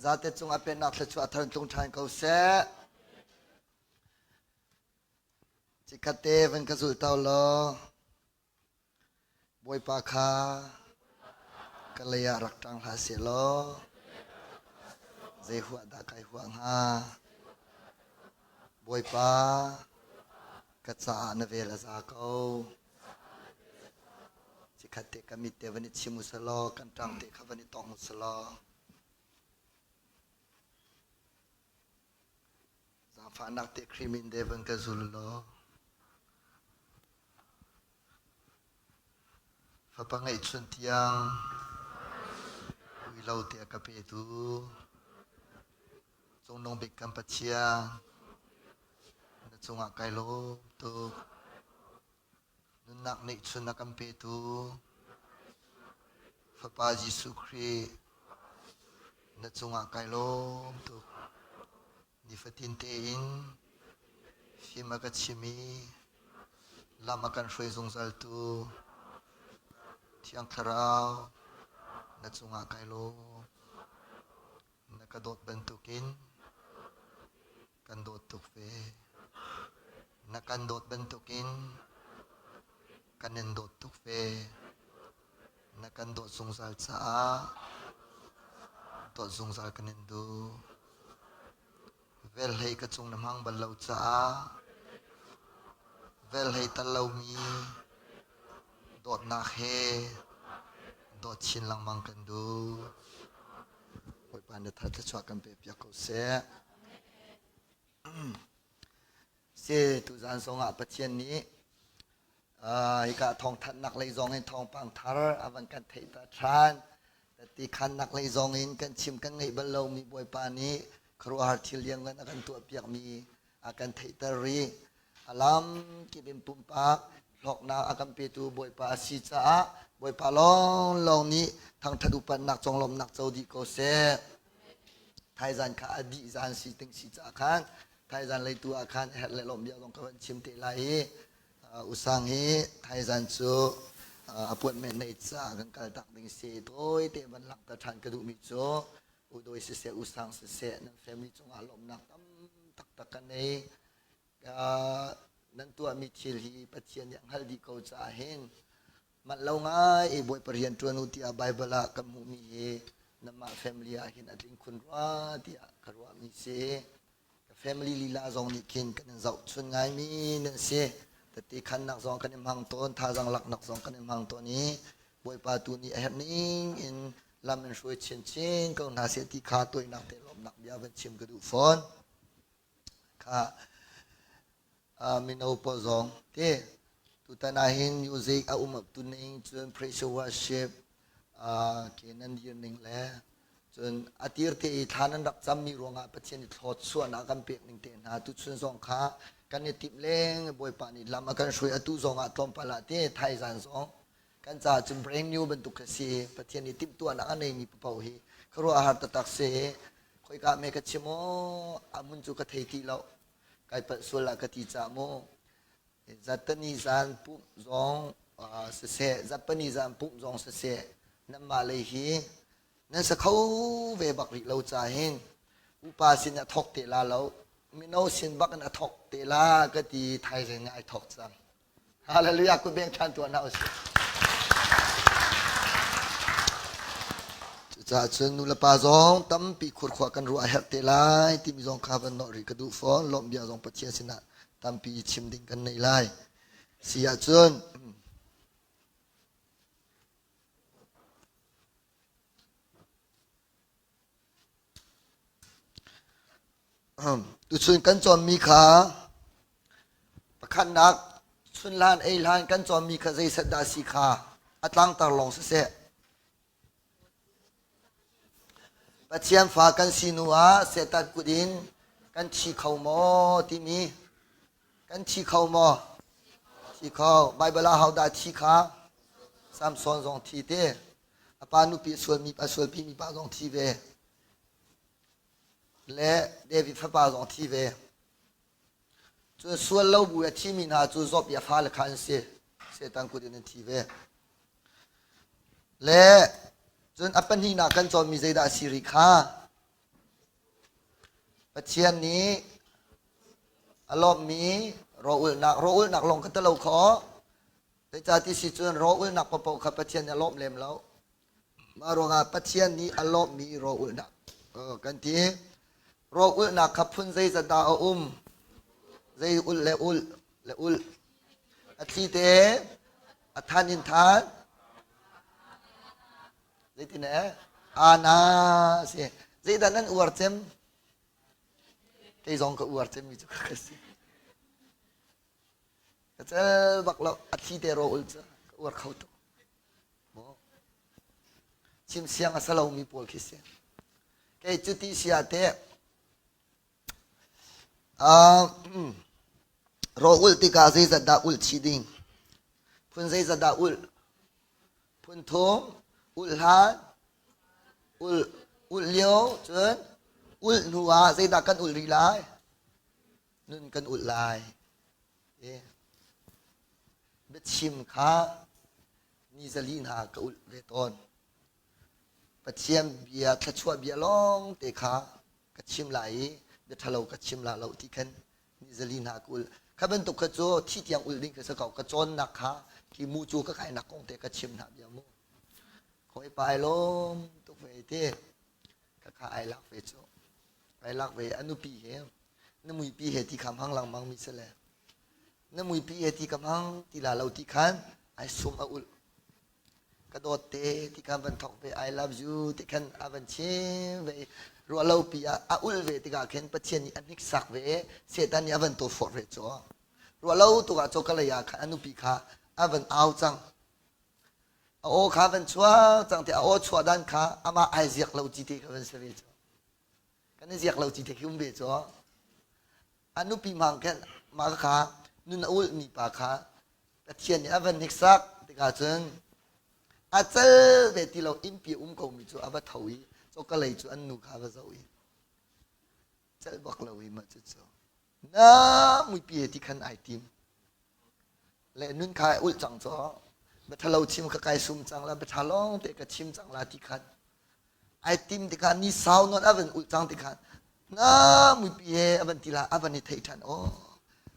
Zate cung a pennak thluachuah thar tlung ṭhan ko seh. Cikhat te van ka zulh to law Bawipa kha ka lei ah rak ṭang hlah seh law zei huah dah kai huah hnga? Bawipa ka caah na vel a za ko. Cikhat te ka mit te van i chim u selaw kan ṭang te kha van i tong u selaw Zaangfahnak te Khrih min de van ka zul law fapa ngeihchun tiang ui lo te a ka petu Cungnung bik kan Pathian na cungah kai lawm tuk. Nunnak ngeihchun a kan petu Fapa Jesuh Khrih na cungah kai lawm tuk. Nifatin tein fim a ka chim i lam a kan hruai zungzaltu Thiang Thlarau na cungah kai lawm. Na ka dawt bantukin kan dawt tuk ve. Na kan dawt bantukin kan in dawt tuk ve. Na kan dawt zungzal caah dawt zungzal kan in duh. Velhlei ka cung na hmang bal lo caah velhlei tal lomi dawtnak he dawt chin lengmang kan duh. Bawipa na thar thluachuah kan pe piak ko seh. Si tuzaan zongah Pathian nih hika thawngthanhnak lei zong in thawngpang thar a van kan theihter ṭhan. Ti khannak lei zong in kan chim kan ngeih bal lomi Bawipa nih khuaruahhar thil lianngan a kan tuahpiakmi a kan theihter rih. A lam kip in pumpak hlawknak a kan petu Bawipa a si caah Bawipa lawnglawng nih thangṭhat upatnak conglawmhnak co dih ko seh. Thaizan kha a dih zan si ting si caah khan thaizan leitu ah khan herh le lawm bia zong ka van chim te lai i usang hi thaizan cu appointment nei caah kan kal tak ding si tawi te van langhter ṭhan ka duhmi cu udoi siseh usang siseh nan family cungah lawmnak tam taktak ka nei. Nan tuahmi thil hi Pathian nih a hngalh dih ko caah hin manh lo ngai i Bawipa rian ṭuan u tiah Baibal ah kan hmuhmi hi nanmah family ah hin a tling khun rua tiah ka ruahmi si. Ka family lila zong nih khin kan in zohchun ngaimi nan si. Tete khannak zong kan i hmang tawn, thazaang laknak zong kan i hmang tawn i Bawipa tu nih a herh ning in lam in hruai chinchin ko hna seh ti kha toinak te lawmnak bia van chim ka duh fawn. Kha mino pawl zong te tutan ah hin music a um up tu ning cun praise worship ke nan dir ning le cun a tir te i thla nan rak cammi ruangah Pathian i thluachuahnak kan pek ning te hna tuchun zong kha kan i timh leng Bawipa nih lam a kan hruai atu zong ah tlawmpal ah te thaizan zong kan caah cun brand new bantuk kha si. Pathian nih timhtuahnak a neimi paoh hi khuaruahhar taktak si. Khoika me ka chim aw, a hmun cu ka thei ti lo. Kai palh sual ah ka ti caah mu. Zatani zan pumh zong siseh, zatpani zan pumh zong siseh, nanmah lei hi nan sa kho ve bak rih lo ca hin upa sin a thok te la lo mino sin bak in a thok te la ka ti thaizing ai thok cang Hallelujah kut beng ṭhan tuah hna usih. Cucaah cun nu le pa zong tampi khurkhua kan ruah a herh te lai timi zong kha van nawh rih ka duh fawn. Lawmh bia zong Pathian sinah tampi chim ding kan nei lai. Si ahcun Tuchun kan cawnmi kha pakhatnak chunhlan ei hlan kan cawnmi kha zeiset dah a si kha a tlangtar lawng siseh. Pathian fa kan si hnu ah Satan kut in kan thi kho maw timi kan thi kho maw? Thi kho. Baibal ah hodah thi kha? Samson zong thi te. A pa nupi a sualmi a sualpimi pa zong thi ve. Le David fapa zong thi ve. Cun sual lo bu a thimi hna cu Job i a fale kha an si. Satan kut in an thi ve. Le cun a pahnihnak kan cawnmi zeidah a si rih kha? Pathian nih a lawmhmi rawlulhnak rawlulhnak lawng kha talo kho. Zeicah ti si cun rawlulhnak paohpaoh kha Pathian nih a lawmh lem lo. Mah ruangah Pathian nih a lawmhmi rawlulhnak kan ti. Rawlulhnak kha phun zeizat dah a um? Zei ulh le ulh le ulh. A thli te a than in than. Zeitin eh? Ana si. Zeidah nan uar cem? Kei zong ka uar cemmi cu ka si. Ka cel bak lo a thi te ro ul cu ka uar kho tuk. Chim siang a sa lomi pawl khi si. Kei cu ti sia te uh, ro ulh tikah zeizat dah ulh chih ding? Phun zeizat dah ulh? Phun thum, ulh hlan, ulh, ulh lio, cun ulh hnu ah zeidah kan ulh rih lai? Nun kan ulh lai. Eh. Biachim kha ni zali hna ka ulh ve tawn. Pathian bia, thluachuah bia lawng te kha ka chim lai i bia ṭhalo ka chim la lo ti khan ni zali hna ka ulh. Kha bantuk kha cu thi tiang ulh ding kha si ko. Ka cawnnak kha khi mu cu ka kainak kong te ka chim hna bia mu. Khawi pa ai lawm tuk ve te. Ka kha ai lak ve cu. Ai lak ve a nupi he na muipi he ti kha hmang lengmang mi si le na muipi he ti ka hmang ti la lo ti khan ai sum a ulh. Ka dawt te ti khan van thok ve I love you ti khan a van chim ve ruah lo pi ah a ul ve tikah khin Pathian nih a hniksak ve Satan nih a van tawforh ve cu ruah lo tuk ah cu ka lei ah khan a nupi kha a van au cang a aw kha van chuak cang te a aw chuah dan kha amah ai ziak lo ci te kha van si ve cu kan i ziak lo ci te khi um ve cu A nupi hmang khin mah kha nun a ulhmi pa kha Pathian nih a van hniksak tikah cun a cal ve ti lo innpi um komi cu a va tho i coka lei cu an nu kha a va zoh i celh bak lo i mah cucu na muipi he ti khan ai tim le nun kha ai ulh cang caw bia ṭhalo chim kha kai sum cang la bia ṭha lawng te ka chim cang la ti khan ai tim tikah ni sau nawn a van ulh cang tikah na muipi he a van ti la a van i theih ṭhan aw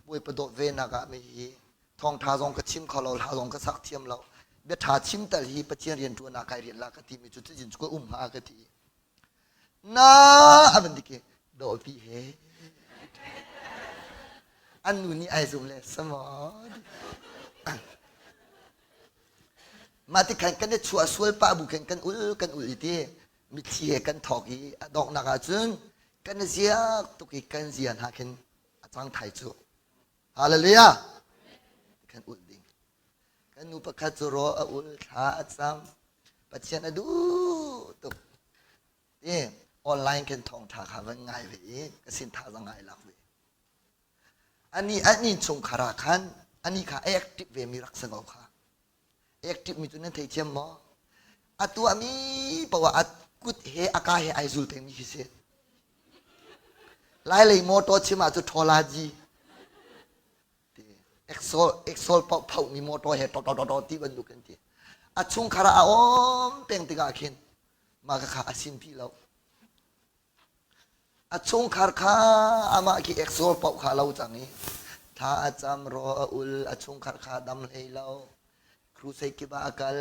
bawipa dawt ve nak ah mi hi thawngṭha zong ka chim kho lo hla zong ka sak thiam lo bia ṭha chim tal hi Pathian rian ṭuan ah kai rian la ka ti mi cu cizin cu ka um hnga ka ti Na a van dik i dawpi he an nu nih ai zum le samaw mah ti khan kan i chuah sual pah bu khan kan ul kan ul i ti mitthli he kan thawk i a donghnak ah cun kan i ziak tuk i kan zia hna khin a cang thai cu hallelujah kan ul ding Kan nu pakhat cu raw a ul, thla a cam. Pathian a duh tuk. I online khin thawngṭha kha van ngai ve i ka sin thazaang ngai lak ve. Ani ani chungkhar ah khan ani kha active ve mi rak si ko kha. Active mi cu nan theithiam maw? A tuahmi poah a kut he a ka he ai zul pengmi khi si. Lailei motor chim ah cu ṭhawlaji Exol exol paoh phohmi motor he to to to ti bantuk kan ti. A chungkhar ah a um peng tikah khin mah kha a simpi lo. A chungkhar kha amah khi exol paoh kha lo cang i thla a cam ro a ul a chungkhar kha dam hlei lo. Crusade kip ah a kal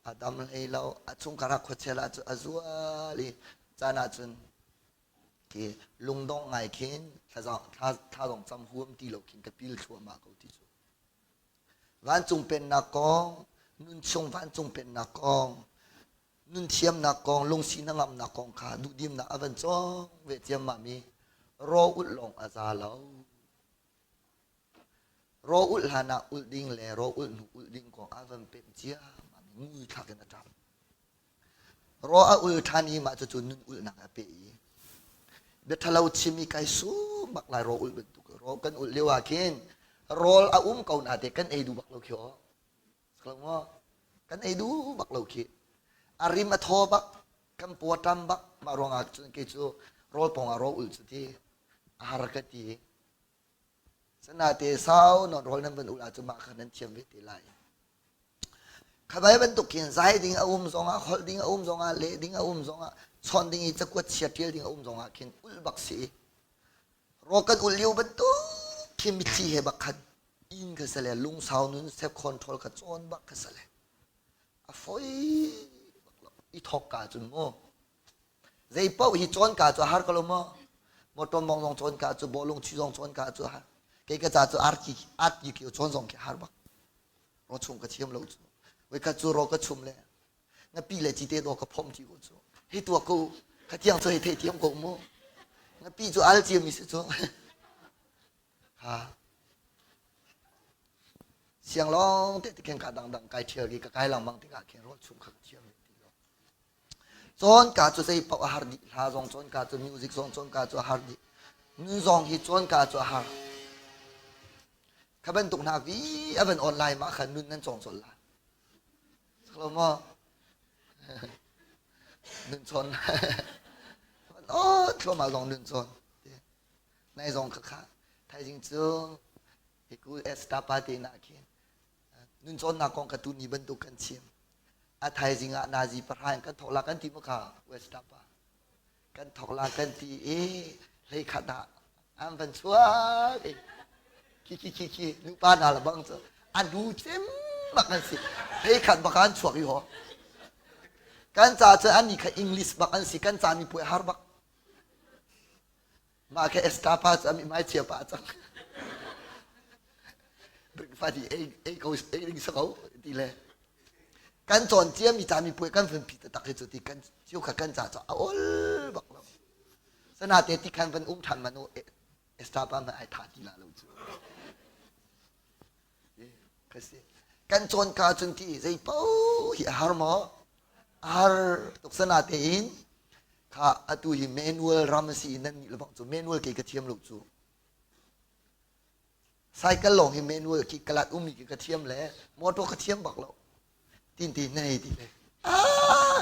a dam hlei lo. A chungkhar ah khuachel ah cu a zual i caan ah cun Khi lungdongh ngai khin thla zong cam huam ti lo khin ka pil thluahmah ko ti cu. Vancung pennak kong, nunchung vancung pennak kong, nun thiamnak kong, lungsi hnangamnak kong kha duhdimnak a van cawng ve ciammam i raw ulh lawng a za lo. Raw ulh hlan ah ulh ding le raw ulh hnu ulh ding kong a van pemh ciammam i mui thlak in a ṭap. Raw a ul ṭhan i mah cucu nun ulhnak a peh i bia ṭhalo chim i kai sum bak lai raw ulh bantuk raw kan ulh lio ah khin rawl a um ko na te kan ei duh bak lo khi aw lo maw kan ei duh bak lo khi a rim a thaw bak kan paw ṭam bak mah ruangah cun kei cu rawl pawng ah raw ulh cu ti a har ka ti Sanate sau non rawl nan van ulh ahcun mah kha nan thiam ve te lai. Khabai bantuk khin zai ding a um zongah, holh ding a um zongah, leh ding a um zongah, chawnh ding i cakuat chia ṭial ding a um zongah khin ulh bak si. Raw kan ul lio bantuk khi mitthli he bak khan inn kha sale lungsau nun self control kha cawn bak kha sale a foi bak lo i thok ka cun mu zei paoh hi cawn ka cu a har ko lo maw motor mong zong cawn ka cu bawlung chu zong cawn ka cu har kei ka ca cu arki arki ki cawn zong khi har bak ro chung ka thiam lo cu voi khat cu ro ka chum le ngapi le cite do ka phom ti ko cu hei tua ko kha tiang cu hei thei thiam ko mu ngapi cu al cia mi si cu ha siang long te khen ka dang dang kai thial ki ka kai lang bang tikah khen ro chung kha thiam ti lo cawn ka cu zei paoh a har dih hla zong cawn ka cu music zong cawn ka cu a har dih nun zong hi cawn ka cu a har kha bantuk hna vi a van online ma khan nun nan cawng col la Lo maw? Nun chawn. Oh, thluahmah zong nun chawn. Nai zong kha kha. Thaizing cu hiku Esther pa te na khin nun cawnnak kong ka tu ni bantuk kan chim. A thaizing ah nazi pahra in kan thok la kan ti mu kha West pa. Kan thok la kan ti i hlei khat ah an van chuak i khi khi khi khi nupa hna le bang cu an hu cem bak an si hlei khat bak an chuak i ho kan ca cu an ni kha English bak an si kan ca mi puai har bak mah kha Esther pa cu a mihmai chia pa cang breakfast i ei ei ko ei ding sa ko ti le kan cawn cia mi ca mi puai kan vun pi taktak hi cu ti kan cio kha kan ca cu a ol bak lo sana te ti khan van um than man u Esther pa man ai tha ti la lo cu kasi kan cawn ka cun ti zei po hi a har maw a har tuk sana te in kha atu hi manual ram si nan nih lebang cu manual ke ka thiam lo cu Cycle lawng hi manual khi kalat ummi khi ka thiam le motor ka thiam bak lo. Tin ti nei ti le. Ah!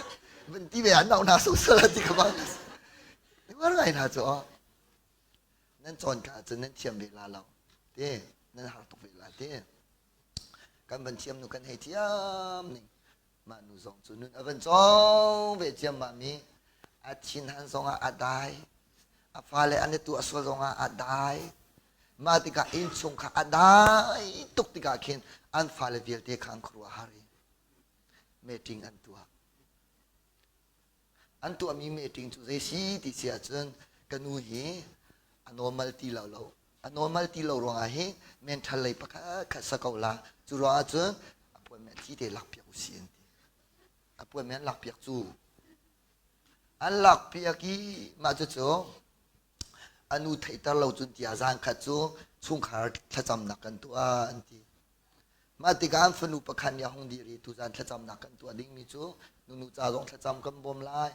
Van ti ve an nau na so sala ti ka bang. Ni war ngai na chu. Nan cawn ka cun nan thiam ve la lo. Te nan har tuk ve la te. Kan van thiam nu kan hei thiam ning. Mah nu zong cu nun a van cawng ve ciammam i a thinhan zongah a dai. A fale an i tuah sual zongah a dai. Mah tikah innchung kha a dai tuk tikah khin an fale vialte kha an khuaruah har i meeting an tuah. An tuahmi meeting cu zei si ti si ahcun ka nu hi a normal ti lo lo. A normal ti lo ruangah hi mental lei pakhat khat sa ko la. Cu ruangah cun appointment thi te lakpiak usih an ti. Appointment an lakpiak cu. An lakpiak i mah cucu a nu theihter lo cun tiah zan khat cu chungkhar thlacamnak kan tuah an ti. Mah tikah an fanu pakhat nih a hung dir i tuzan thlacamnak kan tuah dingmi cu nunu ca zong thlacam kan bawm lai.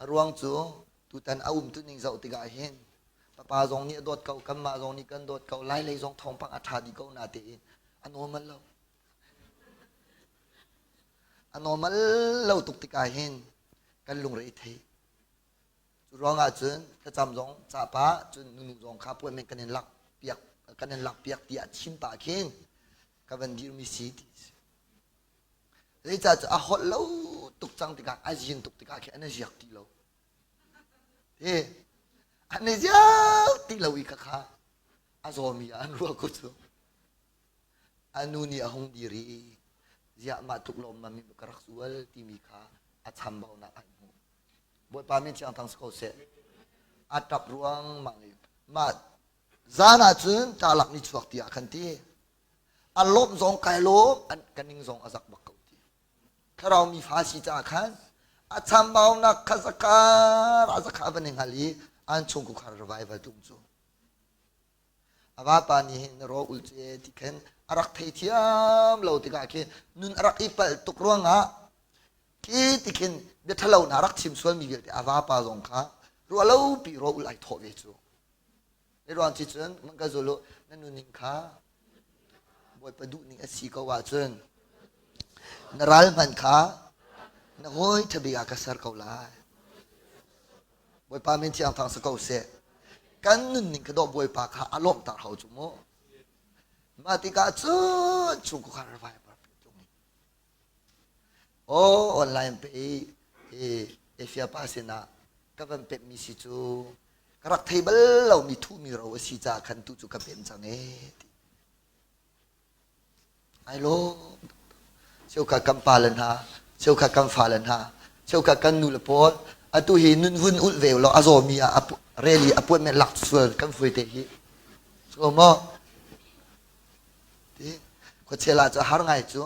A ruang cu tutan a umtuning zoh tikah hin papa zong nih a dawt ko, kanmah zong nih kan dawt ko, lai lei zong thawngpang a ṭha dih ko na tein a normal lo. A normal lo tuk tikah hin kan lungre i thei. Cu ruangah cun thlacam zong cah pah cun nunu zong kha appointment kan in lak piak kan in lak piak tiah chim pah khin ka van dirmi si ti si. Zeicah cu a holh lo tuk cang tikah a zin tuk tikah khi an i ziak ti lo. Hi an i ziak ti lo i kha kha a zawmi ah an ruah ko cu. A nu nih a hung dir i ziah mah tluk lawmmam in ka rak zual timi kha a chambaunak an hmuh. Bawipa min thiang thang si ko seh. A ṭap ruangmang i mah zan ah cun ṭalak ni chuak tiah khan ti. A lawmh zong kai lawm, an ka ning zong a zak bak ko ti. Thlarau mi fa si caah khan a chambaunak kha zakar a zakha van i hngal i an chungkhar revival tlung cu. A vapa nih hin raw ul cu e ti khin a rak theithiam lo tikah khin nun a rak i palh tuk ruangah khi ti khin bia ṭhalo hna rak chim sualmi vialte a vapa zong kha ruah lopi raw ul ai thawh ve cu. I ruang ci cun man ka zul u na nuning kha Bawipa duhning a si ko ahcun na ral hmanh kha na hawi ṭhabik ah ka ser ko lai. Bawipa min thiang thang si ko seh. Kan nunning kha dawh Bawipa kha a lawmhter hau cu mu. Mah tikah cun chungkhar revival tlung i Oh, online pe i Asia pa sinah ka van pekmi si cu. Ka rak thei bal lomi thuhmi ro a si caah khan tu cu ka pem cang ee ti. Ai lawm cheukhat kan pale hna, cheukhat kan fale hna, cheukhat kan nu le pawl atu hi nun vun ulh ve law a zawmi ah reli appointment lak sual kan fui te hi. So maw? Ti khuachel ah cu har ngai cu.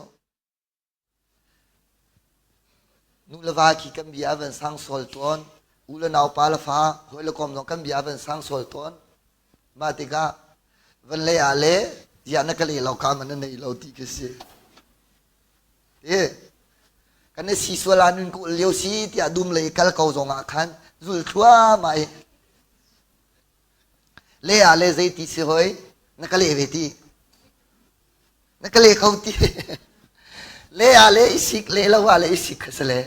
Nu le va khi kan bia van sang sual tawn. U le nau pa le fa hawi le kom zong kan bia van sang sual tawn. Mah tikah van lei ah le ziah na ka le lo ka man na nei lo ti khi si. Ti kan i si sual ah nun ku lio si tiah dum lei kal ko zong ah khan zul thluahmah i le ah le zei ti si hoi na ka le ve ti. Na ka le kho ti. Le ah le i sik le lo ah le i sik kha si le.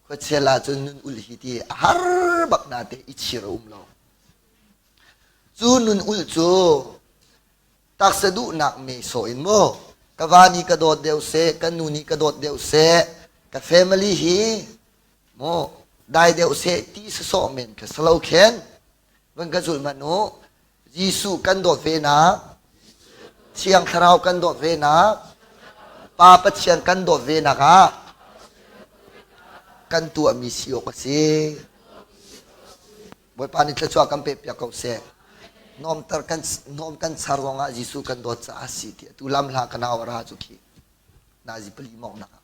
Khuachia la cun nun ul hi ti a har bak na te i chir a um lo. Cu nun ul cu taksa duhnak me sawh in mu ka va nih ka dawt deuh seh ka nu nih ka dawt deuh seh ka family hi mu dai deuh seh ti sawsawh men kha salo khen van ka zulh hmanh u Jesuh kan dawt ve nak Thiang Thlarau kan dawt ve nak Pa Pathian kan dawt ve nak ah kan tuahmi si awk a si. Bawipa nih thluachuah kan pek piak ko seh. Nomter kan nom kan char zong ah Jesuh kan dawt caah a si ti tu lam hla ka nau ra cu khi nazi pali mong nak ah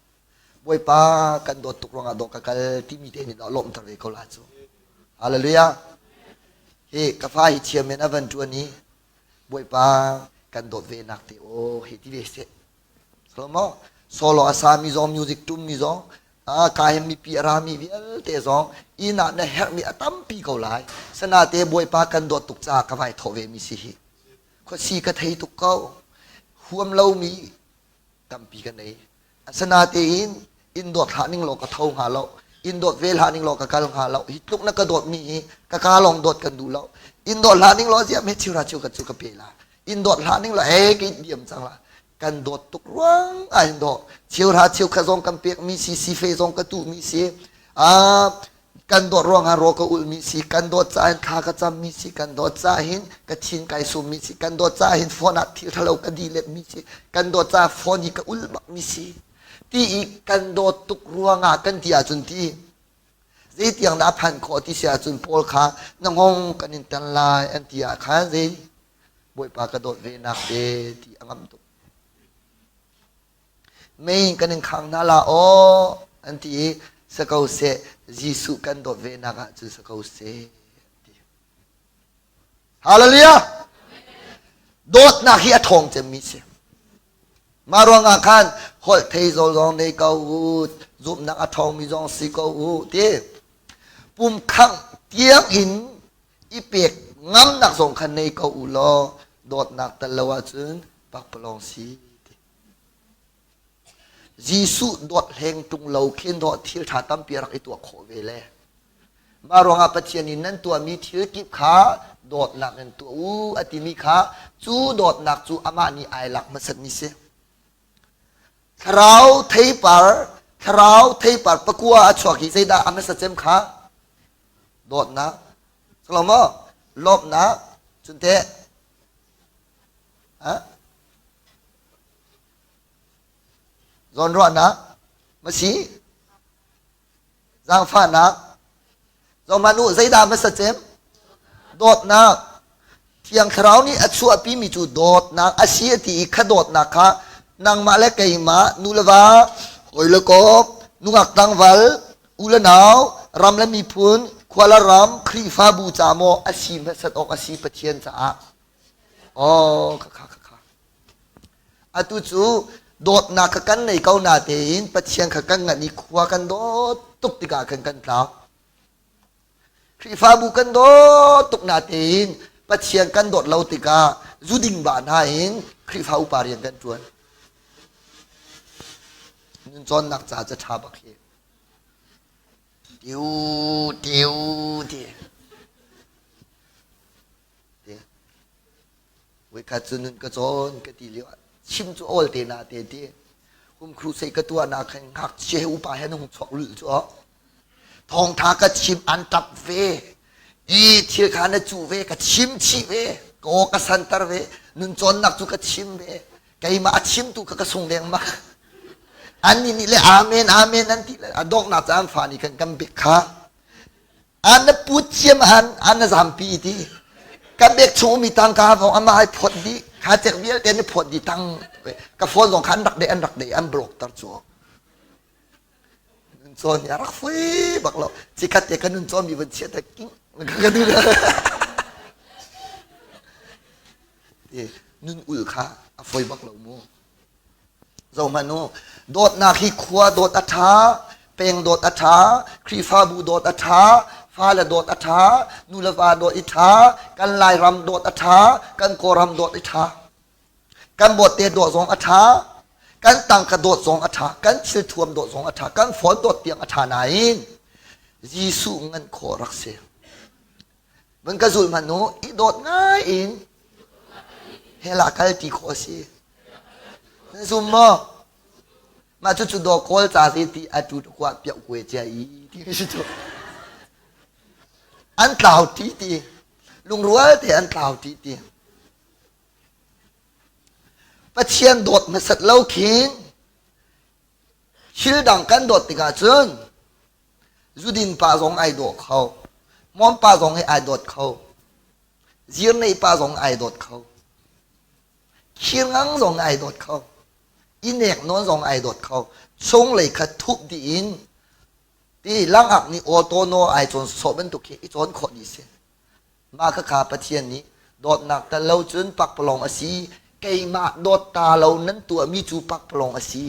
Bawipa kan dawt tuk ruangah dawh ka kal timi te nih lawmhter ve ko la cu. Hallelujah. Hi ka fa hi thiam in a van ṭuan i Bawipa kan dawt ve nak te aw hei ti ve seh. Solomo solo a sa mi zong music tum mi zong a ka hem mipi a ra mi vialte zong inn ah na herh mi a tampi ko lai. Sanate Bawipa kan dawt tuk caah ka vai thawh ve mi si hi. Khuasi ka thei tuk ko. Huam lo mi tampi ka nei. Asinain in dawt hlah ning law ka tho hnga lo. In dawt ve hlah ning law ka kal hnga lo. Hi tluk na ka dawt mi hi ka ka lawng dawt kan duh lo. In dawt hlah ning law ziah me chiura chiu ka cu ka pe la. In dawt hlah ning law he ke diam cang la. Kan dawt tuk ruang ah hin dawh. Chiura chiu kha zong kan pek mi si si fe zong ka tu mi si. Ah kan dawt ruangah raw ka ulmi si kan dawt caah hin thla ka cammi si kan dawt caah hin ka thin kai summi si kan dawt caah hin phone ah thil thalo ka diletmi si kan dawt caah phone hi ka ul bakmi si ti i kan dawt tuk ruangah kan ti ahcun ti zeitiang dah a phan khawh ti si ahcun Paul kha na ngong kan in tan lai an ti ah khan zei Bawipa ka dawt ve nak te ti a ngam tuk Mei kan in khang hna la aw an ti i sa ko seh Jesuh kan dawt ve nak ah cun sa ko seh ti. Hallelujah! Dawtnak hi a ṭhawng cemmi si. Mah ruangah khan holh thei zawl zong nei ko u, zumhnak a ṭhawngmi zong si ko u ti. Pum khangh tiang in i pek ngamnak zong khan nei ko u law dawtnak tel lo ahcun pakpalawng si ti. Jesuh dawt hleng ṭung lo khin dawh thil ṭha tampi a rak i tuah khawh ve le. Mah ruangah Pathian in nan tuahmi thil kip kha dawtnak in tuah u a timi kha cu dawtnak cu amah nih ai lak hmasatmi si. Thlarau theipar thlarau theipar pakua a chuak hi zeidah a hmasa cem kha dawtnak Salomo lawmhnak cun teh Zawnruahnak masi zaangfahnak zohhmanh u zeidah hmasa cem dawtnak Thiang Thlarau nih a chuahpimi cu dawtnak a si a ti i kha dawtnak kha nangmah le keimah nu le va hawi le kawp nungak tlangval u le nau ram le miphun khua le ram Khrihfabu ca maw a si hmasat awk a si Pathian caah Oh, kha kha kha. Atu cu dawtnak kha kan nei ko na tein Pathian kha kan ngan i khua kan dawt tuk tikah khan kan tlau. Khrihfabu kan dawt tuk na tein Pathian kan dawt lo tikah zuding ba hna in Khrihfa upa rian kan ṭuan. Nun cawnnak ca ca ṭha bak hi. Tiu tiu ti. Voikhat cu nun ka cawn ka ti lio ah chim cu awl te na te ti. Hum crusade ka tuah nak khan ngakchia he upa he an hung chuak lulh cu. Thawngtha ka chim an tap ve. I thil kha na cuh ve, ka chim chih ve, ka aw ka santer ve, nun cawnnak cu ka chim ve. Keimah a chimtu kha ka sung lengmang. Annih nih le amen amen an ti le a donghnak caan fa nih khan kan bek kha an na put ciam an an na zampi ti kan bek chung mi tangka vong ama ai phot dih kha cek vialte an i phot dih tang ka phone zong kha an rak de an rak de an block tar cu nun cawn hi a rak fui bak lo cikhat te ka nun cawn mi van chia ta king ka du nun ul kha a foi bak lo mu Zohhmanh u, dawtnak hi khua dawt a ṭha, peng dawt a ṭha, Khrihfabu dawt a ṭha, fale dawt a ṭha, nu le va dawt i ṭha, kan Lairam dawt a ṭha, kan Kawlram dawt i ṭha. Kan bawtte dawt zong a ṭha, kan tangka dawt zong a ṭha, kan thilthuam dawt zong a ṭha, kan phone dawt tiang a ṭha nain Jesuh ngan khawh rak si. Van ka zulh hmanh u, i dawt ngai in hell ah kal ti khawh a si. Na zum maw? Mah cucu daw kawl ca si ti a tu kua piah kue cia i ti si cu. An tlau ti ti. Lungrual te an tlau ti ti. Pathian dawt hmasat lo khin thil dang kan dawt tikah cun Zudin pa zong ai dawh kho. Hmawm pa zong hi ai dawt kho. Zirnei pa zong ai dawt kho. Khirngang zong ai dawt kho. Inek nawn zong ai dawt kho. Chunglei kha thup dih in ti langak nih auto no ai cawn sawh bantuk khi i cawn khawh ni si. Mah khakha Pathian nih dawtnak tel lo cun pakpalawng a si. Keimah dawt ta lo nan tuahmi cu pakpalawng a si.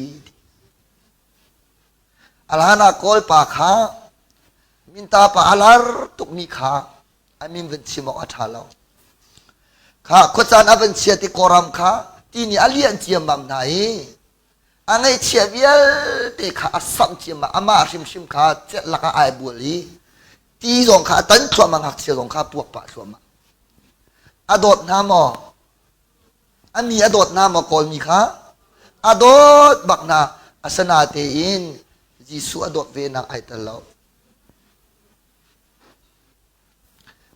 A hlan ah Kawl pa kha minta pa a lar tukmi kha a min van chim awk a ṭha lo. Kha khuacaan a van chiat i Kawlram kha ti nih a lian ciammam hna i a ngaihchia vialte kha a samh ciammam amah hrimhrim kha celh lakah ai bual i ti zong kha a tan thluahmah ngakchia zong kha a puak pah thluahmah. A dawt hna maw? A mi a dawt hna maw Kawlmi kha? A dawt bak hna. Asinatein Jesuh a dawt ve nak ai tel lo.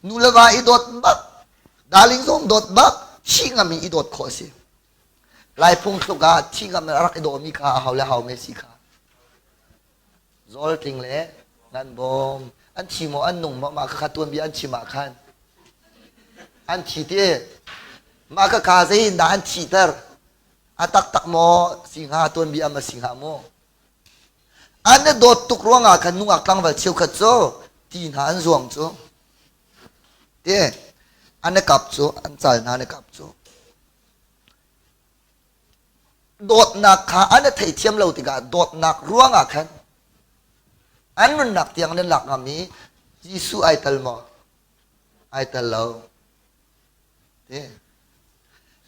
Nu le va i dawt bak, darling zong dawt bak, thih ngam in i dawt khawh a si. Lai phungthluk ah thih ngam in a rak i dawmi kha a hau le hau me si kha. Zawl tling le ngan bawm an thi maw an nung maw mah kha tuanbia an chim ah khan an thi ti mah kha kha zei in dah an thihter a taktak maw si hnga tuanbia ma si hnga maw an i dawt tuk ruangah khan nungak tlangval cheukhat cu ti hna an zuang cu te an i kap cu an cal hna an i kap cu Dawtnak kha an i theithiam lo tikah dawtnak ruangah khan an nunnak tiang nan lak ngam i Jesuh ai tel maw? Ai tel lo.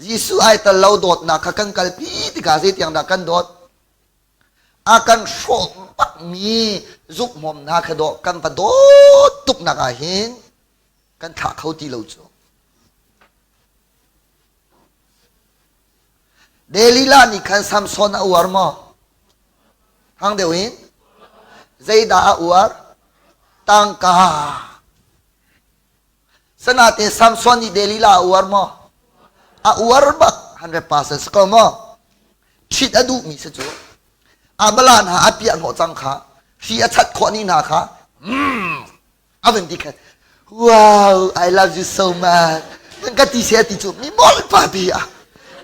Jesuh ai tel lo dawtnak kha kan kalpi tikah zeitiang dah kan dawt? A kan hrawh bakmi zukhmawm hna kha dawh kan va dawt tuknak ah hin kan thlah kho ti lo cu. Delilah nih khan Samson a uar maw? Hang deuh in. Zeidah a uar? Tangka. Sanate Samson nih Delilah a uar maw? A uar bak 100% si ko maw? Ṭhit a duhmi si cu. Abala hna a piah hnawh cang kha, hri a chat khawh ni hna kha, mm, a van ti khan wow I love you so much nan ka ti se ti cu mi mol pa bi a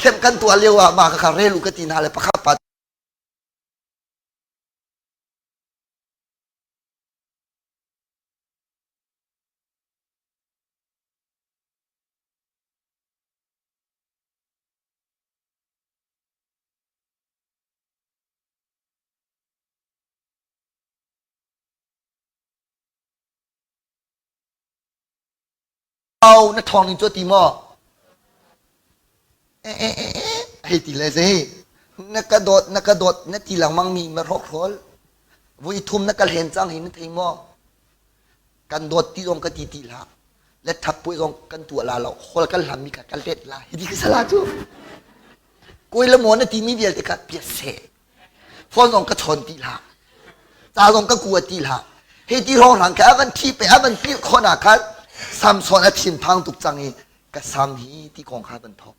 khem kan tuah lio ah ma ka kha relu ka ti hna le pakhat pa Au na ṭhawng ning cu a ti maw? Eh eh eh eh hei ti le zei na ka dawt na ka dawt na ti lengmang mi ma hrawkhrawl vui thum na ka hlen cang hi na thei maw? Kan dawt ti zong ka ti ti hlah le thap puai zong kan tuah la lo hol kan hlam mi kha ka let la hi ti ka sala cu koi le maw na ti mi vialte kha piat seh phone zong ka chawn ti hlah ca zong ka kua ti hlah hi ti hrawng hlang kha a van thi pe a van pilh khawh na khan. Samson a thinphang tuk cang i ka sam hi ti kong kha van thawk.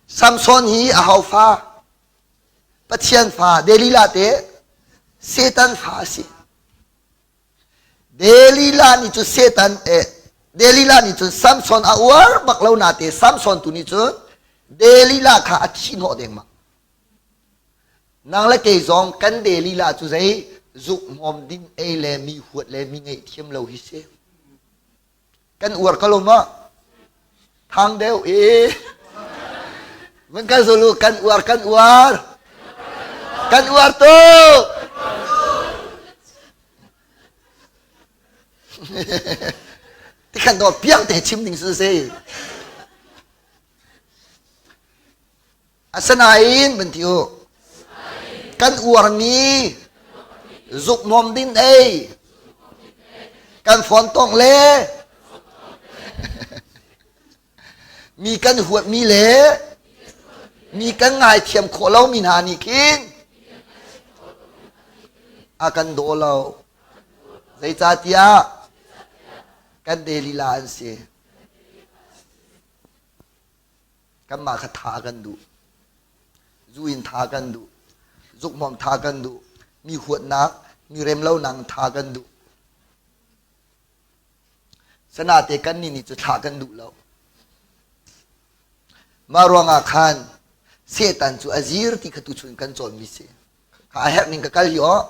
Samson hi a ho fa? Pathian fa Delilah te Satan fa a si. Delilah nih cun Satan eh Delilah nih cun Samson a uar bak lo nate Samson tu nih cun Delilah kha a thi hnawh dengmang. Nang le kei zong kan Delilah cu zei zuk hmawm ding ei le mi huat le mi ngaihthiam lo hi si. Kan uar ko lo maw? Thang deuh i van kan zul u kan uar kan uar kan uar tuk. Tikhan dawh piang te chim ding su si. Asinain van ti u kan uarmi zuknuam din ei kan fawn tong le mi kan huatmi le mi kan ngaithiam khawh lomi hna nih khin a kan daw lo zeicahtiah kan de lila an si Kanmah kha tha kan duh. Zu in tha kan duh. Zukhmawm tha kan duh. Mi huatnak, mi remlonak tha kan duh. Sanate kan nih nih cu thlah kan duh lo. Mah ruangah khan Satan cu a zir ti kha tuchun kan cawnmi si. Kha a herh ning ka kal hi aw.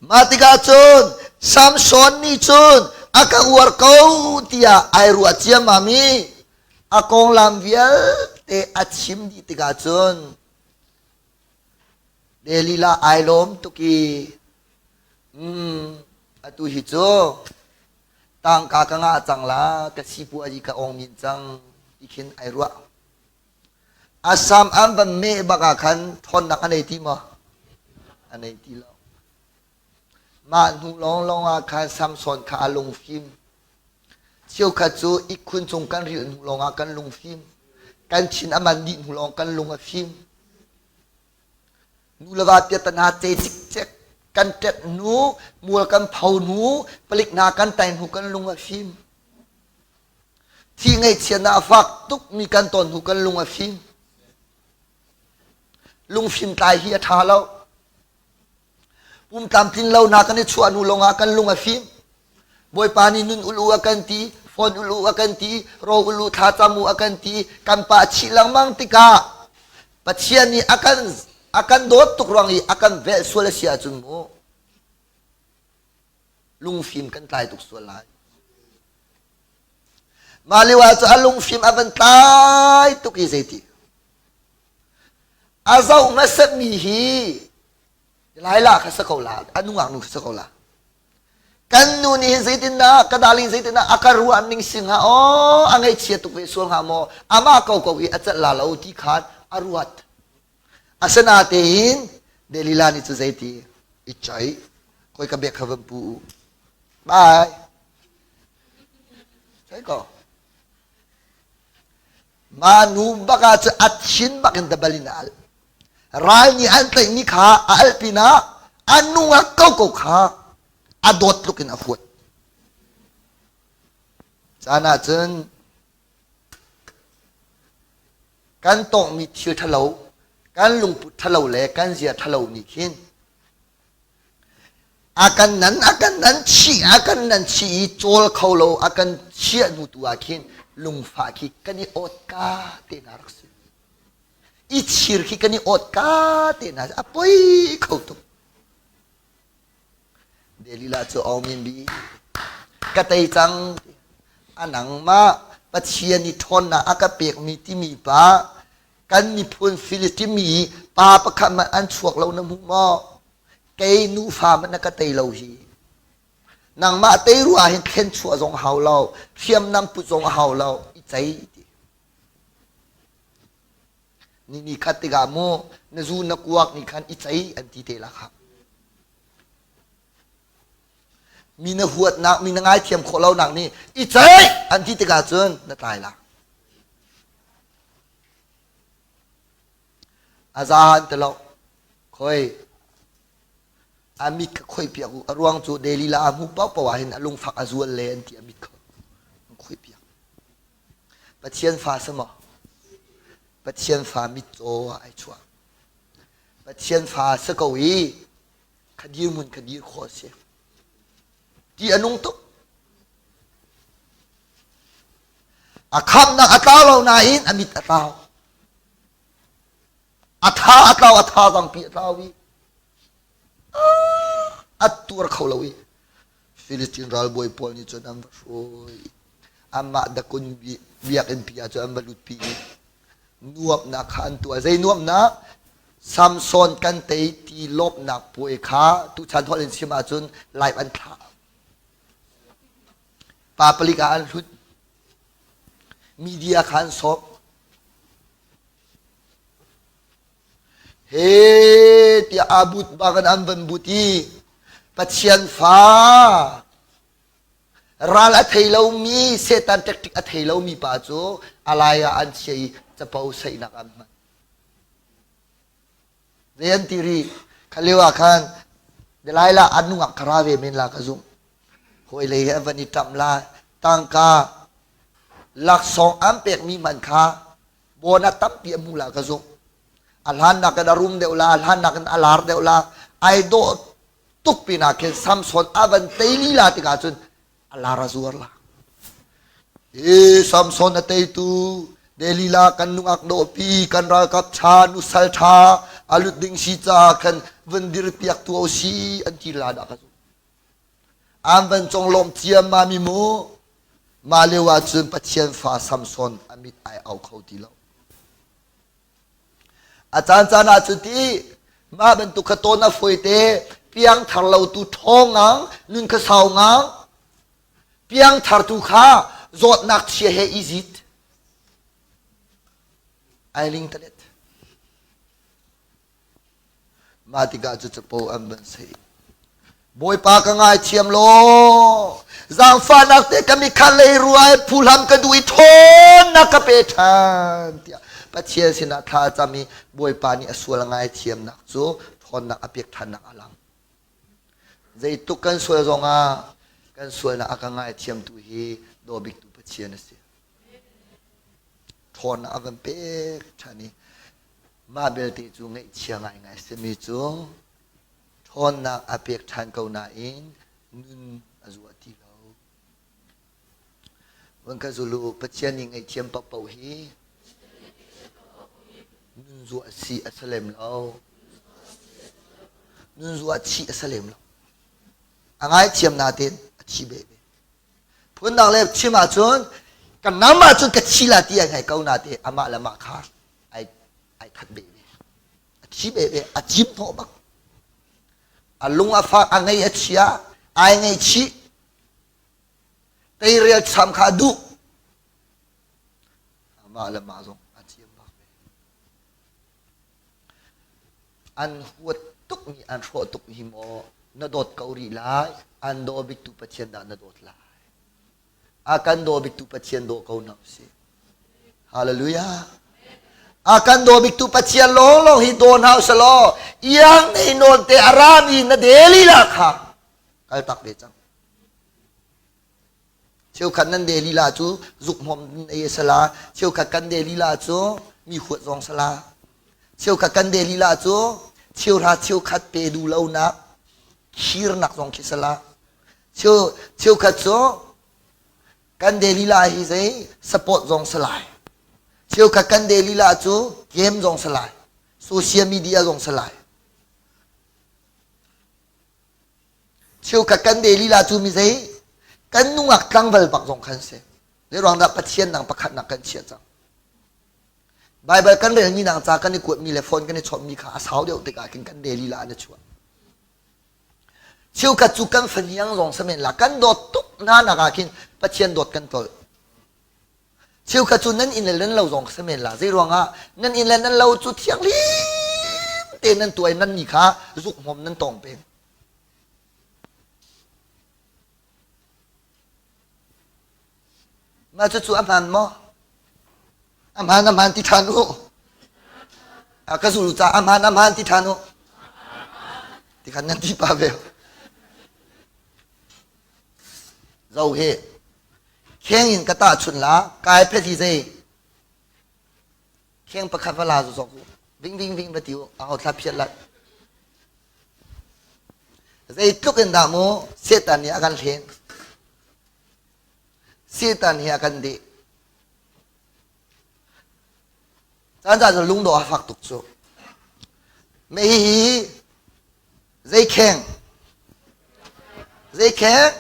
Mah tikah cun Samson nih cun a ka uar ko tiah ai ruah ciammam i a konglam vialte a chim dih tikah cun Delilah ai lawm tuk i mm, atu hi cu tangka ka ngah cang la ka sipuazi ka ong min cang ti khin ai ruah. A sam an van meh bak ah khan ṭhawnnak a nei ti maw? A nei ti lo. Mah hnu lawnglawng ah khan Samson kha a lungfim. Cheukhat cu ihkhun cung kan rilh hnu lawngah kan lungfim. Kan thin a man dih hnu lawng kan lung a fim. Nu le va piatana ce cikcek kan ṭet hnu, mual kan pho hnu, palik hna kan tai hnu kan lung a fim. Thi ngaihchiatnak a fak tukmi kan ton hnu kan lung a fim. Lungfim tlai hi a ṭha lo. Pum tlamtlin lo hna kan i chuah hnu lawngah kan lung a fim. Bawipa nih nun ul u a kan ti, phone ul u a kan ti, ro ul u thlacam u a kan ti, kan pah chih lengmang tikah Pathian nih a kan a kan dawt tuk ruang i a kan velh sual a si ahcun mu lungfim kan tlai tuk sual lai. Mah lio ah cu a lungfim a van tlai tuk i zeiti a zoh hmasatmi hi Delilah kha sa ko la a nungak nu kha sa ko la kan nu nih hin zeitindah ka darling zeitindah a ka ruah ning si hnga aw a ngaihchia tuk ve sual hnga maw amah ko ko hi a celh la lo ti khan a ruat asinatein Delilah nih cu zeiti i chai koi ka bek kha van pu u bye Sai ko. Ma nu bak ah cu a thin bak in dabal in a al. Ral nih an tlaihmi kha a al pinah a nungak ko ko kha a dawt tluk in a huat. Caan ah cun kan tonghmi thil ṭhalo, kan lungput ṭhalo le kan zia ṭhalo nih khin A kan nan a kan nan chih a kan nan chih i cawl kho lo a kan chiah hnu tu ah khin lungfah khi kan i awt ka te hna rak si. I chir khi kan i awt ka te hna a poi kho tuk. Delilah cu awmin bi ka tei cang a nangmah Pathian i ṭhawnnak a ka pekmi timi pa kan miphun Filistin mi pa pakhat hmanh an chuak lo na hmu maw? Kei nufa hmanh na ka tei lo hi. Nangmah tei ruah hin thlen chuah zong hau lo, hriamnam put zong a hau lo, i cei ti. Ni ni khat tikah mu na zu na kuak ni khan i cei an ti te la kha. Mi na huatnak, mi na ngaithiam khawh lonak nih i cei an ti tikah cun na tlai la. A za an ti lo. Khoi. A mit kha khoih piak u. A ruang cu Delilah a hmuh paohpaoh ah hin a lungfak a zual le an ti a mit kha an khoih piak. Pathian fa si maw? Pathian fa mitcaw ah ai chuah. Pathian fa si ko i kha dirhmun kha dir khawh a si. Ti a nung tuk. A khamnak a tlau lo nain a mit a tlau. A tha a tlau, a thazaang pi a tlau i a tuar kho lo i Filistin ralbawi pawl nih cun an va hruai. Amah dakun biakinn pi ah cun an va lutpi i nuamhnak kha an tuah. Zei nuamhnak? Samson kan tei ti lawmhnak puai kha tuchan holh in chim ahcun live an thlah. Pa palik ah an hlut. Media kha an sawm. He tiah aa but bak in an van but i Pathian fa ral a thei lomi Satan tactic a thei lomi pa cu a lai ah an chia i capo saihnak an hman. Zei an ti rih? Kha lio ah khan Delilah an nungak ka ra ve men la ka zumh. Hawi lei he an van i ṭamh la tangka laksawng an pekmi man kha bawn ah tampi a hmu la ka zumh. A hlannak in a rum deuh la, a hlannak in a lar deuh la, ai dawh tuk pinah khin Samson a van tei lila tikah cun a lar a zuar la. Hi Samson a teitu Delilah kan nungak dawhpi kan ralkap ṭha nusal ṭha a lut ding si caah khan van dir piak tu o si an ti la dah ka zumh. An van conglawmh ciammam i mu mah lio ah cun Pathian fa Samson a mit ai au kho ti lo. A caancaan ah cu ti mah bantuk kha tawn a fawi te piangthar lo tu ṭhawng ngang nun kha sau ngang piangthar tu kha zawtnak chia he i zit ai ling talet Mah tikah cu capo an van sei. Bawipa ka ngaithiam law zaangfahnak te ka mikha leirua phuhlam ka duh i ṭhawnnak ka pe ṭhan tiah Pathian sinah thla a cam i Bawipa nih a sual ngaithiamnak cu ṭhawnnak a pek ṭhannak a lang. Zeituk kan sual zongah kan sualnak a ka ngaithiamtu hi daw biktu Pathian a si. Ṭhawnnak a kan pek ṭhan i Mah belte cu ngaihchia ngaingai simi cu ṭhawnnak a pek ṭhan ko nain nun a zuah ti lo. Van ka zul u, Pathian nih ngaihthiam paohpaoh hi nun zuah si a si lem lo. Nun zuah chih a si lem lo. A ngaithiam nain a thi beh ve. Phundang le chim ahcun ka nam ahcun ka thi la ti ai ngai ko na te amah le mah kha ai ai khat beh ve. A thi beh ve, a cim hnawh bak. A lung a fak, a ngei a chia, ai ngaihchih. Teirial cham kha a duh. Amah le mah zong a ciam bak ve. An huat tukmi, an hrawh tukmi hi maw na dawt ko rih lai, an daw biktu Pathian dah na dawt lai. A kan daw biktu Pathian daw ko hna usih. Hallelujah. A kan daw biktu Pathian lawnglawng hi daw hna usih law iang nei nawn te a rami na deli la kha kal tak ve cang. Cheukhat nan de lila cu zukhmawm ei a si la. Cheukhat kan de lila cu mi huat zong si la. Cheukhat kan de lila cu cheuhra cheukhat pe duh lonak khirnak zong khi si la. Cheu cheukhat cu kan de lila hi zei support zong si lai. Cheukhat kan de lila cu game zong si lai. Social media zong si lai. Cheukhat kan de lila cu mi zei kan nungak tlangval bak zong khan si. Zei ruang dah Pathian nang pakhat nak kan chiah cang. Bible kan relmi nang ca kan i kuatmi le phone kan i chawnhmi kha a sau deuh tikah khin kan de lila an i chuah. Cheukhat cu kan fahniang zong samen la kan dawt tuk hna nak ah khin Pathian dawt kan tlolh. Cheukhat cu nan inn le nan lo zong samen la zei ruangah nan inn le nan lo cu thianghlim te nan tuai nan ni kha zuk hmom nan tong peng. Mah cucu a hmaan maw? A hmaan a hmaan ti ṭhan u. A ka zul ca a hmaan a hmaan ti ṭhan u. Tikhan nan ti pa ve. Zo hi kheng in ka tah chun la kai phet hi zei kheng pakhat va la zu zok u ving ving ving va ti u a ho thla phiat lat zeitluk in dah mu Satan nih a kan hlen Satan hi a kan deh Caan caan cu lungdawh a fak tuk cu. Mei hi zei kheng? Zei kheng?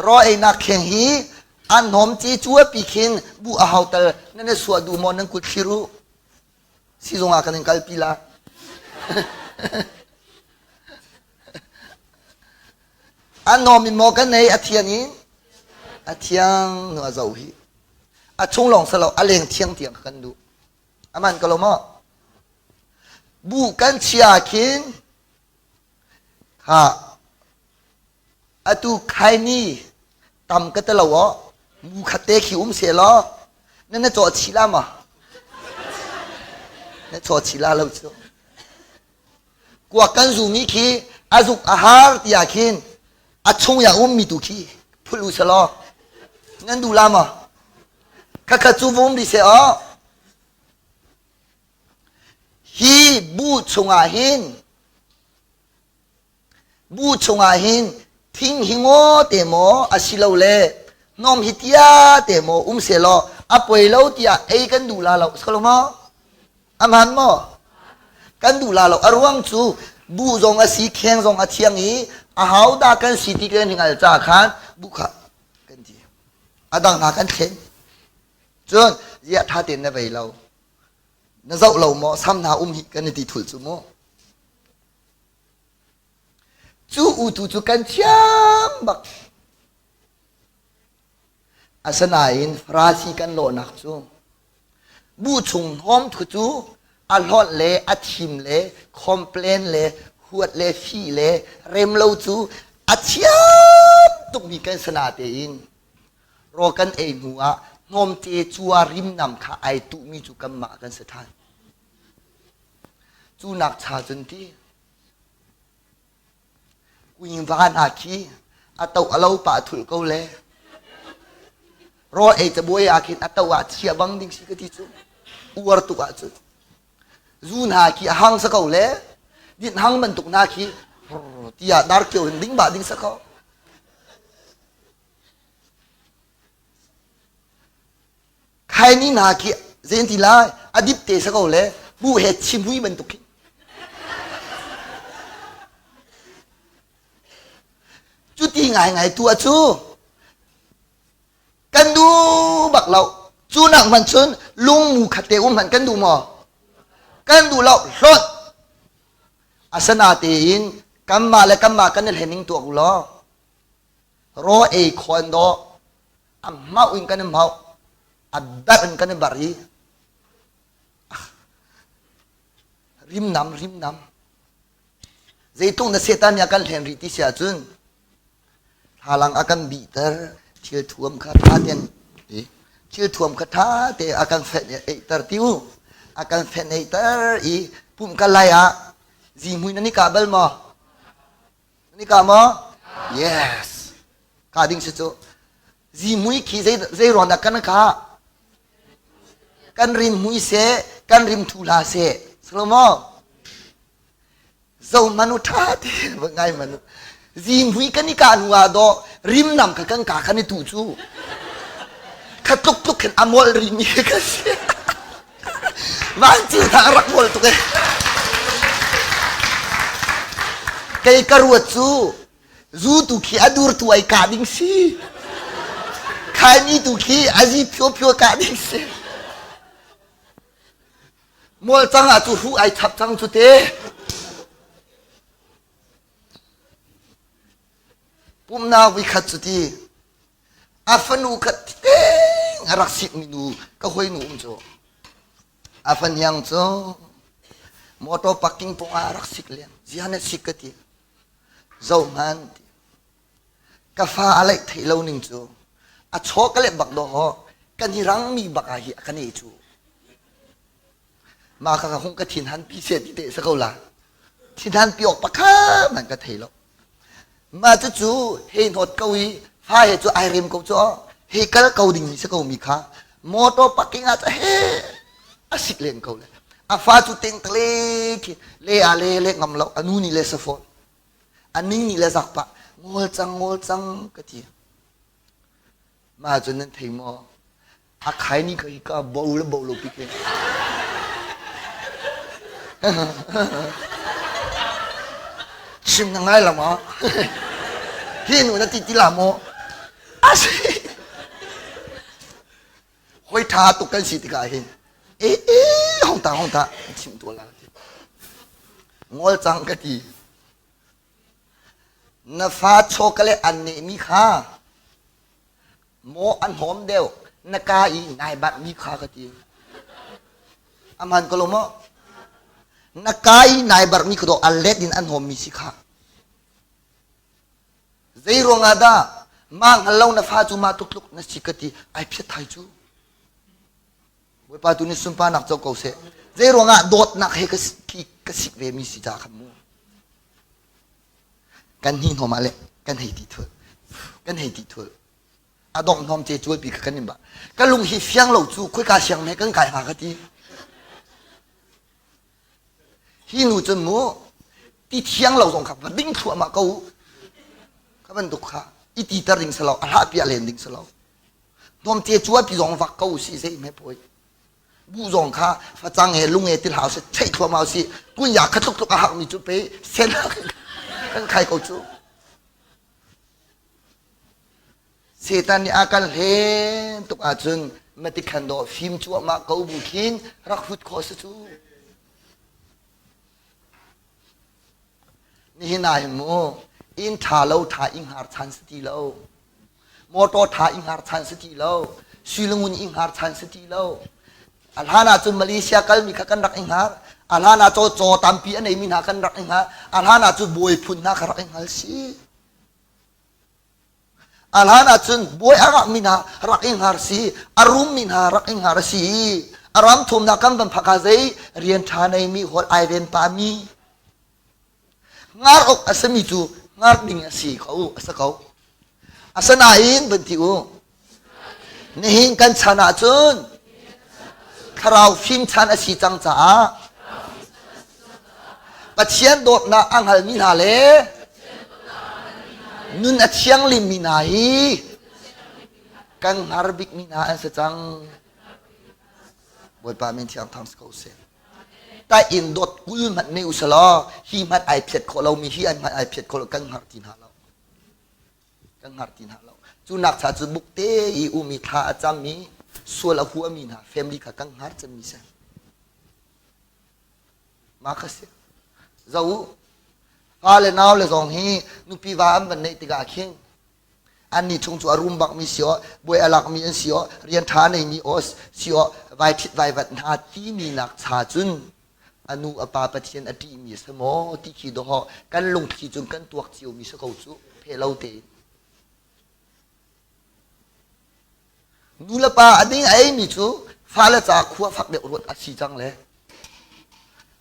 Raw einak kheng hi an hnawm ci cuapi khin bu a hau tal nan i suah duh maw nan kut thlir u. Sizung ah kan in kalpi la. An hnawm in maw kan ei a thian in? A thiang nu a zoh hi. A chung lawng si lo a leng thiang tiang kan duh. Aman ko lo maw? Bu kan chia khin ha atu khaini tam ka te lo aw mu khat te khi um se law na na caw chi la ma na caw chi la lo cu kuak kan zumi khi a zuk a har tiah khin a chung ya ummi tu khi phul u selaw nan duh la maw khakha cu vum ri se aw hi bu chungah hin bu chungah hin thing hi ngaw te maw asilole hnawm hi tia te maw um selaw a poi lo tiah ei kan duh la lo salo maw A hmaan maw? Kan duh la lo. A ruang cu buh zong a si, kheng zong a thiang i a hau dah kan si ti kan hngal ca khan buh kha kan ti. A dang hna kan thlen. Cun ziah ṭha tein na vei lo. Na zoh lo maw? Sam hna um hi kan i ti thul cu mu. Cu utu cu kan thiam bak. Asinain Farasi kan lawhnak cu bu chung hnawm thu cu a hlawt le a thim le complain le huat le fih le rem lo cu a thiam tukmi kan si natein rawl kan ei hnu ah hnawmte cua rimnam kha ai tuhmi cu kanmah kan si ṭhan. Cu nak cha cun ti Kuingva hna khi a to a lo pah thulh ko le rawl ei cabuai ah khin a to ah chia bang ding si ka ti cu uar tuk ahcun zu hna khi a hang sa ko le din hang bantuk hna khi tiah darkio in ding bah ding sa ko Khaini hna khi zein ti lai a dip te sa ko le bu he chimhui bantuk khi. Cuti ngaingai tu a cu kan duh bak lo. Cu nak hmanh cun lungmu khat te um hmanh kan duh maw? Kan duh lo hlawt. Asanatein kanmah le kanmah kan i hlening tuak u law raw ei khawn dawh a hmauh in kan i hmauh a berh in kan i bar i rimnam rimnam zeitluk na setan nih a kan hlen rih ti si ahcun thlalang a kan bihter thil thuam kha tha ten thil thuam kha tha te a kan fenh eiter ti u a kan fenh eiter i pum ka lai ah zihmui nan i kah bal maw Nan i kah maw? Yes. Kah ding si cu. Zihmui khi zei, zei ruang dah kan kah? Kan rim mui seh, kan rim thu hlah seh. Salomo. Zo manu tha te ngai manu. Zihmui kan i kah hnu ah dawh rim nam kha kan ka kan i tu cu. Kha tluk tluk khin a mol rimi ka si. Vancung hna a rak mual tuk e. Kei ka ruat cu zu tu khi a dur tu ai kah ding si. Khaimi tu khi a zi phio phio kah ding si. Mual cang ah cu hu ai chap cang cu te. Pumnak vikhat cu ti a fanu kha teng a rak sikmi nu ka hawinu um cu a fahniang cu motor parking pawng ah a rak sik len ziah na sik ka ti zoh hman ti ka fa a leih theih lo ning cu a chaw ka leh bak dawh kan hi rangmi bak ah hi a kan e cu mah ka hung ka thin han pi se ti te sa ko la. Thinhan pi awk pakhat hmanh ka thei lo. Mah cucu hei hnawt ko i fa he cu ai rem ko cu hei kal ko ding mi si ko mi kha motor parking ah he a sik len ko le a fa cu teng tale khi le a le le ngam lo a nu nih le safawn a ning nih le zak pah ngol cang ngol cang ka ti Mah cun nan thei maw? A khai ni ka ka bo le bo lo pik Chim na ngai la maw? Hi nu na ti ti la maw? A si. Hoi tha tuk kan si tikah hin. E e hong ta hong ta chim tu la. Ngol cang ka ti. Na fa chawkale an nehmi kha maw an hnawm deuh na ka i nai barhmi kha ka ti. A hmaan ko lo maw? Na ka i nai barhmi kha dawh a let in an hnawmmi si kha. Zei ruangah dah mah hngal lo na fa cu mah tluk na si ka ti ai phiat thai cu. Bawipa tu nih sunparnak co ko seh. Zei ruangah dawtnak he ka ka sik ve mi si ca kha mu. Kan hni hnawm ah le kan hei ti thul. Kan hei ti thul. A dongh hnawm ce cual pi kha kan in ba. Ka lung hi fiang lo cu khoika siang me kan kai hnga ka ti. Hi nu cun mu ti thiang lo zong kha va ding thluahmah ko. Kha bantuk kha i ti ter ding si lo, a hlah piah len ding si lo. Hnawmte cuapi zong vak ko si zei hme poi. Bu zong kha facang he lung he til hau si theih thluahmah si kunya kha tluk tluk a hak mi cu pe sen kan khai ko cu. Satan nih a kan hlen tuk ahcun matikhan dawh fim cuahmah ko bu khin rak hut khawh si cu. Nihin ah hin mu inn ṭha lo ṭha i hngar chan si ti lo. Motor ṭha i hngar chan si ti lo. Suilungun i hngar chan si ti lo. A hlan ah cun Malaysia kalmi kha kan rak i hngar. A hlan ah caw caw tampi a neimi hna kan rak i hngar. A hlan ah cun bawi phun hna kha rak i hngal si. A hlan ahcun bawi a ngakmi hna rak i hngar si, a rummi hna rak i hngar si. A ram thumnak kan van phak ah zei rian ṭha neimi hawl ai ven pami. Hngar awk a simi cu hngar ding a si ko, a si ko. Asinain van ti u, nihin kan chan ahcun thlarau fim chan a si cang caah Pathian dawtnak a hngalmi hna le nun a thianghlimmi hna hi kan hngar bikmi hna an si cang. Bawipa min thiang thang si ko seh. Ta in dawt kul hmanh ne usalaw hi hmanh ai phiat khawh lomi hi an hmanh ai phiat khawh lo kan hngar ti hna lo. Kan hngar ti hna lo. Cu nak cha cu bukte i umi thla a cam i sual a huami hna family kha kan hngar cemmi si. Mah kha si. Zo u, fa le nau le zong hi nupi va an van neih tikah khin annih chung cu a rum bakmi si aw, buai a lakmi an si aw, rian ṭha neimi aw si aw, vai ṭhit vai vat hna timi nak cha cun a nu a pa Pathian a ṭihmi a si maw ti khi dawh kan lungthli cun kan tuak ciomi si ko cu phe lo tein. Nu le pa a ding a eimi cu fale ca khua fak deuh ruat a si cang le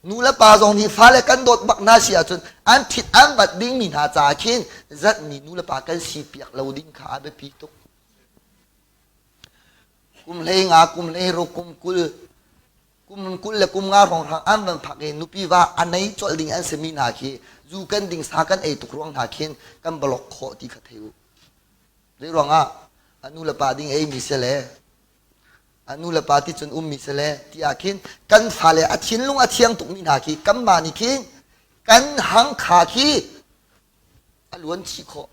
nu le pa zong nih fale kan dawt bak hna si ahcun an thit an vat dingmi hna ca khin zatmi nu le pa kan si piak lo ding kha a biapi tuk. Kum hlei nga, kum hlei ruk, kum 20, kum 20 le kum nga hrawnghrang an van phak i nupi va a nei colh ding an simi hna khi zu kan ding sa kan ei tuk ruang hna khin kan block khawh ti kha thei u. Zei ruangah a nu le pa ding ei mi si le a nu le pa ti cun um mi si le ti ah khin kan fale a thinlung a thiang tuk mi hna khi kanmah nih khin kan hangkha khi a luan chih khawh.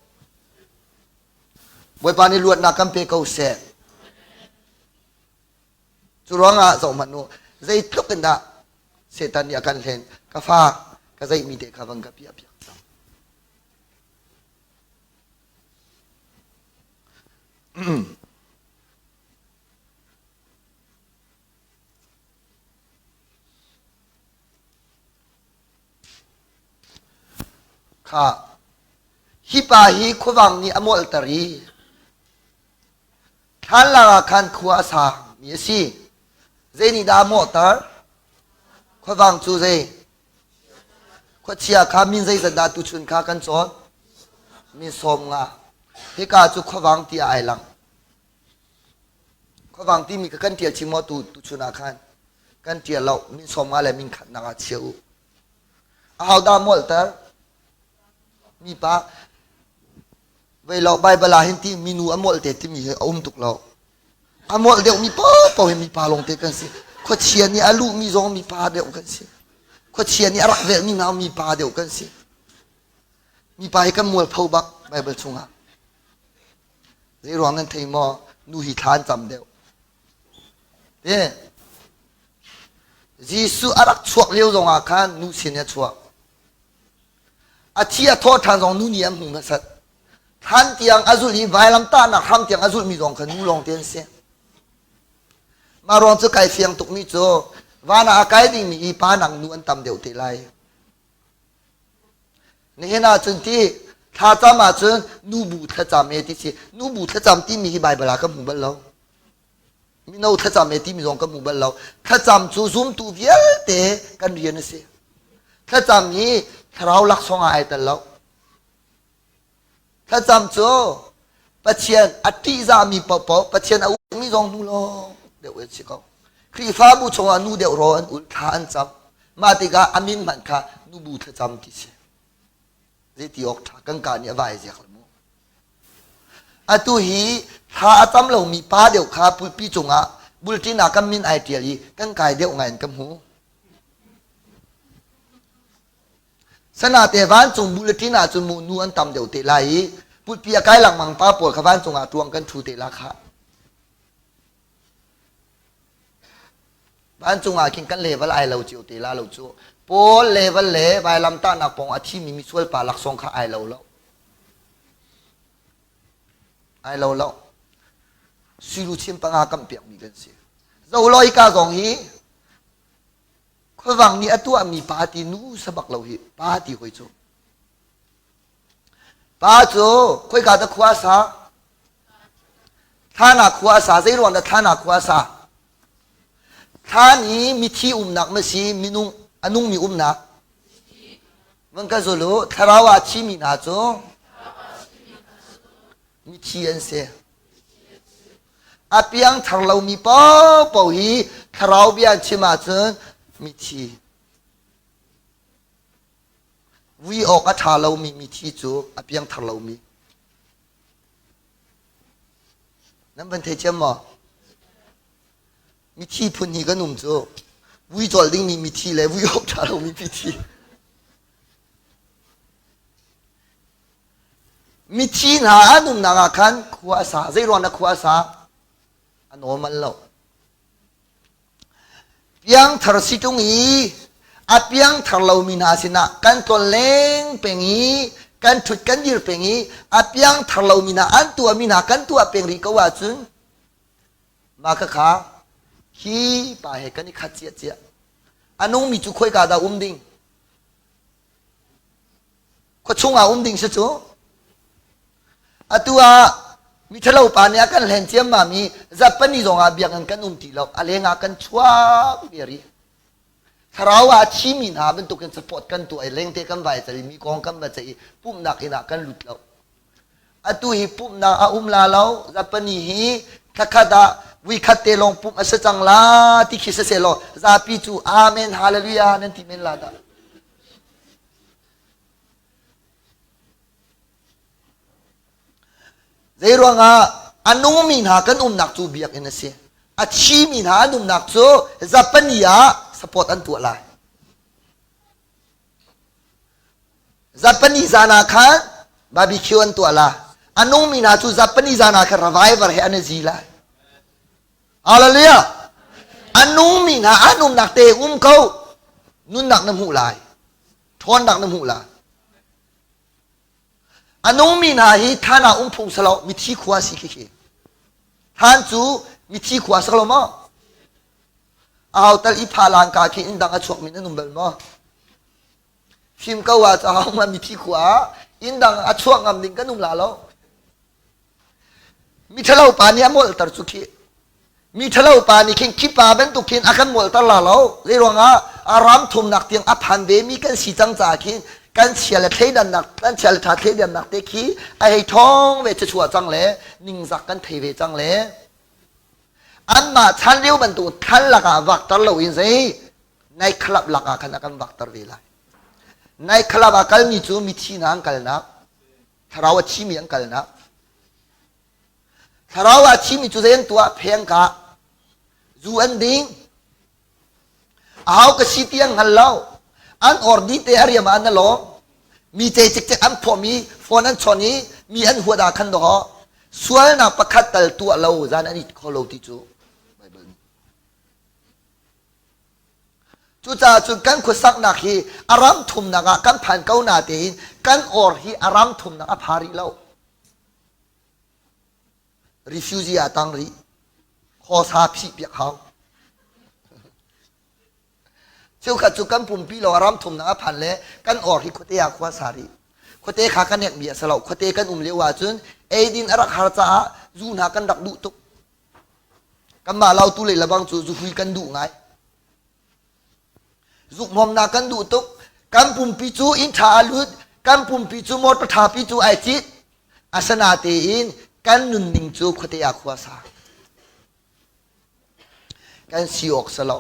Bawipa nih luatnak kan pe ko seh. Cu ruangah zoh hmanh u, zeitluk in dah Satan nih a kan hlen, ka fa ka zeihmi te kha van ka piah piak cang. Kha hi pa hi khuavang nih a molhter i thlanlang ah khan khua a sa mi a si. Zei nih dah a mawhter? Khuavang cu zei? Khuachia kha min zeizat dah tuchun kha kan cawn? Min 15. Hika cu khuavang tiah ai lang. Khuavang timi kha kan ṭial chim maw tu tuchun ah khan? Kan ṭial lo. Min 15 le min khatnak ah chia u. Ahodah molhter? Mipa. Vei lo Baibal ah hin ti minu a molh te timi hi a um tuk lo. A molh deuhmi paohpaoh hi mipa lawngte kan si. Khuachia nih a luhmi zong mipa deuh kan si. Khuachia nih a rak velhmi hna mipa deuh kan si. Mipa hi kan mualpho bak Baibal chungah. Zei ruang nan thei maw? Nu hi thla an cam deuh. Te Jesuh a rak chuak lio zongah khan nu sin a chuak. A thi a thawh ṭhan zong nu nih an hmuh hmasat. Thlan tiang a zulh i vailamtahnak hram tiang a zulhmi zong kha nu lawngte an si. Mah ruang cu kai fiang tukmi cu van ah a kai dingmi i pa nak nu an tam deuh te lai. Nihin ahcun ti thlacam ahcun nubu thlacam e ti si. Nubu thlacam timi hi Baibal ah ka hmu bal lo. Mino thlacam e timi zong ka hmu bal lo. Thlacam cu zumtu vialte kan rian a si. Thlacam hi thlarau laksawng ah ai tel lo. Thlacam cu Pathian a ṭihzahmi paohpaoh Pathian a ukmi zong nu lawng deuh an si ko. Khrihfabu chungah nu deuh raw an ul thla an cam. Mah tikah a min hmanh kha nubu thlacam ti si. Zeiti awk ṭha kan kaa nih a vai ziak lo mu. Atu hi thla a cam lomi pa deuh kha pulpi cungah bulṭin ah kan min ai ṭial i kan kai deuh ngai in ka hmu. Sanate vancung bulletin ahcun mu nu an tam deuh te lai i pulpi a kai lengmang pa pawl kha vancung ah ṭuang kan ṭhu te la khah. Vancung ah khin kan level ai lo cio te la lo cu. Paul level le vailamtahnak pawng a thimi misual pa laksawng kha ai lo lo. Ai lo lo. Suilu chin panga kam piakmi kan si. Zoloi ka zong hi khuavang nih a tuahmi pa ti nu sabak lo hi pa ti hoi cu. Pa cu khoika dah khua a sa? Thlan ah khua a sa. Zei ruang dah thlan ah khua a sa? Thlan hi mithi umnak ma si minung a nungmi umnak? Van ka zul u. Thlarau ah thimi hna cu mithi an si. A piangthar lomi paohpaoh hi thlarau bia an chim ahcun mithi. Vui awk a ṭha lomi mithi cu a piangthar lomi. Nan van thei thiam maw? Mithi phun hi kan um cu. Vui cawl dingmi mithi le vui awk ṭha lomi mithi. Mithi hna an umnak ah khan khua a sa. Zei ruang dah khua a sa? A normal lo. Piangthar si ṭung i a piangthar lomi hna sinah kan tlonleng peng i kan ṭhut kan dir peng i a piangthar lomi hna an tuahmi hna kan tuah peng rih ko ahcun mah khakha hi pa he kan i khat ciahciah. A nungmi cu khoika dah um ding? Khuachung ah um ding si cu. Atu ah miṭhalo pa nih a kan hlen ciammam i Japan zong ah biakinn kan um ti lo. A leng ah kan chuak viar i thlarau ah a thimi hna bantukin support kan tuah i lengte kan vai cal i mi kong kan va ceih i pumhnak inn ah kan lut lo. Atu hi pumhnak a um la lo. Japan hi thlakhat ah vuikhat te lawng pumh a si cang la ti khi si seh law zapi cu amen hallelujah nan ti men la dah. Zeiruangah a nungmi hna kan umnak cu biakinn a si. A thimi hna an umnak cu Zapani ah support an tuah lai. Zapani zan ah khan barbecue an tuah la. A nungmi hna cu Zapani zan ah khan revival he an i zi lai. Hallelujah! A nungmi hna an umnak te um ko. Nunnak na hmuh lai. Ṭhawnnak na hmuh lai. A nungmi hna hi thlan ah um phung salo mithi khua si khi khi. Thlan cu mithi khua si lo maw? Aho tal i pha lan ka khi inn dang a chuak mi nan um bal maw? Fim ko ah cu ma mithi khua ah inn dang a chuak ngam ding kan um la lo. Mi ṭhalo pa nih a molhter cu khi. Mi ṭhalo pa nih khin khi pa bantuk khin a kan molhter la lo. Zei ruangah? A ram thumnak tiang a phan ve mi kan si cang caah khin kan chia le thleidannak kan chia le ṭha thleidannak te khi a hei ṭhawng ve chuah cang le ningzak kan thei ve cang le anmah chan lio bantuk thlan lakah vakter loin zei night club lakah khan a kan vakter ve lai. Night club ah kalmi cu mithi hna an kalnak, thlarau a thimi an kalnak. Thlarau a thimi cu zei an tuah? Pheng ka zu an ding. Ahau ka si ti an hngal lo. An or dih te a riam ah an lawm. Mi ce cikcek an phawm i phone an chawn i mi an huat ah khan dawh sualnak pakhat tal tuah lo zan an it kho lo ti cu Bible nih. Cucaah cun kan khuasaknak hi a ram thumnak ah kan phan ko na tein kan or hi a ram thumnak a pha rih lo. Refugee ah tang rih. Khawsa phih piak hau. Cheukhat cu kan pumpi lawng a ram thumnak a phan le kan or hi khuate ah khua sa rih. Khuate kha kan nekmi a si lo. Khuate kan um lio ahcun eidin a rak har caah zu hna kan rak duh tuk. Kanmah lautu lei lebang cu zuhui kan duh ngai. Zukhmawmnak kan duh tuk. Kan pumpi cu inn ṭha a lut. Kan pumpi cu motor ṭhapi cu ai cit. Asinatein kan nunning cu khuate ah khua sa. Kan si awk si lo.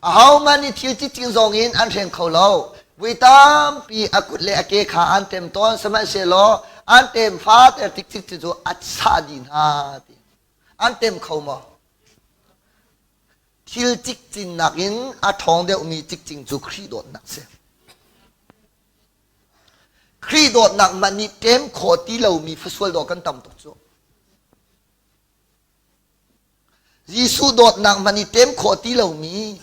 Ahohmanh nih thil cikcin zong in an hreng kho lo. Vui tampi a kut le a ke kha an tem tawn, sihmanhsehlaw an tem fater tik cikcin cu a sah dih hna ti. An tem kho maw? Thil cikcin nakin a ṭhawng deuhmi cikcin cu Khrih dawtnak si. Khrih dawtnak hmanh nih ṭem khawh ti lomi fasual dawh kan tam tuk cu. Jesuh dawtnak hmanh i tem khawh ti lomi,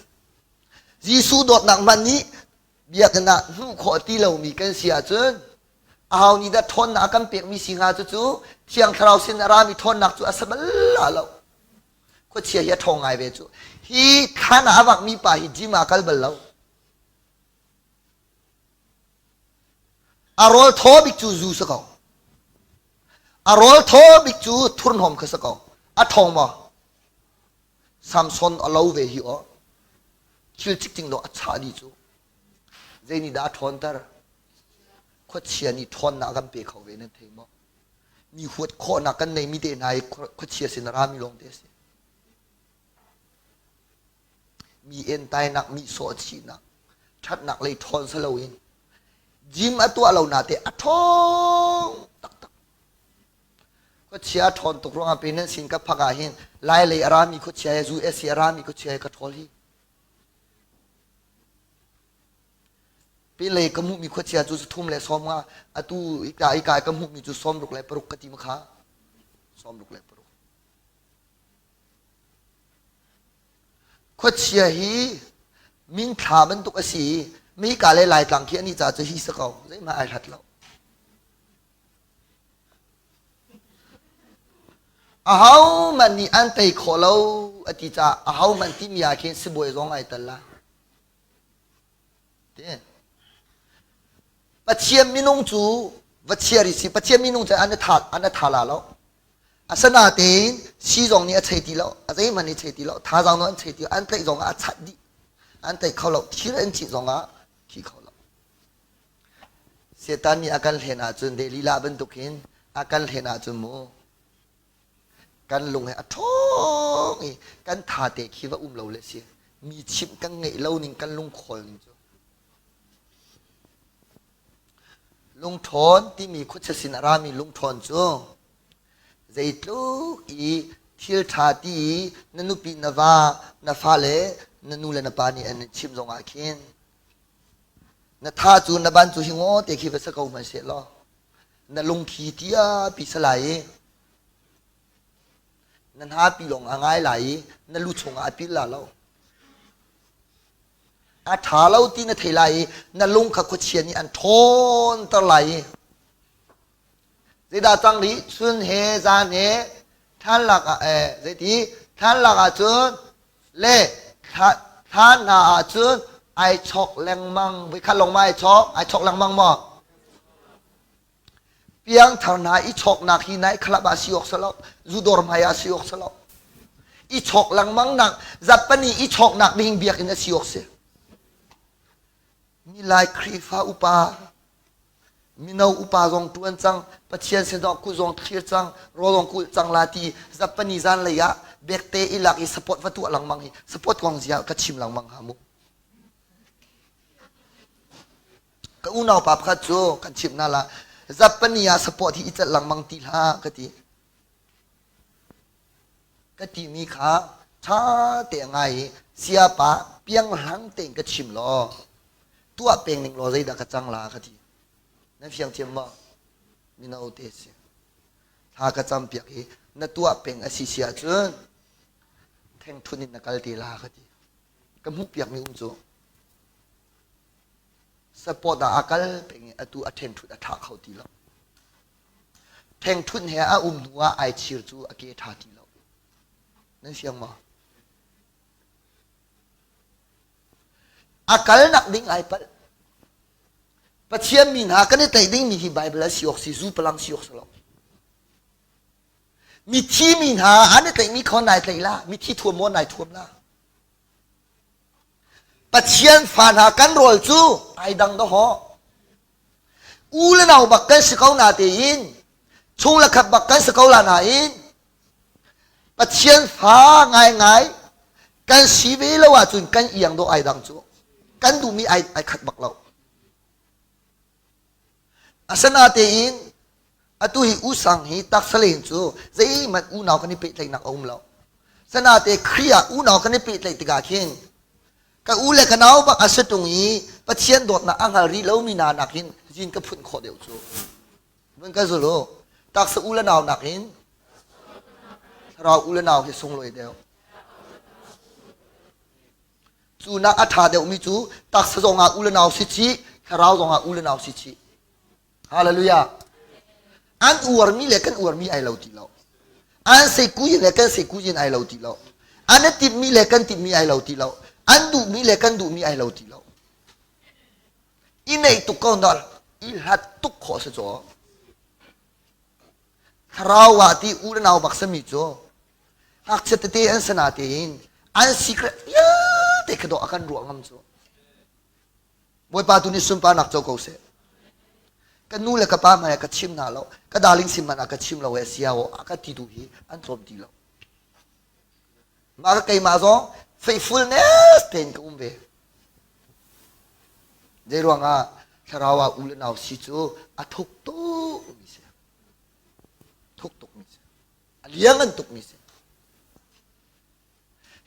Jesuh dawtnak hmanh nih biakinn ah hmuh khawh ti lomi kan si ahcun aho nih dah ṭhawnnak a kan pekmi si hnga cucu Thiang Thlarau sin a rami ṭhawnnak cu a si bal lo. Khuachia hi a ṭhawng ngai ve cu. Hi thlan ah a vakmi pa hi gym ah kal bal lo. A rawl thaw bik cu zu si ko. A rawl thaw bik cu thurhnawm kha si ko. A ṭhawng maw? Samson a lo ve hi aw. Thil cikcing dawh a chah dih cu. Zei nih dah a ṭhawnter? Khuachia nih ṭhawnnak a kan pe kho ve nan thei maw? Mi huat khawhnak kan neimi te hna hi khuachia sin a rami lawng te a si. Mi entainak, mi sawhchihnak, ṭhatnak lei ṭhawn si loin gym a tuah lo nate a ṭhawng taktak. Khuachia a ṭhawn tuk ruangah pe nan sin ka phak ah hin Lai lei a rami khuachia he US a rami khuachia he ka ṭhawl hi. Pinlei ka hmuhmi khuachia cu thum le sawm nga atu ika ika ka hmuhmi cu sawm ruk le paruk ka ti ma kha sawm ruk le paruk. Khuachia hi minthla bantuk a si i mika le Laitlang khi an i ca cu hi si ko zeihmanh ai hlat lo. Ahohmanh nih an tei khawh lo a ti caah ahohmanh timi ah khin sibawi zong ai tel la. Pathian minung cu va chia rih si Pathian minung cu an i tha an i tha la lo. Asinatein si zong nih a chei ti lo, a zeihmanh nih chei ti lo, thazaang zong an chei ti lo, an tlaih zong ah a chat dih. An tlaih kho lo, thil an cih zong ah thi kho lo. Satan nih a kan hlen ahcun Delilah bantukin a kan hlen ahcun mu kan lung he a ṭhawng i kan tha te khi va um lo le si mi chimh kan ngeih lo ning kan lungkhawl ning cu Lungṭhawn timi khuachia sin a rami lungṭhawn cu zeitluk i thil ṭha ti i na nupi na va na fale na nu le na pa nih an in chimh zongah khin na tha cu na ban cu hi ngaw te khi va sa ko hmanh seh law na lungthi tiapi sa lai i na hnapi lawng a ngai lai i na lu chungah a pil la lo. A ṭha lo ti na thei lai i na lung kha khuachia nih an ṭhawnter lai i zeidah cang rih chun he zan he thlan lak ah eh zeiti thlan lak ah cun le thlan hna ah cun ai chok lengmang voikhat lawng ma ai chok ai chok lengmang maw Piangthar hna i chawknak hi nai khalap ah si awk si lo, zudawr hmai ah si awk si lo. I chawk lengmang nak zappani i chawknak ding biakinn a si awk si. Milai Khrihfa upa mino upa zong ṭuan cang Pathian sin zong kut zong thlir cang rawl zong kulh cang la ti zappani zan lei ah bekte i lak i support va tuah lengmang hi support kong zia ka chim lengmang ha mu Ka unau pa pakhat cu kan chimh hna la zappani ah support hi i celh lengmang ti hlah ka ti. Ka timi kha ṭha te a ngai i siapa pianghlang tein ka chim law tuah peng ning law zeidah ka cang la ka ti. Nan fiang thiam maw? Mino te si. Thla ka cam piak i na tuah peng a si si ahcun thengthun in na kal te la ka ti. Ka hmuh piakmi um cu. Support ah a kal peng i atu a ṭhenṭhut a ṭha kho ti lo. Ṭhengṭhunh he a um hnu ah ai chir cu a ke ṭha ti lo. Nan fiang maw? A kalnak ding ai palh. Pathian mi hna kan i tlaih dingmi hi Bible a si awk si, zu palang si awk si lo. Mithi mi hna an i tlaihmi kho nai tlaih la, mithi thuam maw nai thuam la. Pathian fa hna kan rawl cu ai dang dawhaw. U le nau bak kan si ko na tein chung le khat bak kan si ko la nain Pathian fa ngaingai kan si ve lo ahcun kan iang dawh ai dang cu. Kan duhmi ai, ai khat bak lo. Asinatein atu hi usang hi taksalen cu zeihmanh unau kan i pehtlaihnak a um lo. Sanate Khrih ah unau kan i pehtlaih tikah khin ka u le ka nau bak a si ṭung i Pathian dawtnak a hngal rih lomi hna nakin zin ka phunh khawh deuh cu. Vun ka zul u. Taksa u le nau nakin thlarau u le nau hi sunglawi deuh. Cu nak a ṭha deuhmi cu taksa zongah u le nau si chih, thlarau zongah u le nau si chih. Hallelujah. An uarmi le kan uarmi ai lo ti lo. An seikuyin le kan seikuyin ai lo ti lo. An i timhmi le kan timhmi ai lo ti lo. An duhmi le kan duhmi ai lo ti lo. I neih tuk ko na i hlat tuk khawh si caw. Thlarau ah ti u le nau bak sami cu ngakchia tete an si natein an secret vialte kha dawh a kan ruah ngam cu. Bawipa tu nih sunparnak co ko seh. Ka nu le ka pa hmai ah ka chim hna lo, ka darling sin hmanh ah ka chim lo e sia a ka ti tu hi an tlawm ti lo. Mah ka keimah zong faithfulness tein ka um ve. Zei ruangah thlarau ah u le nau si cu a thuk tuk mi si. Thuk tuk mi si. A liangan tuk mi si.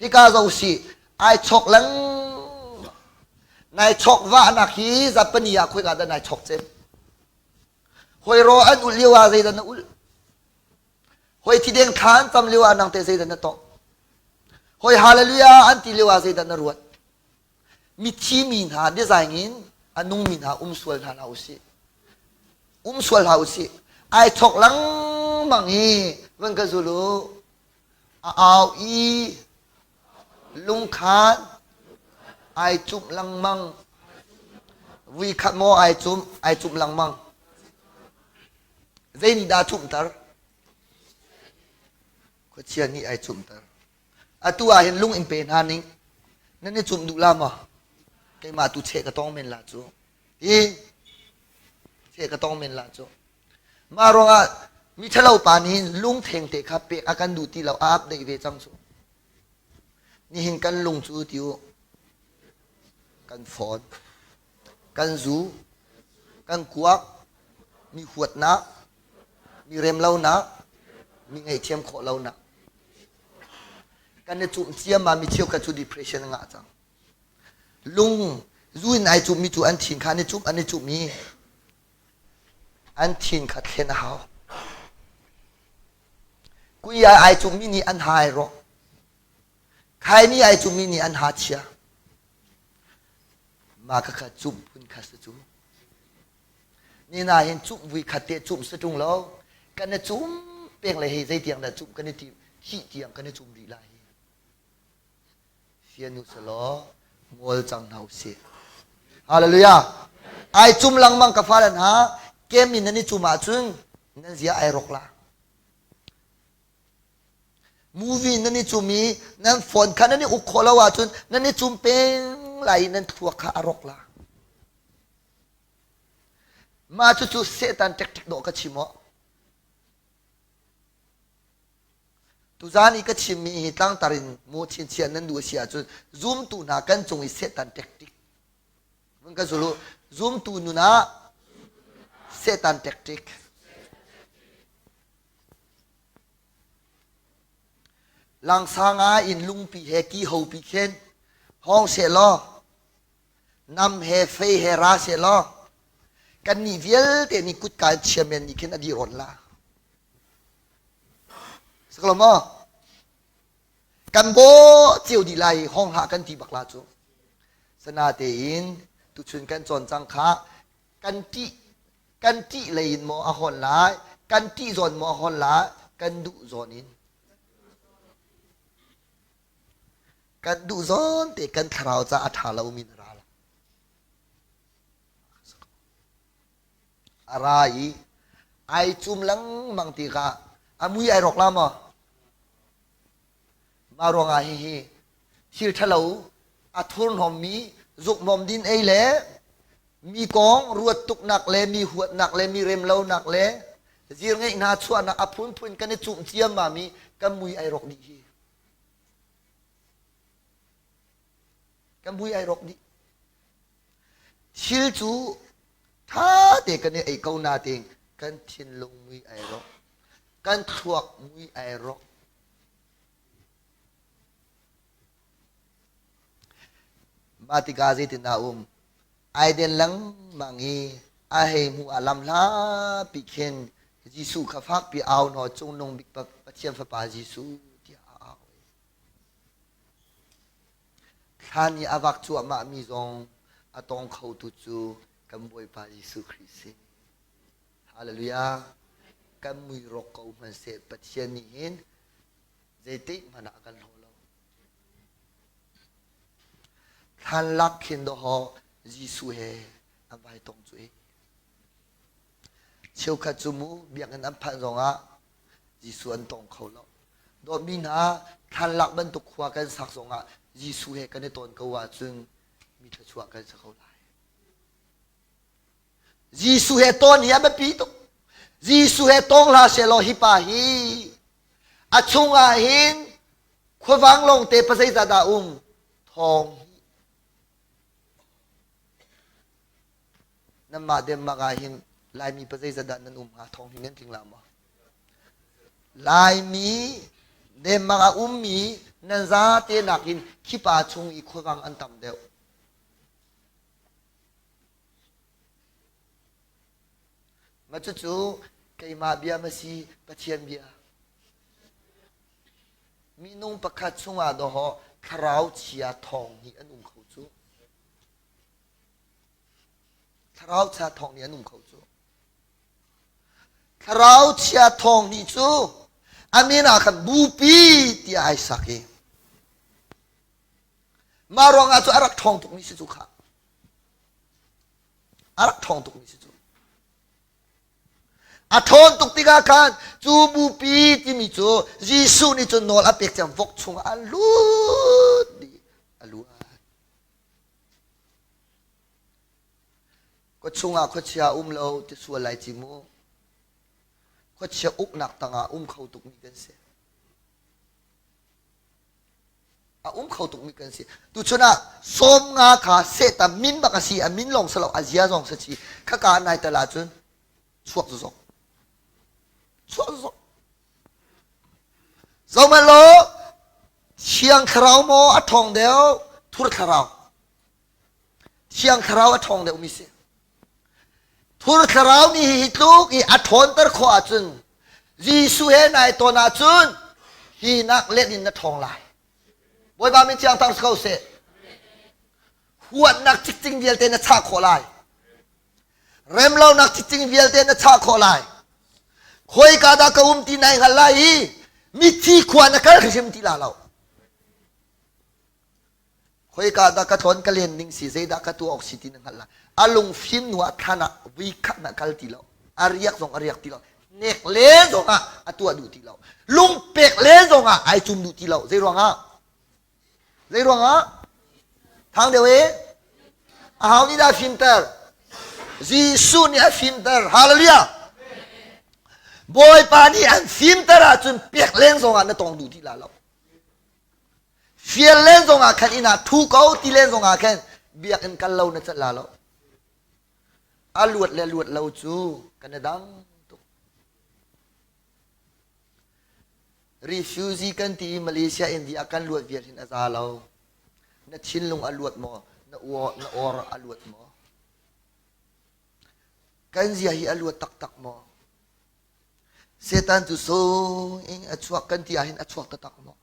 Hika zo si ai chok lengmang. Nai chok vahnak hi zapani ah khoika dah nai chok cem. Hoi ro an ulh lio ah zeidah na ulh? Hoi thideng thla an cam lio ah nang te zeidah na tawh? Hoi hallelujah an ti lio ah zeidah na ruat? Mithi mi hna design in a nungmi hna um sual hna hlah usih. Um sual hlah usih. Ai chok lengmang i van ka zul u. A au i lungkhan ai cumh lengmang. Vui khat maw ai cumh? Ai cumh lengmang. Zei nih dah a cumhter? Khuachia nih ai cumhter. Atu ah hin lung in pe hna ning. Nan i cumh duh la maw? Keimah tu cheh ka tong men la cu. Hi cheh ka tong men la cu. Mah ruangah mi ṭhalo pa nih hin lung thengte kha pek a kan duh ti lo a ap deih ve cang cu. Nihin kan lung cu ti u kan fawn, kan zu, kan kuak, mi huatnak, mi remlonak, mi ngaihthiam khawh lonak. Kan i cumh ciammam mi cheukhat cu depression a ngah cang. Lung zu in ai cumhmi cu an thin kha an i cumh an i cumh i an thin kha thlen a hau. Kui ai ai cumhmi nih an ha ai rawk. Khaini ai cumhmi nih an ha chia. Mah kha cumh phun kha si cu. Ni na hin cumh vui khat te cumh si ṭung lo. Kan i cum peng le hei zeitiang dah cumh kan i tim thih tiang kan i cum rih lai hi. Fian u selaw ngol cang hna usih. Hallelujah. Ai cum lengmang ka fale hna kem in nan i cum ahcun nan zia ai rawk la. Movie nan i cum i nan phone kha nan i uk khawh lo ahcun nan i cum peng lai i nan thluak kha a rawk la. Mah cucu Satan tactic dawh ka chim aw. Tuzaan i ka chimmi hi tlangtar in mu chinchin nan duh a si ahcun zumtu hna kan cung i Satan tactic Vun ka zul u. Zumtu nun ah Satan tactic. Langsang ah in lungpi he ki hopi khin hawng seh law nam he fei he ra seh law kannih vialte nih kutka in chiamen nih khin a dih rawn la. Saklo maw? Kan bawh cio dih lai i hawng hlah kan ti bak la cu. Sanatein tuchun kan cawn cang kha kan ṭih kan ṭih lei in maw a hawn lai kan ṭih zawn maw a hawn lai kan duh zawn in kan duh zawn te kan thlarau ca a ṭha lomi na ra la a ra i ai cum lengmang tikah a mui ai rawk la maw Mah ruangah hihi thil ṭhalo a thurhnawmmi zukhnawm din ei le mi kong ruat tuknak le mi huatnak le mi remlonak le zirngeih hna chuahnak a phunphun kan i cumh ciammam i kan mui ai rawk dih hi. Kan mui ai rawk dih. Thil cu ṭha te kan i ei ko natein kan thinlung mui ai rawk. Kan thluak mui ai rawk. Mah tikah zeitindah a um? Ai den lengmang i a hei hmuh ah lam hlapi khin Jesuh kha fakpi au hnaw cungnung bik Pathian Fapa Jesuh tiah a au. Thlan i a vak cuahmahmi zong a tong khotu cu kan Bawipa Jesuh Khrih si. Hallelujah. Kan mui rawk ko hmanhseh Pathian nih hin zeitik hmanh ah a kan hlaw lo. Thlan lak khin dawhaw Jesuh he an vai tong cu e. Cheukhat cu mu biakinn an phanh zongah Jesuh an tong kho lo. Dawtmi hna thlan lak bantuk khua kan sak zongah Jesuh he kan i tawn ko ahcun mi thluachuah kan si kho lai. Jesuh he tawn hi a biapi tuk. Jesuh he tawng hlah sehlaw hi pa hi a chungah hin khuavang lawngte pazeizah dah um thawng hi nanmah Denmark ah hin Laimi pazeizah dah nan um hnga thawng hi nan tling la maw Laimi Denmark ah ummi nan zate nakin khi pa chung i khuavang an tam deuh Mah cucu keimah bia ma si Pathian bia. Minung pakhat chungah dawhaw thlarau chia thawng nih an um kho cu. Thlarau chia thawng nih an um kho cu. Thlarau chia thawng nih cu a min ah khan bupi tiah ai sak i mah ruangah cu a rak ṭhawng tukmi si cu khah. A rak ṭhawng tukmi si cu. A ṭhawn tuk tikah khan cu bupi timi cu Jesuh nih cun nawl a pek cang vok chungah a lut dih a luat. Khua chungah khuachia um lo ti sual lai ci mu. Khuachia uknak tangah um kho tukmi kan si. A um kho tukmi kan si. Tuchun ah 50 kha Satan min bak a si, a min lawng si lo, a zia zong si chi. Khaka nai tel ahcun chuak zok. Chuak zok. Zohmanh law, Thiang Thlarau maw a ṭhawng deuh, thur thlarau. Thiang Thlarau a ṭhawng deuhmi si. Thur Thlarau nih hi tluk i a ṭhawnter khawh ahcun Jesuh he nai tawn ahcun hi nak let in na ṭhawng lai. Bawipa min thiang tar si ko seh. Huatnak cikcing vialte na chah khawh lai. Remlonak cikcing vialte na chah khawh lai. Khawika dah ka um ti nai hngal lai i mithi khua na kal hrim ti la lo. Khoika dah ka tlawn ka len ning si zeidah ka tuah awk si ti na hngalh lai. A lungfim hnu ah thlan ah vui khat na kal ti lo. A riak zong a riak ti lo. Nek len zongah a tuah duh ti lo. Lungpek len zongah ai cum duh ti lo. Zei ruangah? Zei ruangah? Thang deuh e? Aho nih dah a fimter? Jesuh nih a fimter. Hallelujah! Bawipa nih an fimter ahcun pek leng zongah na tong duh ti la lo. Fial len zongah khan inn ah thu ko ti len zongah khan biakinn kal lo na cat la lo. A luat le luat lo cu kan i dang tuk. Refugee kan ti i Malaysia, India kan luat vial hin a za lo. Na thinlung a luat maw? Na or, na or a luat maw? Kan zia hi a luat taktak maw? Satan cu sung in a chuak kan ti ahhin a chuak taktak maw?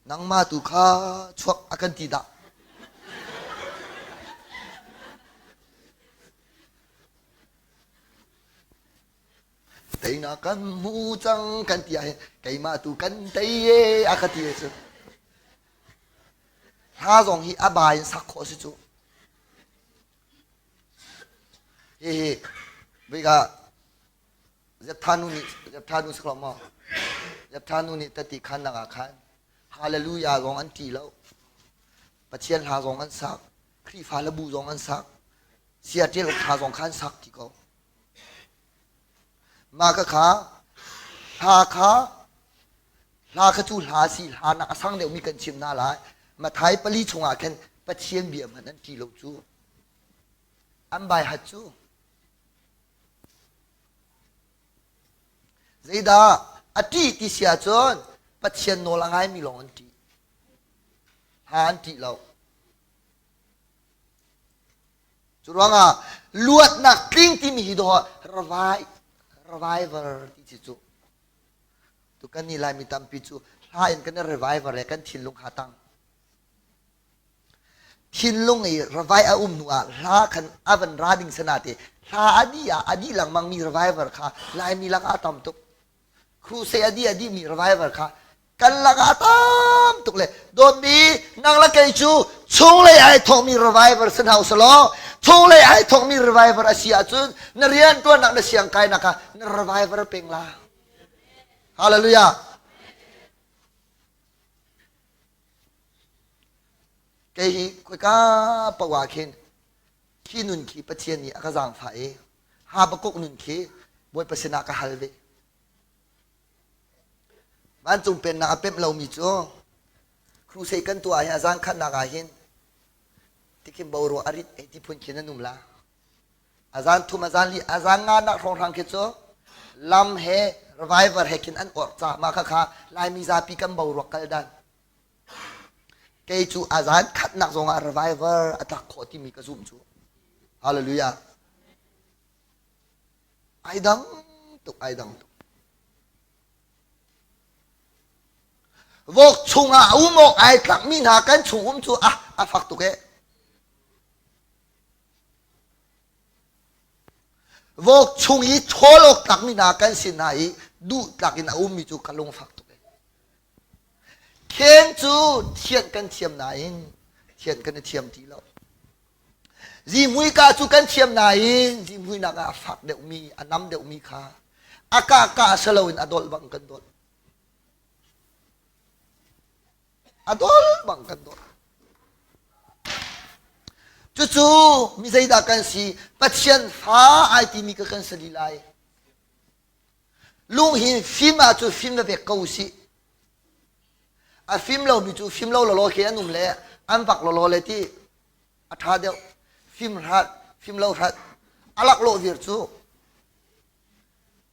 Nangmah tu kha chuak a kan ti dah. Teinak kan hmu cang kan ti ahhin keimah tu kan tei e a ka ti e cu. Hla zong hi a ba in sak khawh si cu. Hihi vika Zeptha nu nih Zeptha nu si maw? Zeptha nu nih tati khan nak ah khan Hallelujah zong an ti lo. Pathian hla zong an sak. Khrihfa le bu zong an sak. Siaṭial uk hla zong kha an sak ti ko. Mah ka kha hla kha hla kha cu hla si hla nak a sang deuhmi kan chim hna lai. Mathai pali chungah khan Pathian bia hmanh an ṭi lo cu. An bai hat cu. Zeidah a ṭih ti si ahcun Pathian nawl a ngaimi lawng an ṭih. Hla an ṭih lo. Cu ruangah luatnak tling timi hi dawh revival ti si cu. Tu kan nih Laimi tampi cu hla in kan i revival le kan thinlung kha tang. Thinlung i revive a um hnu ah hla khan a van ra ding sana te hla a dih ah a dih lengmang mi revival kha Laimi lakah a tam tuk. Crusade a dih a dihmi revival kha kan lakah a tam tuk le dawtmi nang le kei cu chunglei ai thawkmi revival si hna usalaw chunglei ai thawkmi revival a si ahcun na riantuannak na siangkainak kha na revival peng la. Hallelujah. Kei hi khoika paoh ah khin khi nun khi Pathian nih a ka zaangfah i Habakkuk nun khi Bawipa sinah ka hal ve. Vancung pennak a pemh lomi cu crusade kan tuah hi a zangkhatnak ah hin tikhin boruak a rit ei ti phun khin an um la. A zan thum a zan li a zan nga nak hrawnghrang khi cu lam he revival he khin an orh ca mah kha kha Laimi zapi kan boruak kal dan. Kei cu a zan khatnak zongah revival a tlak khawh timi ka zumh cu. Hallelujah. Ai dang tuk, ai dang tuk. Vok chungah a um awk ai tlakmi hna kan chung um cu ah a fak tuk eh. Vok chung i ṭhawl awk tlakmi hna kan si hna i duh tlak in a ummi cu ka lungfak tuk eh. Khen cu thianh kan thiam nain thianh kan i thiam ti lo. Zihmui ka cu kan thiam nain zihmuinak ah a fak deuhmi, a nam deuhmi kha a ka ka si loin a dolh bang kan dolh. A dolh bang kan dolh. Cucu mi zeidah kan si? Pathian fa ai timi ka kan si lila ai. Lung hi fim ahcun fim va pek ko usih. A fim lomi cu fim lo lawlaw khi an um le an vak lawlaw le ti a ṭha deuh. Fim hrat, fim lo hrat. A laklawh vir cu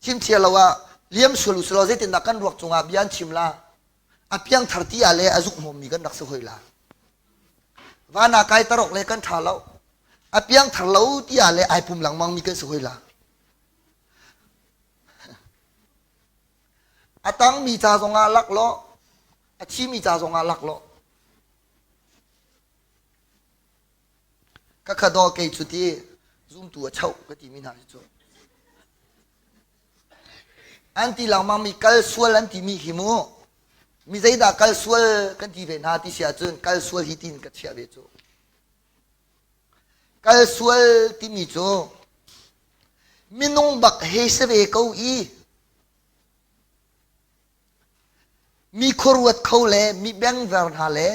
chimchia lo ah liam sual u selaw zeitindah kan ruak cungah bia an chim la. A piangthar ti ah le a zuk hmawmmi kan rak si hoi la. Van ah kai tarok le kan ṭha lo. A piangthar lo ti ah le ai pum lengmangmi kan si hoi la. A tangmi ca zongah laklawh, a thimi ca zongah laklawh. Ka kha daw kei cu ti zumtu a choh ka timi hna hi cu. An ti lengmang mi kal sual an timi hi mu. Mi zeidah kal sual kan ti ve hna ti si ahcun kal sual hi tiin ka chiah ve cu. Kal sual timi cu. Minung bak hei si ve ko i mi khuaruat kho le mi bengver hna le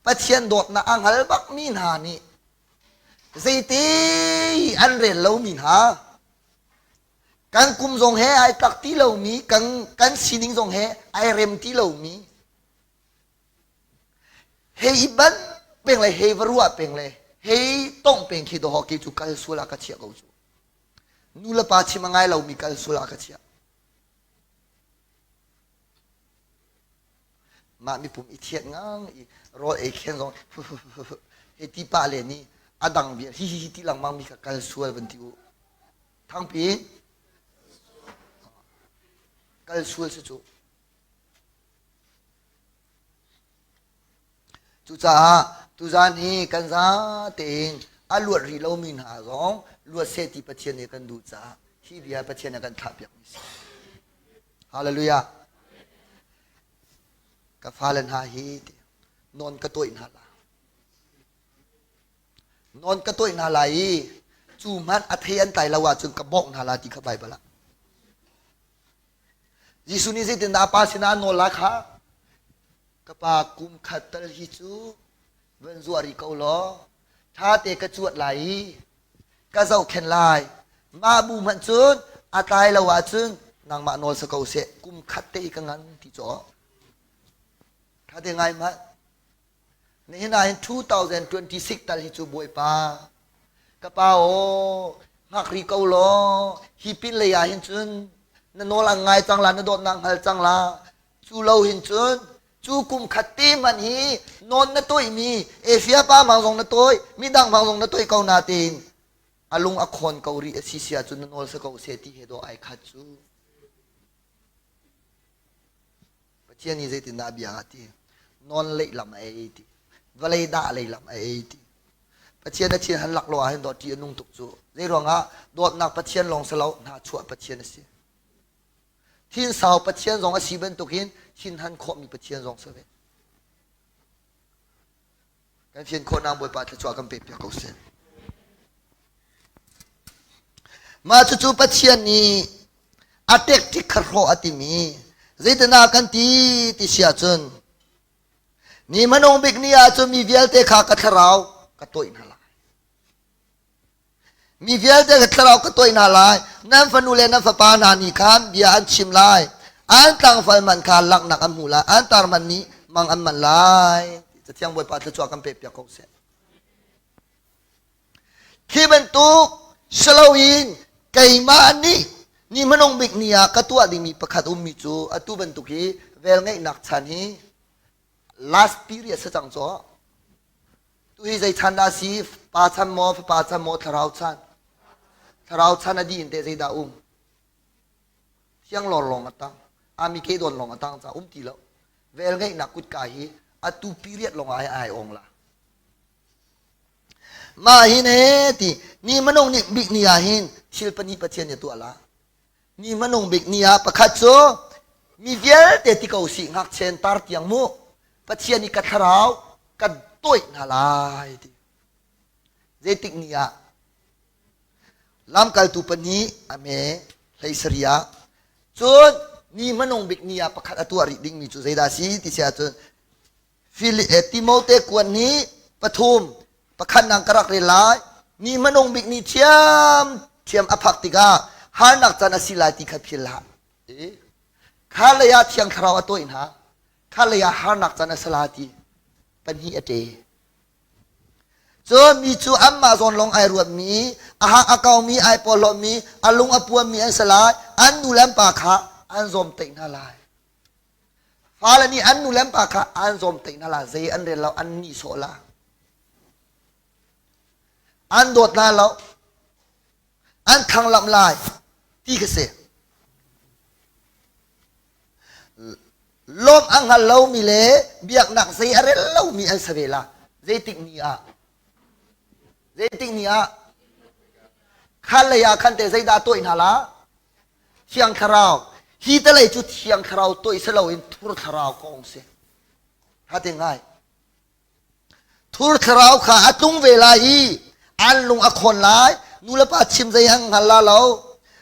Pathian dawtnak a hngal bakmi hna nih zeiti an rel lomi hna kan kum zong he ai tlak ti lomi kan kan sining zong he ai rem ti lomi hei i ban peng le hei va ruah peng le hei tongh peng khi dawh ki cu kal sual ah ka chiah ko cu nu le pa chim a ngai lomi kal sual ah ka chiah mah mipum i thiat ngang i rawl ei khen zong he ti pa le nih a dang bia hi hi hi ti lengmang mi kha kal sual van ti u thangpi kal sual si cu Cucaah tuzaan hi kan za tein a luat rih lomi hna zong luat seh ti Pathian nih kan duh caah hi bia Pathian a kan thlahpiakmi si. Hallelujah. Ka fale hna hi non ka tawih hna la. Non ka tawih hna lai i cu hmanh a thei an tlai lo ahcun ka bawk hna la ti kha Baibal ah. Jesuh nih zeitindah a pa sinah a nawl lai kha? Ka pa kum khat tal hi cu van zuah rih ko law ṭha te ka cuat lai i ka zohkhenh lai. Mah bu hmanh cun a tlai lo ahcun nangmah nawl si ko seh kum khat te i ka ngan ti caw. Ṭha te ngai hmanh. Nihin ah hin 2026 tal hi cu Bawipa ka pa aw hngak rih ko law hi pin lei ah hin cun na nawl an ngai cang la na dawtnak hngal cang la cu lo hin cun cu kum khat te man hi nawn na toihmi Efia pa mang zong na toih midang mang zong na toih ko na tein a lung a khawn ko rih a si sia cun na nawl sa ko se ti he do ai khat cu Pathian nih zeitindah a bia a ti? Nawn lehlam a ei ti. Vawlei dah lehlam a ei ti. Pathian a thin han lak lo ahhin dawt ṭih a nung tuk cu. Zei ruangah dawtnak Pathian lawng si lo, hna chuah Pathian a si. Thinsau Pathian zong a si bantukin thinhan khawhmi Pathian zong si ve. Kan fian khawhnak Bawipa thluachuah kan pek piak ko seh. Mah cucu Pathian nih a tek kha hrawh a timi zeitinah kan ti ti si ahcun ni hmanung bik ni ahcun mi vialte kha ka thlarau ka tawih hna lai. Mi vialte ka thlarau ka tawih hna lai. Nan fanu le nan fapa hna nih khan bia an chim lai. An tlangval man kha langhnak an hmu lai. An tar man nih mang an man lai. Cathiang Bawipa thluachuah kan pek piak ko seh. Khi bantuk si loin keimah nih ni hmanung bik ni ah ka tuah dingmi pakhat ummi cu atu bantuk hi velngeihnak chan hi last period si cang caw. Tu hi zei chan dah si? Pa chan maw, fapa chan maw, thlarau chan? Thlarau chan a dih in teh zeidah um? Thiang lawr lawng a tang. Ami ke dawn lawng a tang ca um ti lo. Vel ngeihnak kutka hi atu period lawng ah ai ong la. Mah hi ne ti ni manung nih bik ni ah hin thil pahnih Pathian nih tuah la. Ni hmanung bik ni ah pakhat cu mi vialte ti ko sih ngakchen tar tiang mu Pathian i ka thlarau ka tawih hna lai ti. Zeitik ni ah lamkaltu pahnih a me hlei sari ah cun ni hmanung bik ni ah pakhat a tuah rih dingmi cu zeidah si ti si ahcun Timote kuan nih pathum pakhat nang ka rak rel lai ni hmanung bik ni thiam thiam a phak tikah harnak caan a si lai ti kha phil hlah kha lei ah thiang thlarau a tawih hna kha lei ah harnak caan a si la ti pahnih a ṭe cun mi cu anmah zawn lawng ai ruatmi a hak a kaumi ai porhlawtmi a lung a puammi an si lai an nu le an pa kha an zawmtaih hna lai Fale nih an nu le an pa kha an zawmtaih hna la, zei an rel lo, an nihsawh la. An dawt la lo, an thanglamh lai ti ka si. Lawmh a hngal lomi le biaknak zei a rel lomi an si ve la. Zeitik ni ah? Zeitik ni ah? Khan lei ah khan te zeidah tuah hna la? Thiang Thlarau. Hi talei cu Thiang Thlarau toih si loin thur thlarau kong si. Hate ngai. Thur thlarau kha a tlung ve lai i an lung a khawn lai. Nulepa chim zei an hngal la lo.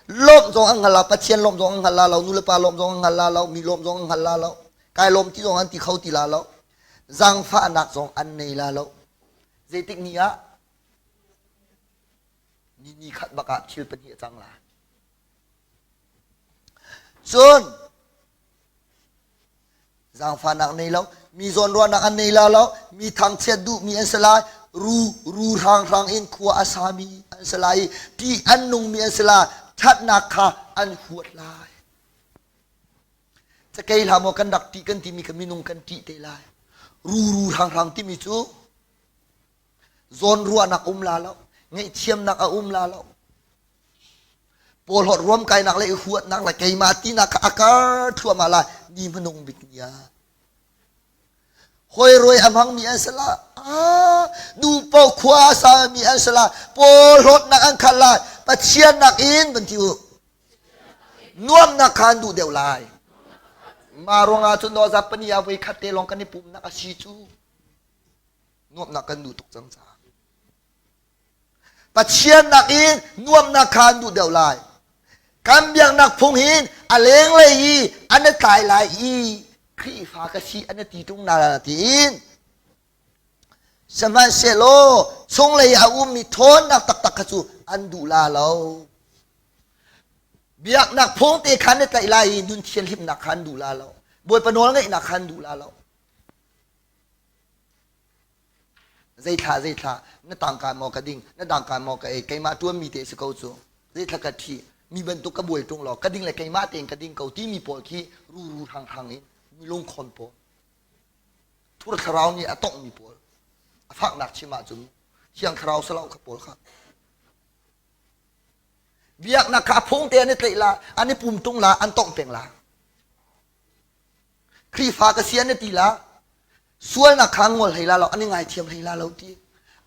Lawmh zong an hngal la, Pathian lawmh zong an hngal la lo, nulepa lawmh zong an hngal la lo, mi lawmh zong an hngal la lo, kai lawm ti zong an ti kho ti la lo. Zaangfahnak zong an nei la lo. Zeitik ni ah ni ni khat bak ah thil pahnih a cang lai. Cun Zaangfahnak nei lo, mi zawnruahnak an nei la lo, mi thangchiat duhmi an si lai, ru ru hranghrang in khua a sami an si lai i ṭih an nungmi an si lai, ṭhatnak kha an huat lai. Cakei hlah maw kan rak ṭih kan timi kha minung kan ṭih te lai. Ru ru hranghrang timi cu zawnruahnak um la lo, ngaihthiamnak a um la lo. Pawlhawt ruamkainak le i huatnak le keimah tinak kha a kar thluahmah lai ni hmanung bik ni ah. Hawi ruai a hmangmi an si la, nu paoh khua a sami an si la, pawlhawtnak an khat lai, Pathian nakin van ti u. Nuamnak kha an duh deuh lai. Mah ruangah cun North Pani ah voi khat te lawng kan i pumnak a si cu. Nuamnak kan duh tuk cang caah. Pathian nakin nuamnak kha an duh deuh lai. Kan biaknak phung hin a lenglei i an i tlai lai i Khrihfa ka si an i ti ṭung na tiin sihmanhsehlaw chunglei a ummi ṭhawnnak taktak kha cu an duh la lo. Biaknak phung te kha an i tlaih lai i nun thianhlimnak kha an duh la lo. Bawipa nawl ngeihnak kha an duh la lo. Zeithla zeithla na tangka maw ka ding na dangka maw ka ei keimah ṭuanmi te si ko cu zeithla ka ṭhi mi bantuk ka buai ṭung law ka ding le keimah tein ka ding ko timi pawl khi ruru hranghrang in mi lungkhon pawl thur thlarau nih a tonghmi pawl a faknak chim ahcun thiang thlarau salau kha pawl kha biaknak kha a phung te an i tlaih la an i pum tung la an tongh peng la Khrihfa ka si an ti la sualnak kha ngol hlei la lo an i ngaithiam hlei la lo ti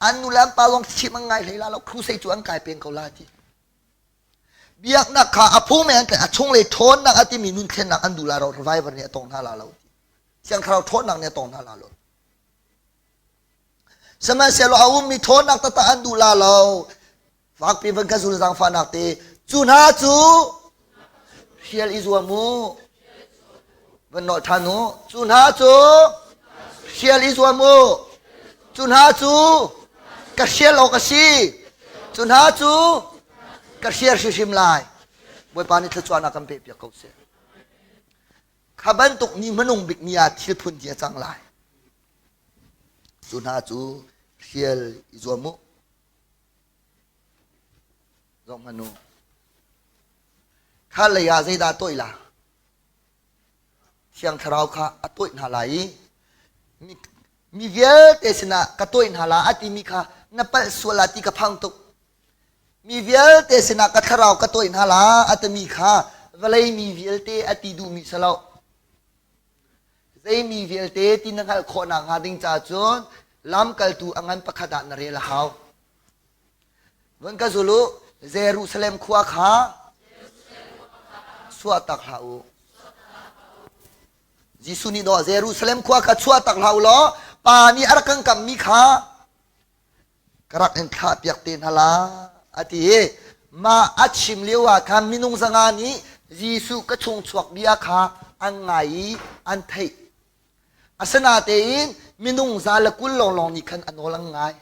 an nu le an pa zong chim an ngai hlei la lo crusade cu an kai peng ko la ti biaknak kha a phung men a chunglei ṭhawnnak a timi nun thlennak an duh la lo revival nih a tong hna la lo ti thiang thlarau ṭhawnnak nih a tong hna la lo sihmanhsehlaw a ummi ṭhawnnak taktak an duh la lo Fakpi van ka zul zaangfahnak te cu hna cu hrial i zuam u. Van nolh ṭhan u. Cu hna cu hrial i zuam u. Cu hna cu ka hrial awk a si. Cu hna cu ka hrial hrimhrim lai. Bawipa nih thluachuahnak kan pekpiak ko seh. Kha bantuk ni hmanung bik ni ah thil phun ti a cang lai. Cu hna cu hrial i zuam u. Zoh hmanh u. Kha lei ah zeidah tawih la? Thiang Thlarau kha a tawih hna lai i mi, mi vialte sinah ka tawih hna la a timi kha na palh sual la ti ka phang tuk. Mi vialte sinah ka thlarau ka tawih hna la a timi kha vawlei mi vialte a ti duhmi si lo. Zeimi vialte ti na hngalh khawh nakhnga ding ca cun lamkaltu a ngan pakhat ah na rel a hau. Vun ka zul u, Jerusalem khua kha chuah tak hlah u. Jesuh nih dawh Jerusalem khua kha chuah tak hlah u law pa nih a rak kan kammi kha ka rak in thlah piak te hna la a ti i mah a chim lio ah khan minung zanga nih Jesuh ka chung chuak bia kha an ngai i an theih. Asinatein minung za le 20 lawnglawng nih khan a nawl an ngai.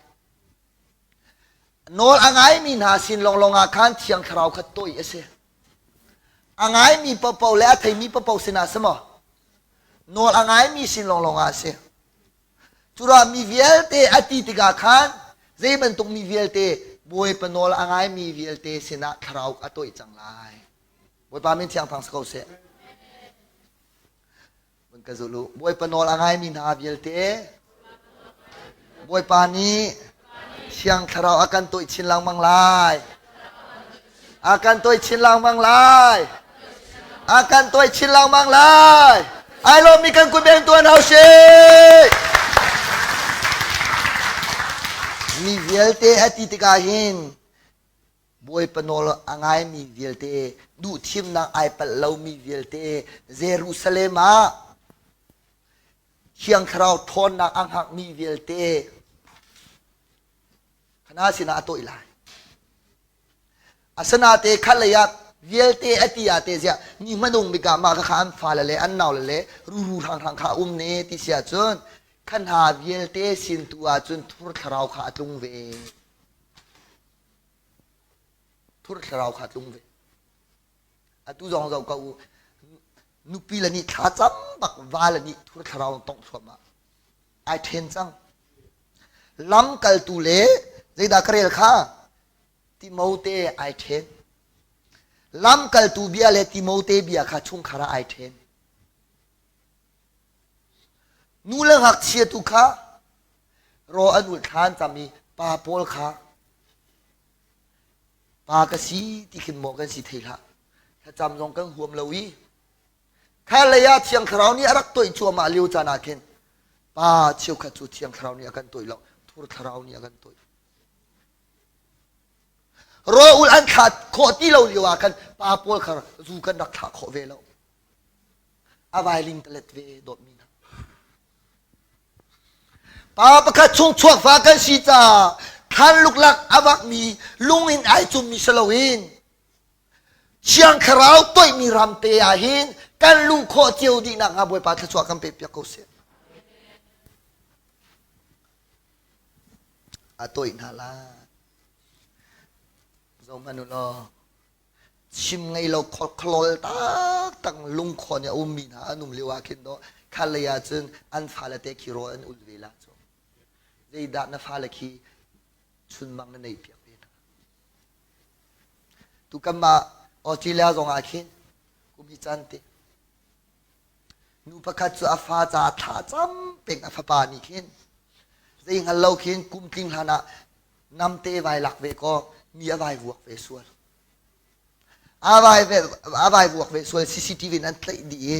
Nawl a ngaimi hna sin lawnglawng ah khan Thiang Thlarau kha toih a si. A ngaimi paohpaoh le a theimi paohpaoh sinah si maw? Nawl a ngaimi sin lawnglawng ah a si. Curuah mi vialte a ti tikah khan zei bantuk mi vialte Bawipa nawl a ngaimi vialte sinah thlarau a toih cang lai. Bawipa min thiang thang si ko seh. Vun ka zulh u. Bawipa nawl a ngaimi hna vialte Bawipa nih Thiang Thlarau a kan toih chin lengmang lai. A kan toih chin lengmang lai. A kan toih chin lengmang lai. Ai lawmmi kan kut beng tuan hau si. Mi vialte a ti tikah hin Bawipa nawl a ngaimi vialte, duhthimnak ai palh lomi vialte Jerusalem ah Thiang Thlarau ṭhawnnak a hngakmi vialte khana sinah a tawih lai. Asinate khat lei ah. Vialte a ti ah te ziah ni hmanung bik ah mah kha an fale le an naule le ruru hranghrang kha um ne ti si ahcun kha hna vialte sin tu ahcun thur thlarau kha a tlung ve. Thur thlarau kha a tlung ve. Atu zong zoh ko u. Nupi le nih thla cam bak va le nih thur thlarau tongh thluahmah. Ai then cang. Lamkaltu le zeidah ka rel kha Timote ai then. Lamkaltu bia le Timote bia kha chungkhar ah ai then. Nu le ngakchia tu kha ro an ulh thlan cam i pa pawl kha pa ka si ti khin maw kan si thei hlah. Thlacam zong kan huam lo i kha lei ah Thiang Thlarau nih a rak toih cuahmah lio caan ah khin pa cheukhat cu Thiang Thlarau nih a kan toih lo, thur thlarau nih a kan toih. Rawl an thlah khawh ti lo lio ah khan pa pawl kha zu kan rak thlah khawh ve lo. A vailing talet ve dawtmi hna. Pa pakhat chung chuak fa kan si caah thlan luklak a vakmi lung in ai cummi si loin Thiang Thlarau toihmi ram te ah hin kan luh khawh cio dih nakhnga Bawipa thluachuah kan pek piak ko seh. A toih hna lai. Zohhmanh u law, chim ngei lo kholkholol taktak lungkhawn i a ummi hna an um lio ah khin dawh kha lei ah cun an fale te khi rawl an ul ve la cu. Zeidah na fale khi chunmang na neih piak ve hna. Tu kanmah Australia zong ah khin kum hi caan te Nu pakhat cu a fa caah thla cam peng a fapa nih khin zei hngal lo khin kum tling hlan ah namte vai lak ve kaw mi a vai vuak ve sual. A vai ve a vai vuak ve sual CCTV in an tlaih dih i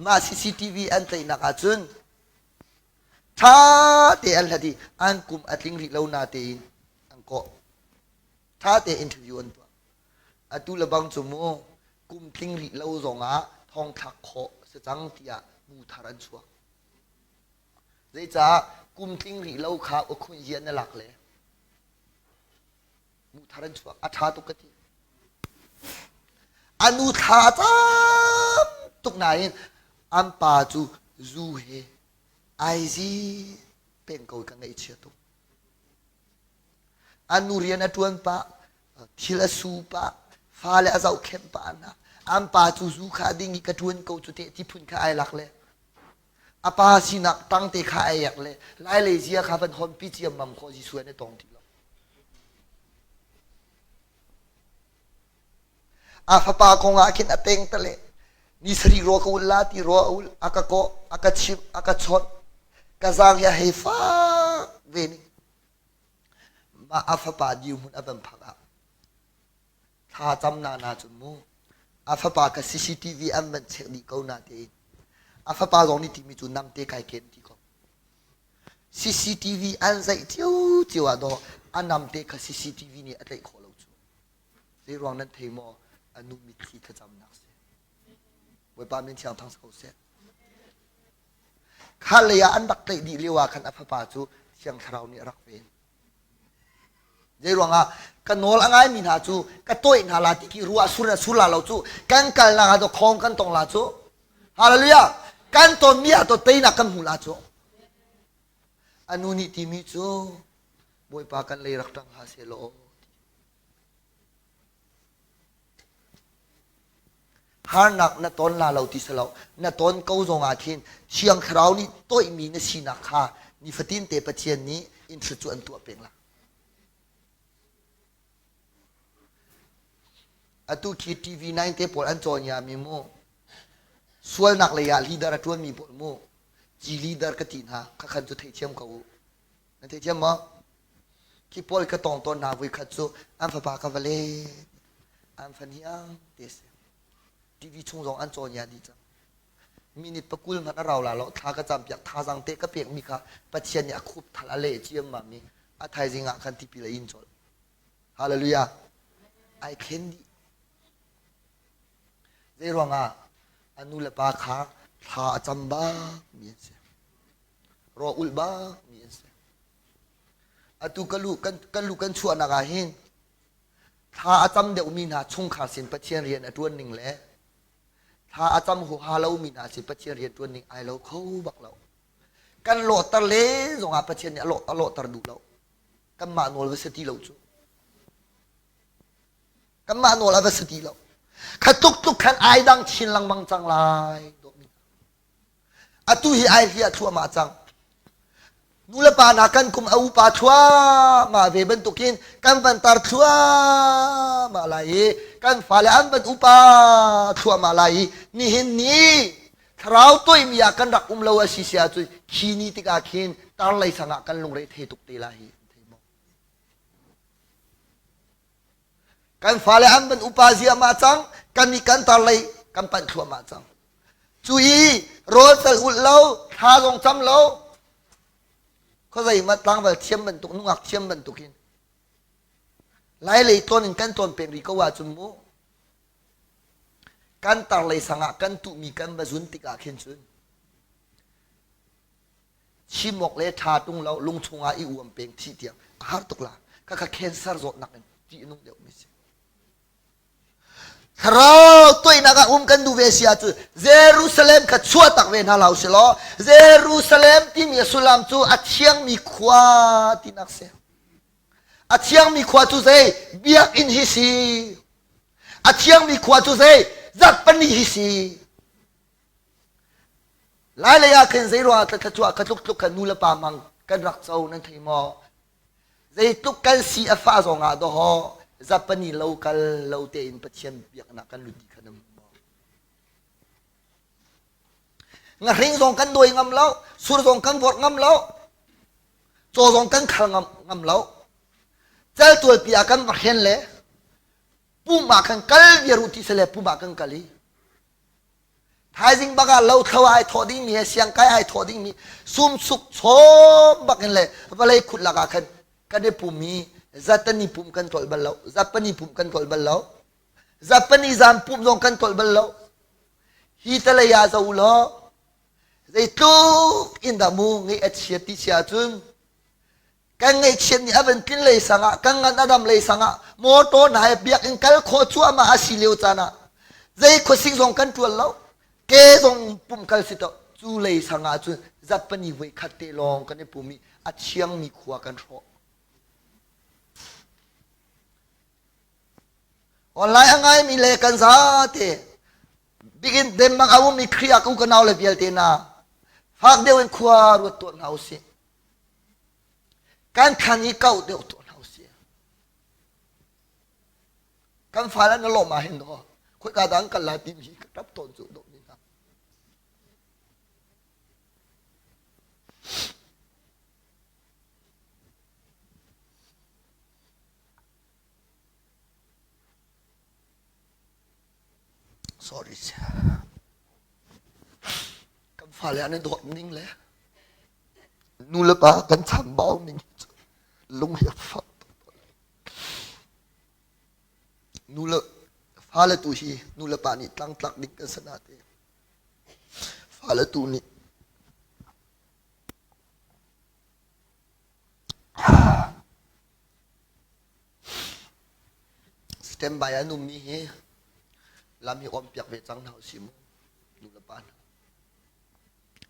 mah CCTV an tlaihnak ahcun ṭha te an hlat i an kum a tling rih lo na tein an kawh. Ṭha te interview an tuah. Atu le bang cu mu kum tling rih lo zongah thongthlak khawh si cang tiah bu thar an chuak. Zeicah kum tling rih lo kha ukhunh na lak le bu thar an chuak a ṭha tuk ka ti. A nu thla cam tuk nain an pa cu zu he ai zi peng ko ka ngaihchia tuk. An nu rian a ṭuan pah, thil a su pah, fale a zohkhenh pah hna. An pa cu zu kha a ding i ka ṭuan ko cu teh ti phun kha ai lak le a pa sinak tangte kha ai ek le lai lei zia kha van honpi ciammam khawh Jesuh an i tong ti lo. A fapa kong ah khin a teng tale ni sarih rua ka ul la ti rua a ul a ka kawh a ka chimh a ka chawnh ka zaang hi a hei fak ve ning mah a fapa dirhmun a van phak ah thla cam na na cun mu a fapa ka CCTV an van check dih ko na tein a fapa zong nih timi cu namte kai ken ti ko CCTV an zaih cio cio ah dawh a namte kha CCTV nih a tlaih khawh lo cu Zei ruang nan thei maw? A nu mitthli thlacamnak si. Bawipa min thiang thang ko seh. Kha lei ah an rak tlaih dih lio ah khan a fapa cu Thiang Thlarau nih a rak ven. Zei ruangah ka nawl a ngaimi hna cu ka tawih hna la ti khi ruah sur na sur la lo cu kan kalnak ah to khong kan tong la cu hallelujah kan tonmi ah to teinak kan hmu la cu a nu nih timi cu Bawipa kan lei rak ṭang hlah seh law Harnak na ton la lo ti si lo na ton ko zong ah khin Thiang Thlarau nih toihmi na sinak kha nifatin te Pathian nih in cu an tuah peng la. Atu khi TV9 te pawl an cawn mi mu sualnak lei ah leader a ṭuanmi pawl mu G leader ka ti hna khakhan cu theithiam ko u. Na theithiam maw? Khi pawl ka tong tawn hna voikhat cu an fapa ka va le an fahniang te si. TV chung zong an cawn ya dih cang. Minute pakul hmanh a rau la lo thla ka cam piak thazang te ka pek mi kha Pathian nih a khup thal a leh ciammam mi a thaizing ah khan tipil a in colh. Hallelujah. Ai thlen dih. Zei ruangah a nu le pa kha thla a cam bak mi an si. Raw ulh bak mi an si. Atu ka lu kan kan lu kan chuahnak ah hin Thla a cam deuhmi hna chungkhar sin Pathian rian a ṭuan ning le thla a cam huaha lomi hna sin Pathian rian ṭuan ning ai lo kho bak lo. Kan lawhter len zongah Pathian nih a lawh a lawhter duh lo. Kanmah nawl va si ti lo cu. Kanmah nawl a va si ti lo. Kha tluk tluk khan ai dang chin lengmang cang lai. Dawtmi Atu hi ai hliah thluahmah cang. Nulepa hna kan kum a upa thluahmah ve bantukin kan van tar thluahmah lai i kan fale an van upa thluahmah lai i nihin ni thlarau toimi ah kan rak um lo a si si ahcun khi ni tikah khin tar lei sang ah kan lungre thei tuk te lai hi. Kan fale an van upa ziahmah cang kan nih kan tar lei kan panh thluahmah cang. Cu i rawl cal ulh lo, thla zong cam lo, khuazei ma tlangval thiam bantuk, nungak thiam bantukin lailei tlawn in kan tlawn peng rih ko ahcun mu kan tar lei sang ah kan tuhmi kan va zun tikah khin cun chim awk le ṭha tung lo lung chungah i uam peng thih tiang a har tuk la khakha cancer zawtnak in ṭih a nung deuhmi si. Thlarau toihnak ah um kan duh ve si ahcun Jerusalem kha chuahtak ve hna hlah usih law Jerusalem timi a sullam cu a thiangmi khua tinak si. A thiangmi khua cu zei? Biakinn hi si. A thiangmi khua cu zei? Zarhpini hi si. Lailei ah khin zei ruangah thluachuah kha tluk tluk kha nu le pa mang kan rak co nan thei maw? Zeitluk kan si a fah zongah dawhaw zapani lo kal lo tein Pathian biaknak kan lut dih kha nan hmu maw? Ngahring zong kan dawi ngam lo, sur zong kan vorh ngam lo, caw zong kan khal ngam, ngam lo. Caltualpi ah kan va hren le pum ah khan kal viar u ti sele pum ah kan kal i Thaizing bak ah lothlo ai thawh dingmi he siangkai ai thawh dingmi sumsuk chawm bak in le vawlei khut lakah khan kan i pum i zatani pum kan tlolh bal lo zatpani pum kan tlolh bal lo zatpani zan pum zong kan tlolh bal lo hi talei ah zo law zeitluk in dah mu ngeih a chiat ti si ahcun Kan ngaihchiat nih a van tlin lei sangah, kan ngan a dam lei sangah, motor hna he biakinn kal khawh cuahmah a si lio caan ah zei khuasik zong kan ṭuan lo, ke zong pumh kal si to cu lei sangah cun zatpani voi khat te lawng kan i pum i a thiangmi khua kan hrawh. Online a ngaimi le kan zate bigin Denmark a ummi Khrih ah ka u ka nau le vialte na fak deuh in khua ruat tuah hna usih. Kan thlan i kauh deuh tuah hna usih. Kan fale na lawm ah hin daw khoika dah an kal lai timi hi ka ṭap tawn cu dawh ni hna. Sorry. Kan fale an i dawt ning le nu le pa kan chambau ning lung hi a fak tuk. Nu le fale tu hi nu le pa nih tlangtlak ding kan si nain fale tu nih standby an ummi hi lam hi on piak ve cang hna usih mu nu le pa hna.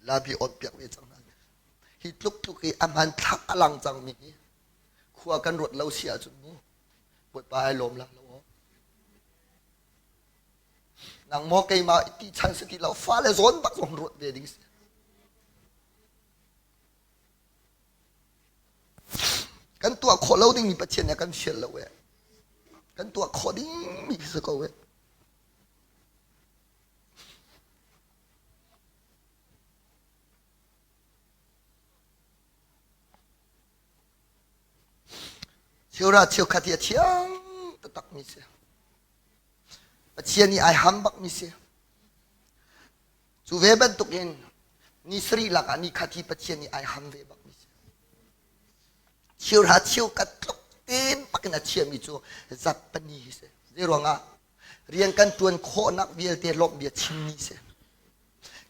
Lam hi on piak ve cang hna. Hi tluk tluk i a hmanthlak a lang cangmi hi khua kan ruat lo si ahcun mu Bawipa ai lawm la lo aw. Nang maw keimah ti chan si ti lo fale zawn bak zong ruat ve ding si. Kan tuah khawh lo dingmi Pathian nih a kan fial lo ee. Kan tuah khawh dingmi khi si ko ee. Cheura cheukhat hi a thiang taktakmi si. Pathian nih ai ham bakmi si. Cu ve bantukin ni sarih lakah ni khat hi Pathian nih ai ham ve bakmi si. Cheuhra cheukhat tluk tein bakin a chiami cu zappani hi si. Zei ruangah rian kan ṭuan khawhnak vialte lawmh bia chimmi si.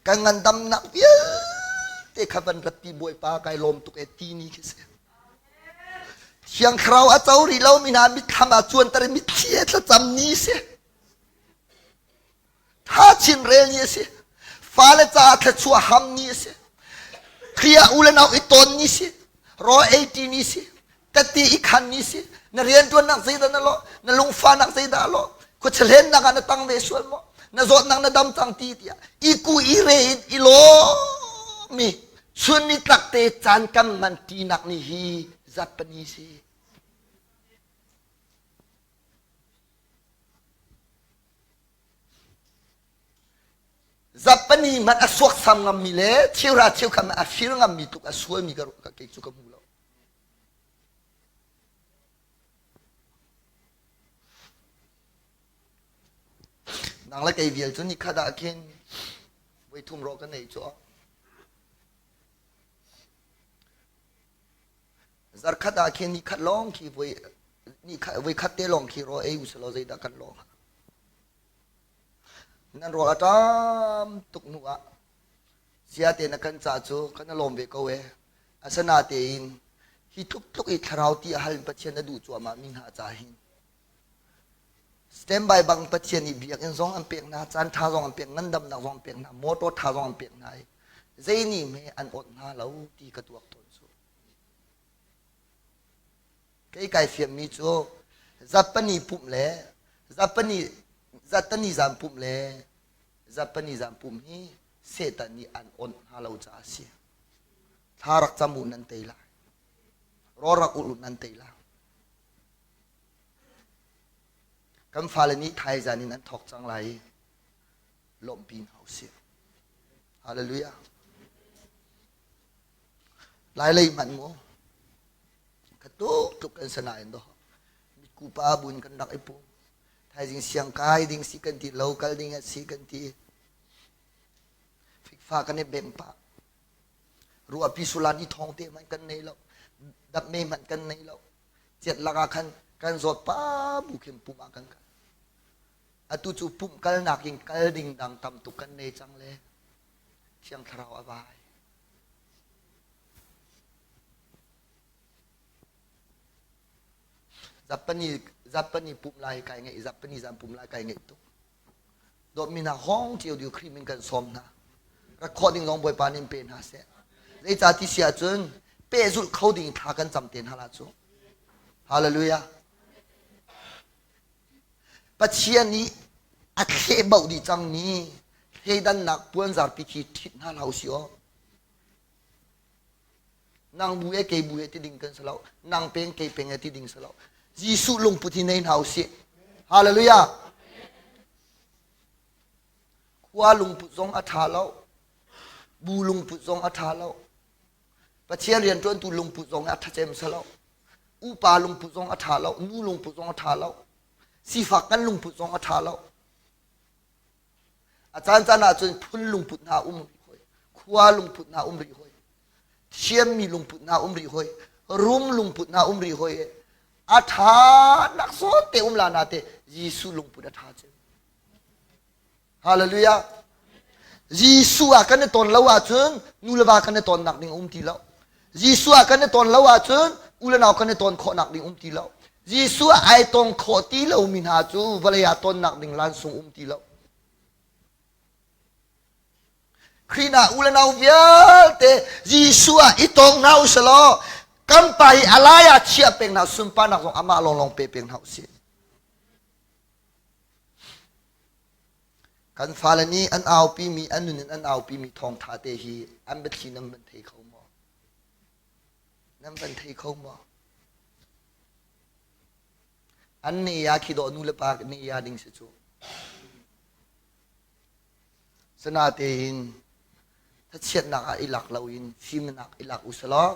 Kan ngandamnak vialte kha van ratpi Bawipa kai lawm tuk e ti ni khi si. Thiang Thlarau a co rih lomi hna mitthlam ah cuanter in mitthli. he thlacam ni si. Tha chin rel ni a si. Fale caah thluachuah ham ni a si. Khrih ah u le nau i tawn ni si. Rawl ei ṭi ni si. Tette i khan ni si. Na rianṭuannak zeidah na lawh? Na lungfahnak zeidah a lawh? Khuachahlennak ah na tang ve sual maw? Na zawtnak na dam cang ti tiah i ku i re in i lawm i chun nitlak te caan kan hman ṭinak ni hi zatpani si. Zapani hmanh a suaksam ngammi le cheuhra cheukhat hmanh a fir ngammi tluk a sualmi ka ruah kei cu ka hmu lo. Nang le kei vial cu nikhat ah khin voi thum rawh ka nei cu. Zarkhat ah khin nikhat lawng khi voi voi khat te lawng khi rawl ei usalaw zeidah kan lawng. Nan rawl a ṭam tuk hnu ah sia te na kan ca cu kan lawm ve ko e. Asinatein hi tluk tluk i thlarau ti a hal in Pathian a duh cuahmah mi hna ca hin standby bang Pathian nih biakinn zong an pek hna, caan ṭha zong an pek, ngandamnak zong an pek hna, motor ṭha zong an pek hna i zei nih hme an awt hna lo ti ka tuak tawn cu. Kei kai fiammi cu Zapani pumh le Zapani Zatani zan pumh le Zapani zan pumh hi Satan nih an awnh hna lo caah a si. Thla rak cam u nan tei lai. Rawl rak ulh u nan tei lai. Kan fale nih thaizan in an thawk cang lai i lawmhpi hna usih. Hallelujah. Lai lei hmanh mu ka tuk tuk kan sanain do mitku pa bun kan rak i pum thaizing siang kai ding si kan ti lo kal ding a si kan ti fikfa kan i beng pa ruahpi sulan i thong te hmanh kan nei lo dap me hmanh kan nei lo chiat lakah khan kan zawt pa bu khin pum ah kan kal atu cu pumh kalnak in kal ding dang tam tuk kan nei cang le thiang thlarau a vai Zapani zapani pum lai kai ngeih zapani zan pum lai kai ngeih tuk dawtmi hna hong cio diu Khrih min kan sawm hna rak khawh ding zong Bawipa nih in pe hna seh zeicah ti si ahcun pehzulh kho ding thla kan cam te hna la cu hallelujah Pathian nih a thleh bauh dih cangmi thleidannak puanzarpi khi ṭhit hna hlah usih aw nang bu e kei bu e ti ding kan si lo nang peng kei peng e ti ding si lo Jesuh lungput hi nei hna usih hallelujah khua lungput zong a ṭha lo bu lungput zong a ṭha lo Pathian rianṭuantu lungput zong a ṭha cem si lo upa lungput zong a ṭha lo nu lungput zong a ṭha lo sifak kan lungput zong a ṭha lo A caancaan ahcun phun lungput hna um rih hoi, khua lungput hna um rih hoi, thiammi lungput hna um rih hoi, rum lungput hna um rih hoi. A ṭha nak zawn te um la na te Jesuh lungput a ṭha cem. Hallelujah. Jesuh ah kan i ton lo ahcun nu le va kan i tonnak ding um ti lo. Jesuh ah kan i ton lo ahcun u le nau kan i ton khawhnak ding um ti lo. Jesuh ah ai tong khawh ti lomi hna cu vawlei ah tonnak ding lansung um ti lo. Khrih na u le nau vialte Jesuh ah i tong hna u selaw kan pa hi a lai ah chiah peng hna sunparnak zong amah lawnglawng pe peng hna u sih. Kan fale nih an aupimi an nun in an aupimi thawngṭha te hi an biathli nan van thei kho maw? Nan van thei kho maw? An ne ya khi dawh nu le pa ne ya ding si cu. Sanatein thachiatnak ah i lak loin fimnak i lak usalaw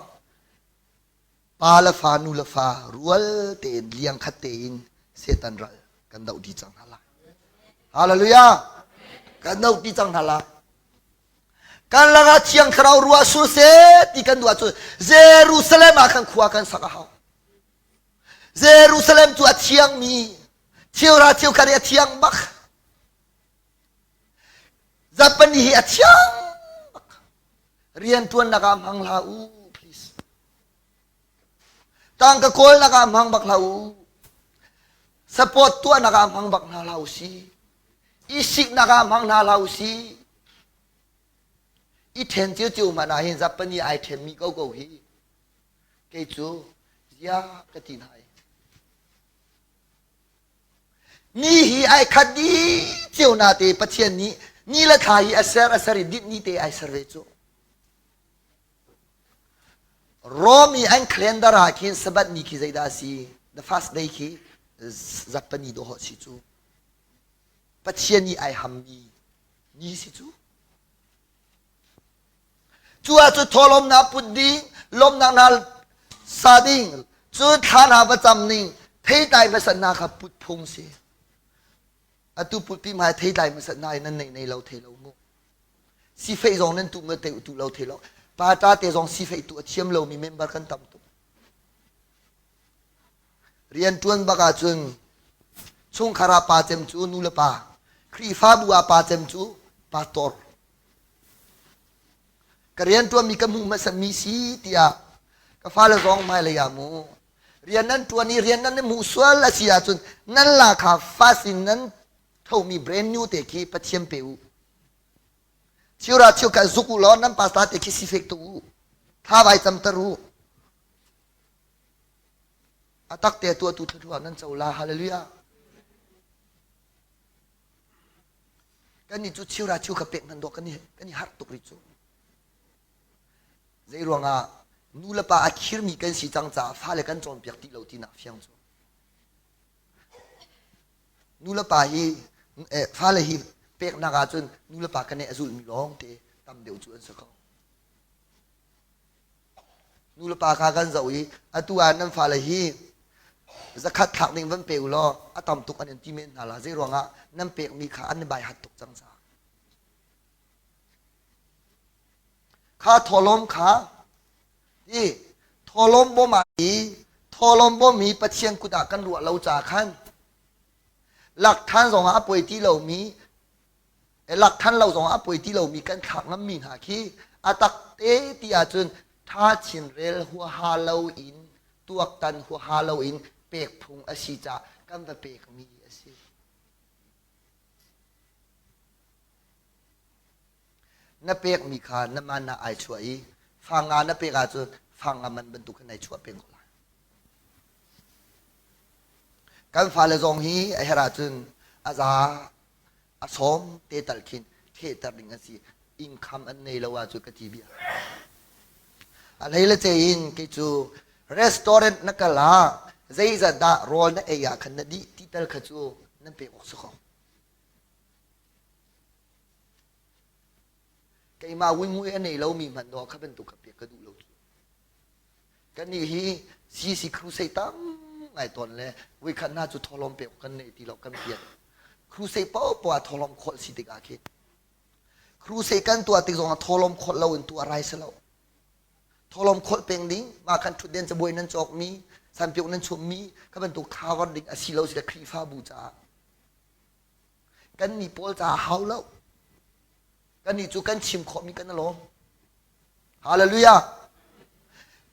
Pa le fa, nu le fa rual tein liang khat tein Satan ral kan doh dih cang hna lai. Hallelujah! Kan doh dih cang hna lai. Kan lakah Thiang Thlarau ruah sur seh ti kan duh ahcun Jerusalem ah khan khua kan sak a hau. Jerusalem cu a thiangmi cheura cheukhat i a thiang bak. Zapani hi a thiang bak. Rianṭuannak ah hmang hlah u, please. Tangka kawlnak ah hmang bak hlah u. Support tuahnak ah hmang bak hna hlah usih. I siknak ah hmang hna hlah usih. I then cio hmanh ah hin Japan i ai thenmi ko ko hi kei cu zia ka ti hna i. Ni hi ai khat dih cio na te Pathian nih ni le thla hi a ser a ser i dinh ni te ai ser ve cu. Rom i an calendar ah khin Sabbath ni khi zeidah a si? The first day khi Zappani dawh si cu. Pathian nih ai hammi ni si cu. Cu ahcun thawhlawmnak put ding, lawmnak hna sa ding, cun thla hna va cam ning, theitlai hmasat hna kha put phung si. Atu putpi hmai theitlai hmasat hna i nan nei nei lo thei lo mu. Sifeih zong nan tu ma te tu lo thei lo. Pa te zong sifeih tu a thiam lomi member kan tam tuk. Rian ṭuan bak ahcun chungkhar ah pa cem cu nu le pa, Khrihfabu ah pa cem cu pastor. Ka rian ṭuanmi ka hmuh hmasatmi si tiah ka fale zong hmailei ah mu rian nan ṭuan i rian nan i hmuh sual a si ahcun nan la kha fast in nan thomi brand new te khi Pathian pe u. Chiura chiukhat zuk u law nan pastor te khi sifek tuk u. Thla vai camter u. A tak te tuahtu thluachuah nan co la. Hallelujah. Kan nih cu chiura chiu kha pek hman dawh kan i kan i harh tuk rih cu. Zei ruangah nu le pa a khirmi kan si cang caah fale kan cawnpiak ti lo tinak fiang cu. Nu le pa hi eh, fale hi peknak ahcun nu le pa kan i a zulmi lawng te tam deuh cu an si ko. Nulepa kha kan zoh i atu ah nan fale hi zakhat thlak ding van pe u law a tam tuk an in ti men hna la zei ruangah nan pekmi kha an i bai hat tuk cang caah. Kha thawhlawm kha ti thawhlawm bawm ah i thawhlawm bawm hi Pathian kut ah kan ruah lo caah khan lak than zongah a poi ti lomi lak than lo zongah a poi ti lomi kan thlak ngammi hna khi a tak te ti ahcun tha chin rel huaha lo in tuaktan huaha lo in pek phung a si caah kan va pekmi a si. Na pekmi kha na man ah ai chuah i fanga na pek ahcun fanga man bantuk khin ai chuah peng ko lai. Kan fale zong hi a herh ahcun a za a sawm te tal khin thehter ding an si income an nei lo ahcun ka ti bia a hlei le ce in kei cu restaurant na kal ah zeizat dah rawl na ei ah khan na dih ti tal kha cu nan pek awk si ko keimah wingui a nei lomi hmanh dawh kha bantuk kha pek ka duh lo cu Kannih hi CC crusade tam ngai tawn le voikhat hna cu thawhlawm pek kan nei ti lo kan pian. Crusade paohpaoh ah thawhlawm khawlh si tikah khin crusade kan tuah tik zongah thawhlawm khawlh lo in tuah rai si lo. Thawhlawm khawlh peng ding mah khan ṭhutden cabuai nan cawkmi sanpiuk nan chummi kha bantuk cover ding a si lo si le Khrihfabu caah kannih pawl caah hau lo. Kannih cu kan chim khawhmi kan i lawm. Hallelujah.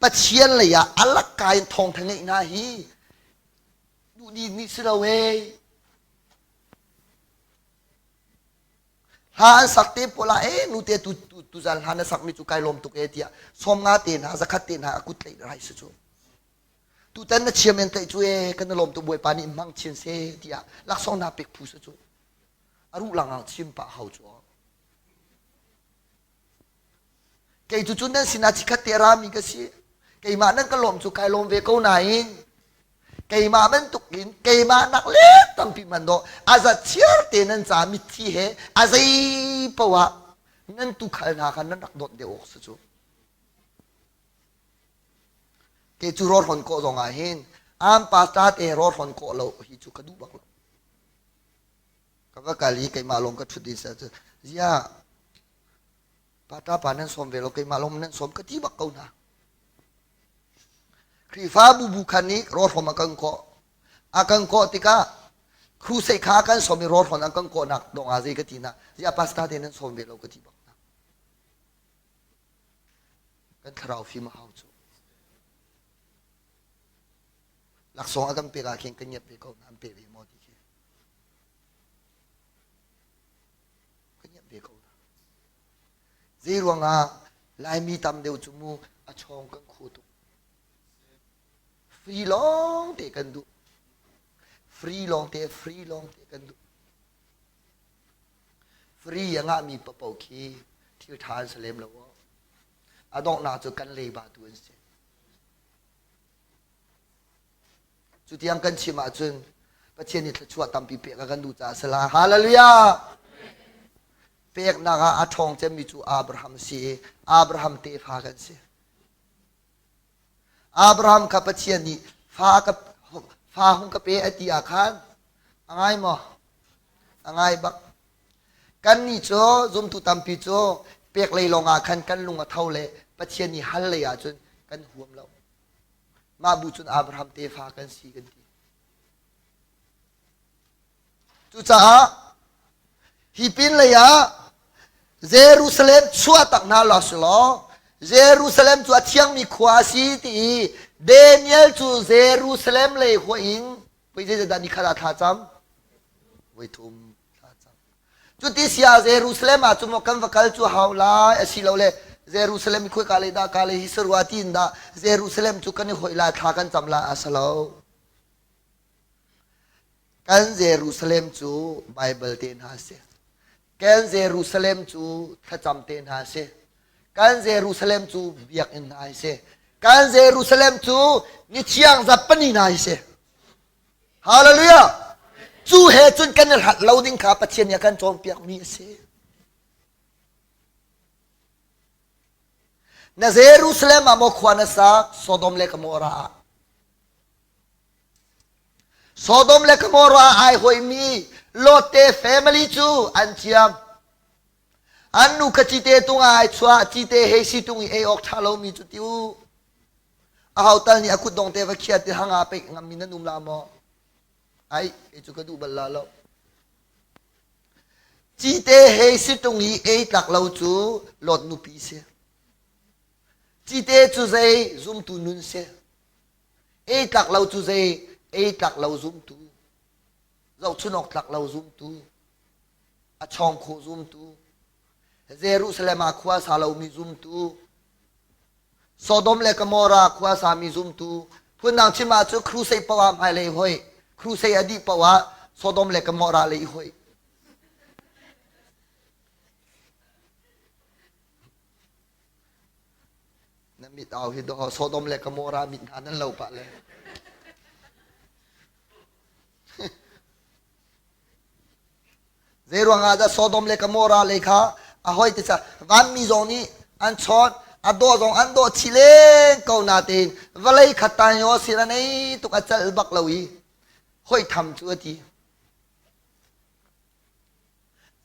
Pathian lei ah a lakka in thawngtha ngeih hna hi duh dih nih si lo ee. Hla an sak te pawl ah ee nute tu tu tuzan hla na sakmi cu kai lawm tuk ee tiah 50 te hna zakhat te hna a kut tlaih rai si cu. Tutan na chiam en tlaih cu ee kan i lawm tuk Bawipa nih hmang chin se tiah laksawng hna pek phu si cu. A ruh lang chim pah hau cu. Kei cu cun nan sinah chikkhat te a rami ka si. Keimah nan ka lawm cu kai lawm ve ko nain keimah bantuk in keimah nak le tampi man dawh a za chiar te nan ca mitthi he a zei poah nan tukhal hna kha nan rak dawt deuh awk si cu. Kei cu rawlhrawn kawh zong ah hin am pastor te rawlhrawn kawh lo hi cu ka duh bak lo. Ka va kal i keimah lawng ka ṭhut i cu ziah pa pa nan sawm ve lo keimah lawng nan sawm ka ti bak ko hna. Khrihfabu bu khan nih rawlhrawm a kan kawh. A kan kawh tikah crusade kha a kan sawm i rawlhrawn an kan kawhnak dong ah zei ka ti hna. Ziah pastor te nan sawm ve lo ka ti bak hna. Kan thlarau fim a hau cu. Laksawng a kan pek ah khin kan ngiat ve ko na an pe ve maw ti khi. Kan ngiat ve ko na. Zei ruangah Laimi tam deuh cu mu a chawng kan khu tuk. Free lawng te kan duh. Free lawng te, free lawng te kan duh. Free a ngahmi paoh khi thil ṭha an si lem lo. A donghnak cu kan leiba tu an si. Cu tiang kan chim ahcun Pathian nih thluachuah tampi pek a kan duh caah a si lai. Hallelujah! Peknak ah a ṭhawng cemmi cu Abraham a si i Abraham tefa kan si. Abraham kha Pathian nih fa ka fa hung ka pe a ti ah khan a ngai maw? A ngai bak. Kannih cu zumtu tampi cu pek lei lawngah khan kan lung a tho le Pathian nih hal lei ahcun kan huam lo. Mah bu cun Abraham tefa kan si kan ti. Cucaah hi pin lei ah Jerusalem chuah tak hna law si law Jerusalem cu a thiangmi khua a si ti i Daniel cu Jerusalem lei hua in voi zeidah ni khat ah thla cam voi thum thla cam cuti si ah Jerusalem ah cun maw kan va kal cu hau lai asilole Jerusalem i khoi lei dah ka lei hi sarua tiin dah Jerusalem cu kan i hoih lai thla kan cam lai a si lo Kan Jerusalem cu Baibal te hna a si. Kan Jerusalem cu thlacam te hna a si. Kan Jerusalem cu biakinn hna a si. Kan Jerusalem cu nithiang zappani hna a si. Hallelujah! Cu he cun kan i hlat lo ding kha Pathian nih a kan cawnpiakmi a si. Na Jerusalem ah maw khua na sak, Sodom le Gomorrah ah? Sodom le Gomorrah ah ai hoimi Lot te family cu an ciam. An nu kha cite tung ah ai chuah, cite hei si tung i ei awk ṭha lomi cu ti u. Aho tal nih a kutdong te va khiat i hanga peih ngammi nan um la maw? Ai, kei cu ka duh bal la lo. Cite hei si tung i ei tlak lo cu Lot nupi si. Cite cu zei zumtu nun si. Ei tlak lo cu zei ei tlak lo zumtu zohchun awk tlak lo zumtu a chawng kho zumtu Jerusalem ah khua sa lomi zumtu Sodom le Gomorrah khua sami zumtu phundang chim ah cu crusade poah hmailei hoi crusade a dih poah Sodom le Gomorrah lei hoi Na mit au hi dawh Sodom le Gomorrah mit hna nan lo pah le. Zei ruangah dah Sodom le Gomorrah lei kha a hoi te ca vanmi zong nih an chawt a dawh zong an dawh chih len ko natein vawlei khat tan yo sin an ei tuk a celh bak lo i hoi tham cu a ti.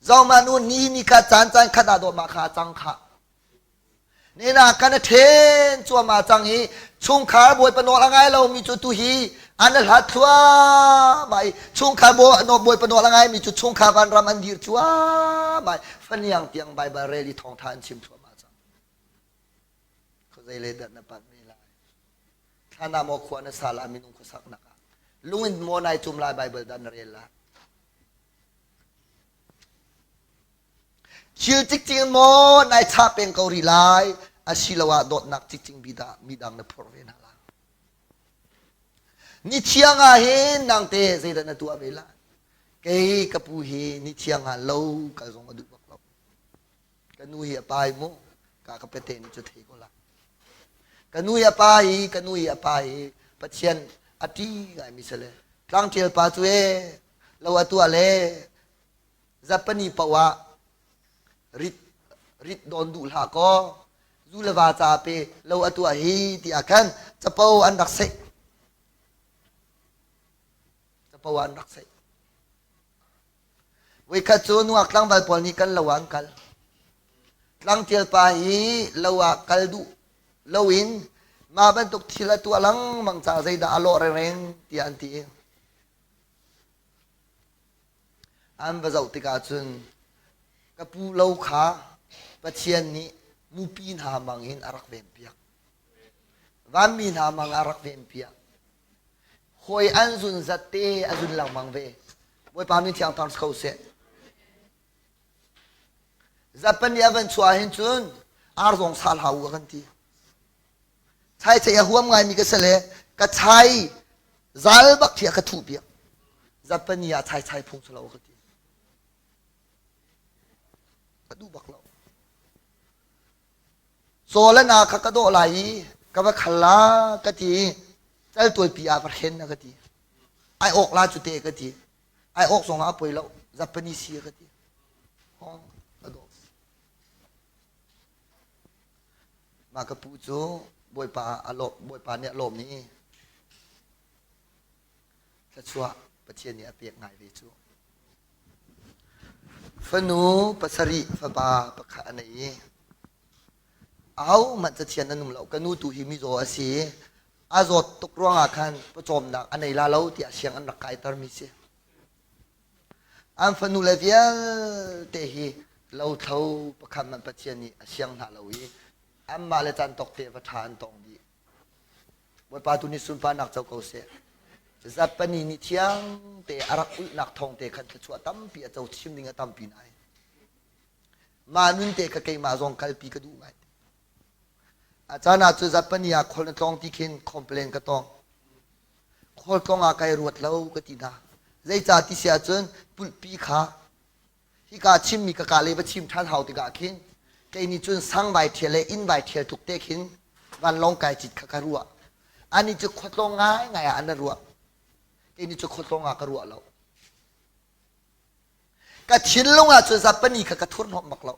Zongmah nu ni ni kha caan caan khat ah dawh mah kha a cang khah. Nina kan a ṭhen cuahmah cang i chungkhar bawipa nawl a ngai lomi cu tuhi an i hlat thluahmah i chungkhar bawipa nawl a ngaimi cu chungkhar vanram an dir cuahmah i faniang tiang Baibal rel i thawngṭha an chim thluahmah cang. Khuazei le dah na panh me lai? Thlan ah maw khua na sa la minung khuasaknak ah? Lung in maw nai cum lai Baibal dah na rel lai? Thil cikcin maw nai chah peng ko rih lai asiloah dawtnak cikcing bi dah midang na phorh ve hna lai. Ni thiang ah hin nangte zeidah na tuah ve lai? Kei ka pu hi ni thiang ah lo kal zong a duh bak lo. Ka nu hi a pa hi mu ka ka pete nih cu thei ko la. Ka nu hi a pa hi ka nu hi a pa hi Pathian a ṭi ngaimi si le tlangṭial pa cu ee lo a tuah le Zapani paoh ah rit rit dawn duh hlah kaw zu le va ca pe lo a tuah hi ti ah khan capo an rak seih capo an rak seih Voikhat cu nungak tlangval pawl nih kan lo ah an kal. Tlangtial pa hi lo ah kal duh loin mah bantuk thil a tuah lengmang caah zeidah a lawh rengreng tiah an ti. An va zoh tikah cun ka pu lo kha Pathian nih mupi hna mang in a rak venpiak. Vanmi hna mang a rak venpiak. Hawi an zun zat te a zun lengmang ve. Bawipa min thiang thang si ko seh. Zapani a van chuah hin cun ar zong sal hau a kan ti. Chai chai a huam ngaimi ka si le ka chai zal bak khi a ka thuh piak. Zapani ah chai chai phung si lo ka ti. Ka duh bak lo. Caw le na kha ka dawh lai i ka va khal la ka ti i caltualpi ah va hren na ka ti. Ai awk la cu te ka ti. Ai awk zong ah a poi lo. Japanese si ka ti. Hong ka dawh. Mah ka pu cu Bawipa a lawm Bawipa nih a lawm i thluachuah Pathian nih a pek ngai ve cu. Fanu pasarih fapa pakhat a nei i ahohmanh cathian an um lo. Ka nu tu hi mizaw a si i a zawt tuk ruangah khan pawcawmnak a nei la lo tiah siang an rak kaitermi si. An fanu le vialte hi lothlo pakhat hmanh Pathian nih a siang hna lo i anmah le caan tawk te va ṭha an tong dih. Bawipa tu nih sunparnak co ko seh. Zapani nih thiang te a rak ulhnak thawng te khan thluachuah tampi a co chim ding a tampi nai. Mah nun te kha keimah zong kalpi ka duh ngai. A caan ah cu Zapani ah khual na tlawng ti khin complain ka tong. Khual tlawng ah kai ruat lo ka ti hna. Zeicah ti si ahcun pulhpi kha hika chimmi ka ka le va chim ṭhan hau tikah khin kei nih cun sang vai ṭhial le inn vai ṭhial tluk te khin vanlawng kai cit kha ka ruah. Anih cu khuatlawng ngaingai ah an ruah. Kei nih cu khuatlawng ah ka ruah lo. Ka thinlung ah cun zapani kha ka thurhnawmh bak lo.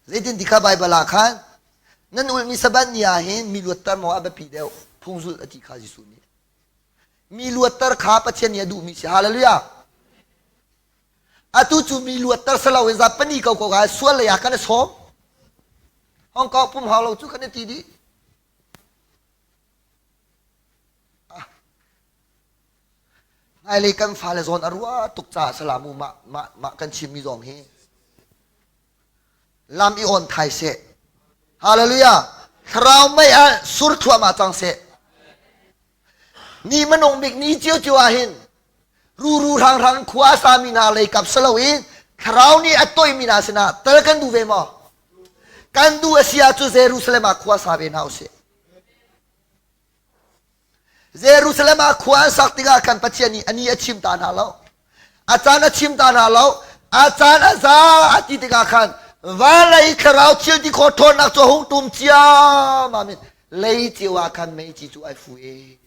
Zeitin ti kha Baibal ah khan nan ulhmi Sabbath ni ah hin mi luatter maw a biapi deuh phung zulh a ti kha Jesuh nih. Mi luatter kha Pathian nih a duhmi si. Hallelujah. Atu cu mi luatter si loin zapani ko ko ka sual lei ah kan i sawm. Hong Kong pum hau lo cu kan i ti dih. Ah. Hmailei kan fale zawn a ruah tuk caah salamu mah mah mah kan chimmi zong hi lam i on thai seh. Hallelujah. Thlarau mei ah sur thluahmah cang seh. Ni manung bik ni cio ah hin ruru hrang khua a sami hna lei kap si loin thlarau nih a toimi hna sinah tel kan duh ve maw? Kan duh a si ahcun Jerusalem ah khua sa ve hna usih. Jerusalem ah khua an sak tikah khan Pathian nih a ni a chim ta hna lo. A caan a chim ta hna lo. A caan a za a ti tikah khan vawlei thlarau thil ti khawh ṭhawnnak cu a hung tum ciammam in lei cio ah khan meici cu ai fu e.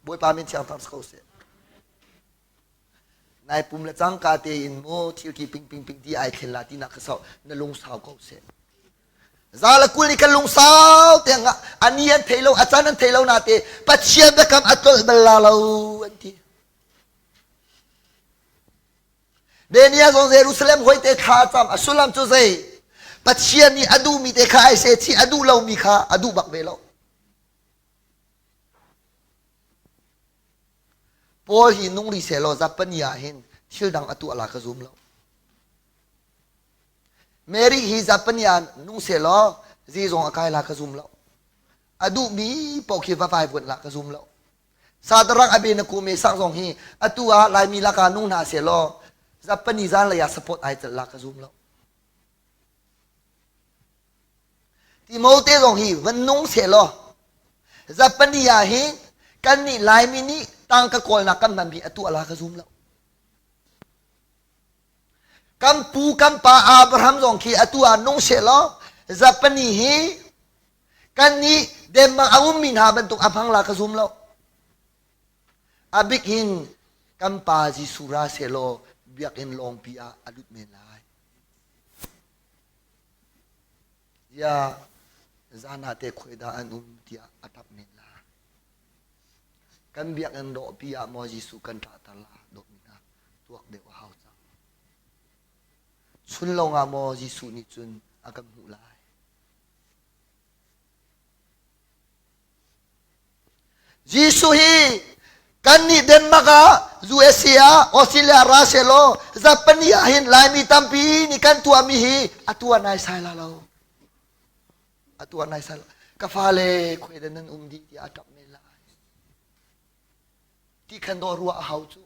Bawipa min thiang thang si ko seh. Nai pum le cangka tein mu thil ki ping ping ping ti ai thlen la tinak kha sau na lungsau ko seh. Za le 20 nih kan lungsau tiang ah a ni an thei lo a caan an thei lo na te Pathian biakam a tlolh bal la lo an ti. Nehemiah zong Jerusalem hoi te thla a cam a sullam cu zei Pathian nih a duhmi te kha ai se chi a duh lomi kha a duh bak ve lo. Paul hi nung ri seh law Zapani ah hin thil dang a tuah la ka zum lo. Mary hi Zapani ah nung seh law zeizong a kai la ka zum lo. A duhmi paoh khi va vai vuan la ka zum lo. Sadarang a be na ku me sak zong hi atu ah Laimi laka nung hna seh law Zapani zan lei ah support ai tel la ka zum lo. Timote zong hi van nung seh law Zapani ah hin kan nih Laimi nih tangka kawlnak kan hmanmi atu ala ka zum lo. Kan pu kan pa Abraham zong khi atu ah nung seh law Zapani hi kan nih Denmark a ummi hna bantuk a hmang la ka zum lo. A bik hin kan pa Jesuh ra seh law biakinn lawngpi ah a lut men lai. Ziah zan ah te khuai dah an um tiah a tap men lai. Kan biakinn dawhpi ah maw Jesuh kan ṭahter la dawtmi hna tuak deuh a hau cang. Chun lawngah maw Jesuh nih cun a kan hmuh lai. Jesuh hi kannih Denmark ah USA ah Australia ra selaw Japan ah hin Laimi tampi nih kan tuahmi hi a tuah naisai la lo. A tuah naisai lo. Ka fale khuai nan um dih tiah a ṭap men lai. Ti khan dawh ruah a hau cu.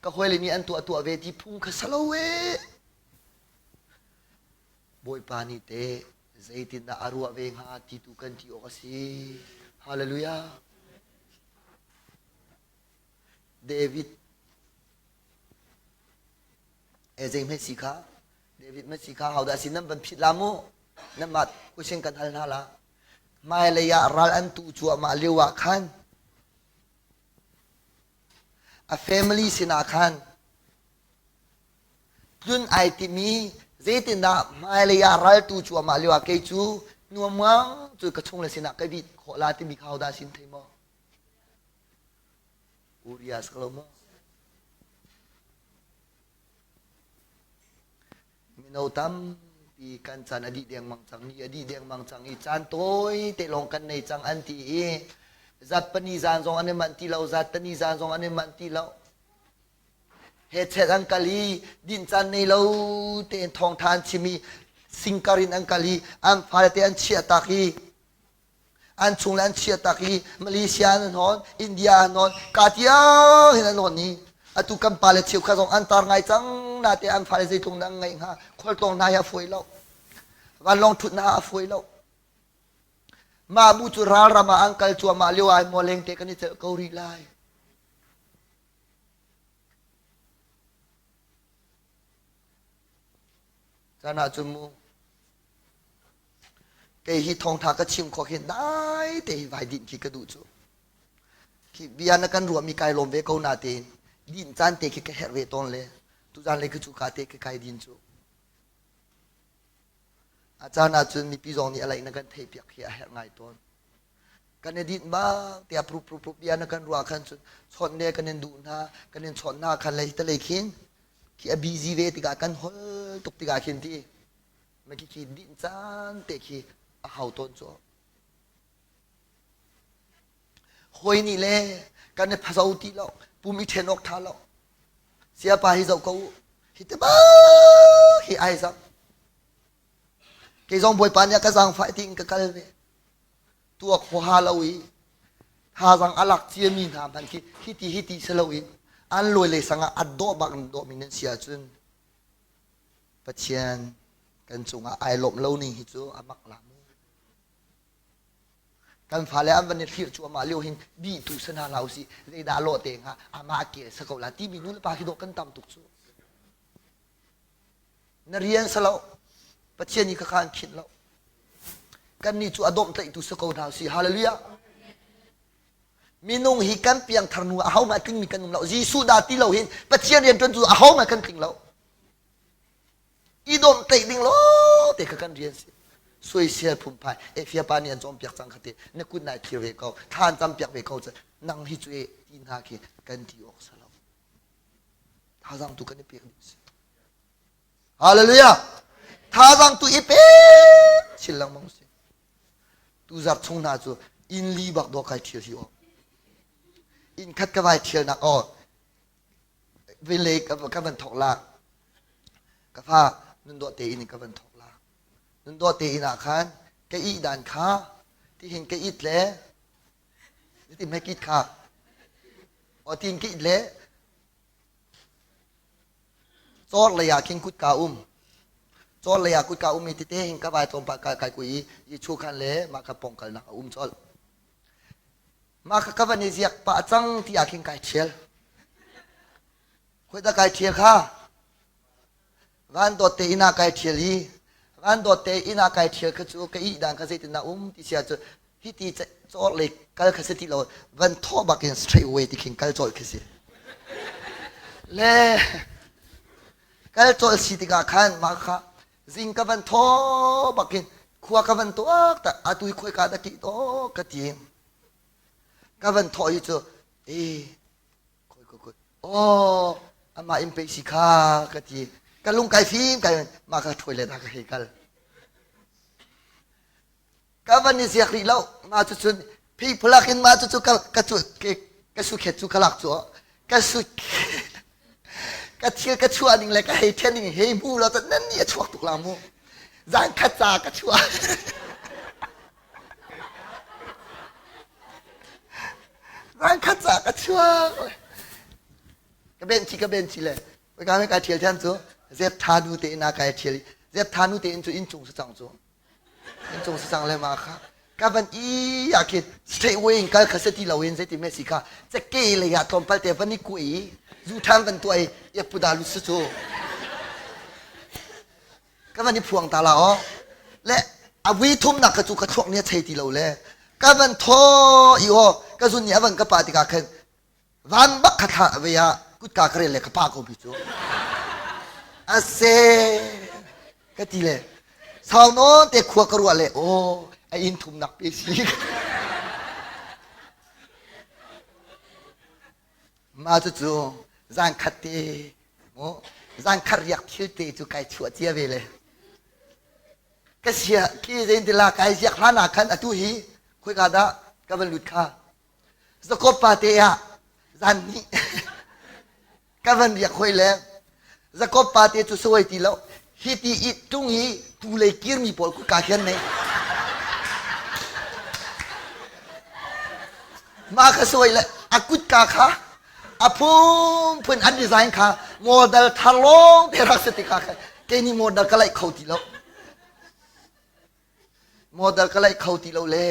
Ka hawile nih an tuah tuah ve ti phung kha salo ee. Bawipa nih teh zeitindah a ruah ve hnga ti tu kan ti awk a si. Hallelujah. David e zei hme si kha David ma si kha hodah si nan van phit la mu nan mah question kan hal hna la hmailei ah ral an tu cuahmah lio ah khan a family sinah khan tlun ai timi zeitindah hmailei ah ral tu cuahmah lio ah kei cu nuammuang cu ka chung le sinah ka vit khawh la timi kha hodah sin thei maw Urias ka lo maw Mino tampi kan caan a dih dengmang cang ni a dih dengmang cang i caan tawi te lawng kan nei cang an ti i zat pani zan zong an i manh ti lo zat tani zan zong an i manh ti lo hechet an kal i din caan nei lo tein thawngtha an chim i singkar in an kal i an fale te an chiah tak i an chung le an chiah tak i Malaysia an hawn India an hawn ka tiang hin an hawn i atu kan pale cheukhat zong an tar ngai cang nate an fale zeitlung dah an ngeih hnga khualtlawng hna hi a fawi lo vanlawng ṭhut hna a fawi lo mah bu cu ralram ah an kal cuahmah lio ah maw lengte kan i celh ko rih lai caan ah cun mu Kei hi thawngtha ka chim khawh hin dai te hi vai dinh khi ka duh cu. Khi bia na kan ruahmi kai lawm ve ko na tein din caan te khi ka herh ve tawn le tuzan le khi cu ka te khi kai din cu. A caan ahcun mipi zong nih a laih na kan theih piak khi a herh ngai tawn. Kan i dinh bang tiah pru pru pru bia na kan ruah khan cun chawnh le kan in duh hna kan in chawnh hna khan lei te lei khin khi a busy ve tikah kan hol tuk tikah khin ti Na khi khi dinh caan te khi a hau tawn cu. Hawi nih le kan i phazo ti lo, pum i ṭhen awk ṭha lo. Siapa hi zoh ko u. Hi te bak hi ai zam. Kei zong Bawipa nih a ka zaangfah tiin ka kal ve. Tuak huaha lo i thazang a lak ciami hna hmanh khi hiti hiti si loin an lawi le sang ah a dawh bak in dawhmi nan si ahcun Pathian kan cungah ai lawmh lo ning hi cu a mak la mu. Kan fale an van i thlir cuahmah lio hin bi tu sa hna hlah usih zeidah lawh te hnga amah ke sa ko la timi nu le pa khi dawh kan tam tuk cu. Na rian sa lo Pathian nih khakha an khinh lo. Kan nih cu a dawmhtlaihtu sa ko hna usih. Hallelujah. Minung hi kan piangthar nu ahohmah tlingmi kan um lo. Jesuh dah ti lo hin Pathian rian ṭuan cu ahohmah kan tling lo. I dawmhtlaih ding lo te kha kan rian si. Soisel phunphai Efia pa nih an cawnpiak cang kha te na kut nai thlir ve ko thla an campiak ve ko nang hi cu e ti hna khi kan ti awk sa lo. Thazaang tu kan i pek ding si. Hallelujah. Thazaang tu i pe chin lengmang si. Tuzarh chung hna cu inn li bak dawh kai ṭhial hi aw. Inn khat ka vai ṭhialnak aw vele ka van thawk lak. Ka fa nun dawh te inn in ka van thawk lak. Nun dawh te inn ah khan ka ih dan kha tihin ka it le ti me kit kha aw tin ka it le Cawr lei ah khin kutka um. Cawr lei ah kutka um i tete hin ka vai tlawmpal kai kai kui i Jesuh khan le mah ka pong kalnak a um colh. Mah ka ka van i ziak pah cang ti ah khin kai ṭhial. Khoi dah kai ṭhial kha? Van dawt te inn ah kai ṭhial i van dawt te inn ah kai ṭhial kha cu ka ih dan kha zeitin dah um ti sia cu hiti cawr lei kal kha si ti lo van thawh bak in straight away ti khin kal colh khi si le kal colh si tikah khan mah kha zing ka van thaw bak in khua ka van tuak ta atu hi khoi ka da ki to ka ti ka van thawh hi cu e khoi khoi khoi oh amah in pe si kha ka ti ka lung kai fim kai mah ka toilet ah ka hei kal Ka van i ziak rih lo. Mah cucun phiphalak in mah cucu ka ka cu ka sukhet cu ka lak cu ka su ka thil ka chuah ning le ka hei then ning hei hmu lo nan nih a chuak tuk la mu. Zan khat ca ka chuah. Zan khat ca ka chuah. chuak ka ben chi ka ben chi le ka me kai thial thiam cu zep tha nu te ina kai thial zep tha nu te in cu in chung sa cang cu in cung si cang le ma kha ka van i ah khin straight way in kal kha se ti lo in zeiti me si kha cake lei ah tlawmpal te van i ku i zu than van tuah i ya puda lu su cu ka van i phuang ta la o le a vui thum nak ka cu ka thluak ni a chei ti lo le ka van tho i o ka zun ni a van ka pa tikah khan van bak kha thla ve ah kutka ka rel le ka pa ko mi cu ase ka ti le sau nawn te khua ka ruah le aw a inn thumnak pe si ma cu cu zan khat te mu zan khat riak thil te cu kai chuah cia ve le ka sia ki zein tila kai ziak hlan ah khan atu hi khoi ka dah ka van lut kha Jakob pa te ah zan hnih ka van riak hoi le Jakob pa te cu sawi ti lo hi ti i tung hi tu lei kirmi pawl kutka khian nei mah kha sawi le a kutka kha a phunphun an design kha model thar lawng te rak si tikah khan kei nih model ka laih kho ti lo model ka laih kho ti lo le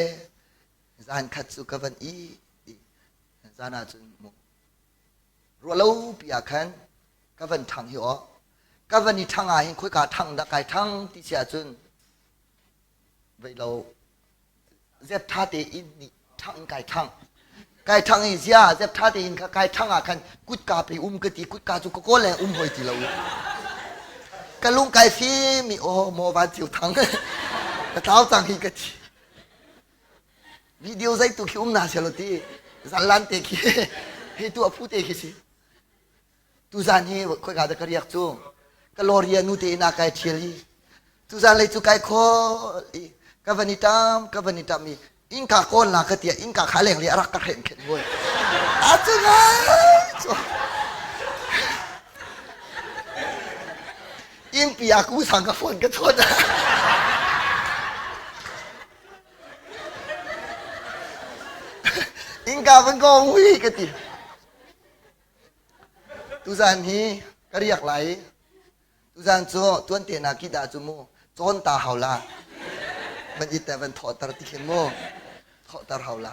Zan khat cu ka van i zan ah cun mu ruahlo pi ah khan ka van ṭhang hi aw ka van i ṭhang ah hin khoika ṭhang dah kai ṭhang ti si ahcun vei lo zep ṭha te in nih ṭhang in kai ṭhang kai ṭhang i zia zep ṭha te in kha kai ṭhang ah khan kutka pe um ka ti kutka cu ka kawl le um hoi ti lo ka lung kai fim i aw maw van ciu thang ka tlau cang hi ka ti Video zei tu khi um na selo ti zanlan te khi hi tu a phu te khi si tu zan hi khoi ka da ka riak cu ka loria nu te ina kai thial i tu zan lei cu kai kho i ka van i tam ka van i tam i inka kawl na ka tia inka kha leng li arak ka hren khen hoi a cu ngai cu inpi a ku sang ka phone ka chon Innka van ka ong hui ka ti. Tuzan hi ka riak lai. Tuzan cu tuan te na ki dah cu mu cawn ta hau la. Van it te van thawhter ti khin mu. Thawhter hau la.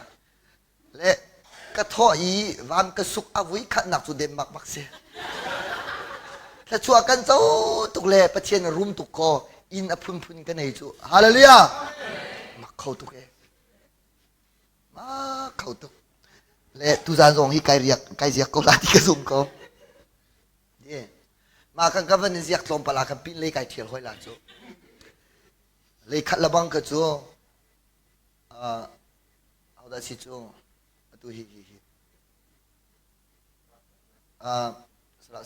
Le ka thawh i van ka suk a vui khatnak cu Denmark bak si. Thluachuah kan co tuk le Pathian a rum tuk ko inn a phunphun ka nei cu. Hallelujah! Mak kho tuk e. Mak kho tuk. Le tuzan zong hi kai riak kai ziak ko la ti ka zum ko. Mah kan ka van in ziak tlawmpal ah kan pin lei kai thial hoi la cu. Lei khat lebang ka cu uh, hodah si cu atu hi hi hi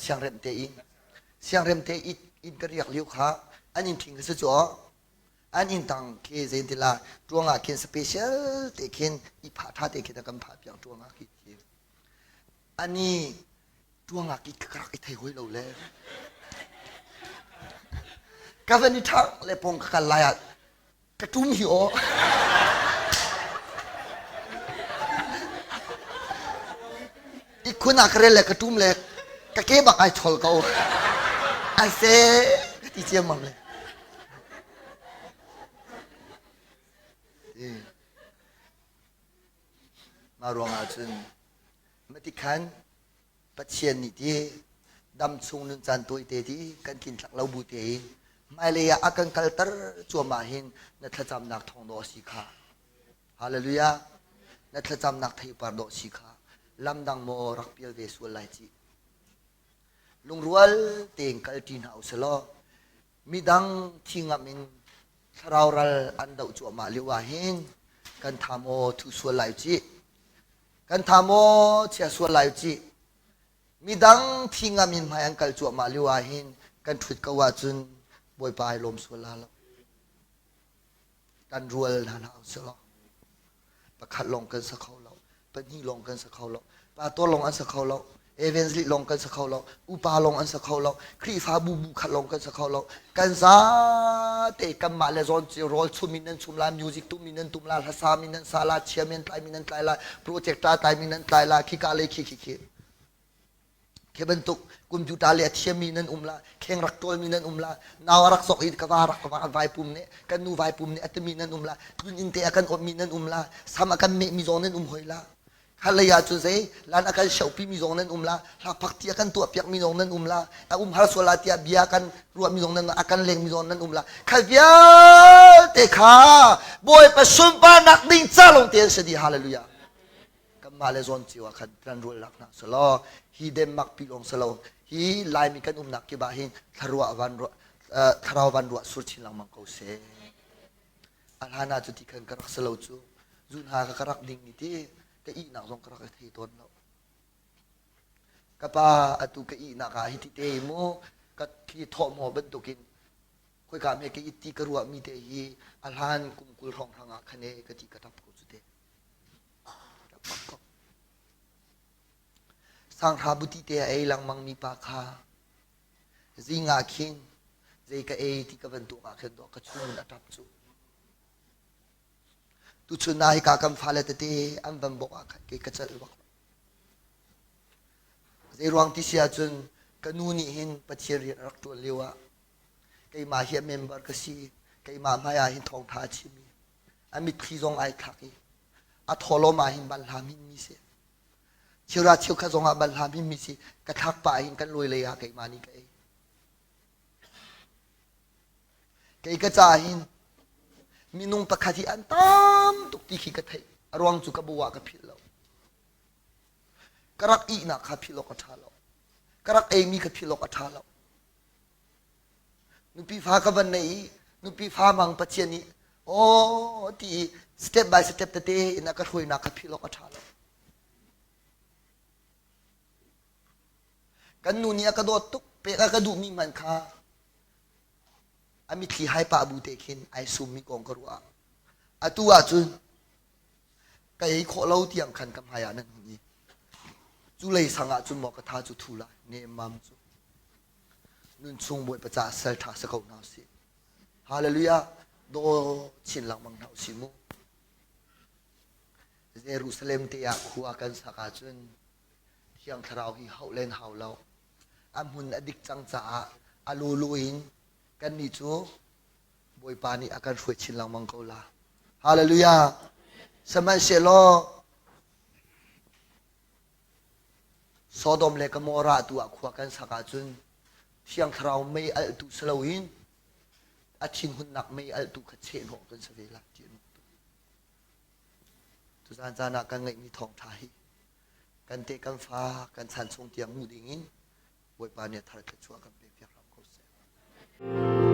siangrem te in siangrem te in ka riak lio kha an in thing si cu an in tang khi zein tila tuang ah khin special te khin i phah tha te khin kan phah piak tuang ah khi ani tuang ah ki ka rak i thei hoi lo le ka van i thang le pong ka kal lai ah Ka ṭum hi aw. Ihkhun ah ka rel le ka ṭum le ka ke bak ai chol ko. Ai se ka ti ciammam le. Mah ruangah cun matikhan Pathian nih ti dam chung nun caan tawite ti kan tlintlak lo bu tein hmailei ah a kan kalter cuahmah hin na thlacamnak thawng dawh a si kha. Hallelujah. Na thlacamnak theipar dawh si kha. Lamdang maw rak pial ve sual lai ci. Lungrual tein kalṭi hna usih law midang thi ngam in thlarau ral an doh cuahmah lio ah hin kan tha maw thu sual lai ci. Kan tha maw chia sual lai cih. Midang thi ngam in hmai an kal cuahmah lio ah hin kan ṭhut ko ahcun Bawipa ai lawm sual la lo. Kan rual hna hna usih law pakhat lawng kan sa kho lo, pahnih lawng kan sa kho lo, pastor lawng an sa kho lo. Evangelist lawng kan si kho lo, upa lawng an si kho lo, Khrihfabu bu khat lawng kan si kho lo. Kan zate kanmah le zawn cio rawl chum in nan chum la, music tum in nan tum la, hlasa min nan sa la, chia min tlai min nan tlai la, projector tlai min nan tlai la, khika le khi khi khi. Khi bantuk computer le a thiammi nan um la, kheng rak ṭawlmi nan um la, nau a rak sok i ka va rak va vai pum nih, kan nu vai pum nih a timi nan um la, tlun inn te a kan awtmi nan um la, sam a kan mehmi zong nan um hoi la. Khalei ah cun zei lan a kan shohpimi zong nan um la, hlakphak ti a kan tuahpiakmi zong nan um la, a um har sual ah tiah bia kan ruahmi zong nan a kan lengmi zong nan um la. Khal vialte kha Bawipa sunparnak ding ca lawng te an si dih. Hallelujah. Kanmah le zawn cio ah khan kan rual lak hna selaw hi Denmark pi lawng selo hi Laimi kan umnak kip ah hin thlarua van ruah thlarau van ruah sur chin lengmang ko seh. A hlan ah cu ti khan ka rak si lo cu zun ha ka ka rak ding ni ti ka ihnak zong ka rak i thei tawn lo. Ka pa atu ka ihnak ah hiti te mu ka thli thawh maw bantukin khoika me ka it ti ka ruah mi te hi a hlan kum 20 hrawng hrang ah khan e ka ti ka tap ko cu te. Sanghra buti te a ei lengmang mi pa kha Zing ah khin zei ka ei ti ka van tuak ah khin ka chung in a ṭap cu. Tuchun ah hika kan fale tete an van bawk ah khan kei ka celh bak. Zei ruang ti si ahcun ka nu nih hin Pathian rian a rak ṭuan lio ah keimah hi a member ka si keimah hmai ah hin thawngṭha a chim i a mitthli zong ai thlak i a thawlawm ah hin banhla min mi si. Cheuhra cheukhat zongah banhla hminmi si ka thlak pah hin kan lawi lei ah keimah nih ka ei. Kei ka ca hin minung pakhat hi an tam tuk ti khi ka theih. A ruang cu ka bu ah ka philh lo. Ka rak ihnak kha philh awk a ṭha lo. Ka rak eimi kha philh awk a ṭha lo. Nupi fa ka van nei i nupi fa mang Pathian nih aw ti i step by step tete in a ka hruainak kha philh awk a ṭha lo. Kan nu nih a ka dawt tuk pek a ka duhmi hmanh kha a mitthli hai pah bu te khin ai summi kong ka ruah. Atu ahcun ka ei khawh lo tiang khan ka hmai ah nan hun i cu lei sang ah cun maw ka tha cu thu lai nemmam cu nun chung Bawipa caah sal ṭha si ko hna usih. Hallelujah! Daw chin lengmang hna usih mu. Jerusalem te ah khua kan sak ahcun Thiang Thlarau hi hauh len hau lo. A hmun a dik cang caah a lulu in kannih cu Bawipa nih a kan hruai chin lengmang ko la. Hallelujah! Sihmanhsehlaw Sodom le Gomorrah tu ah khua kan sak ahcun Thiang Thlarau mei alhtu si loin a thinhunnak mei alhtu kha chehhnawh kan si ve lai ti an Tuzaan caan ah kan ngeihmi thawngṭha hi kan te kan fa kan chan chung tiang hmu ding in Bawipa nih a thar thluachuah kan pek piak hram ko seh.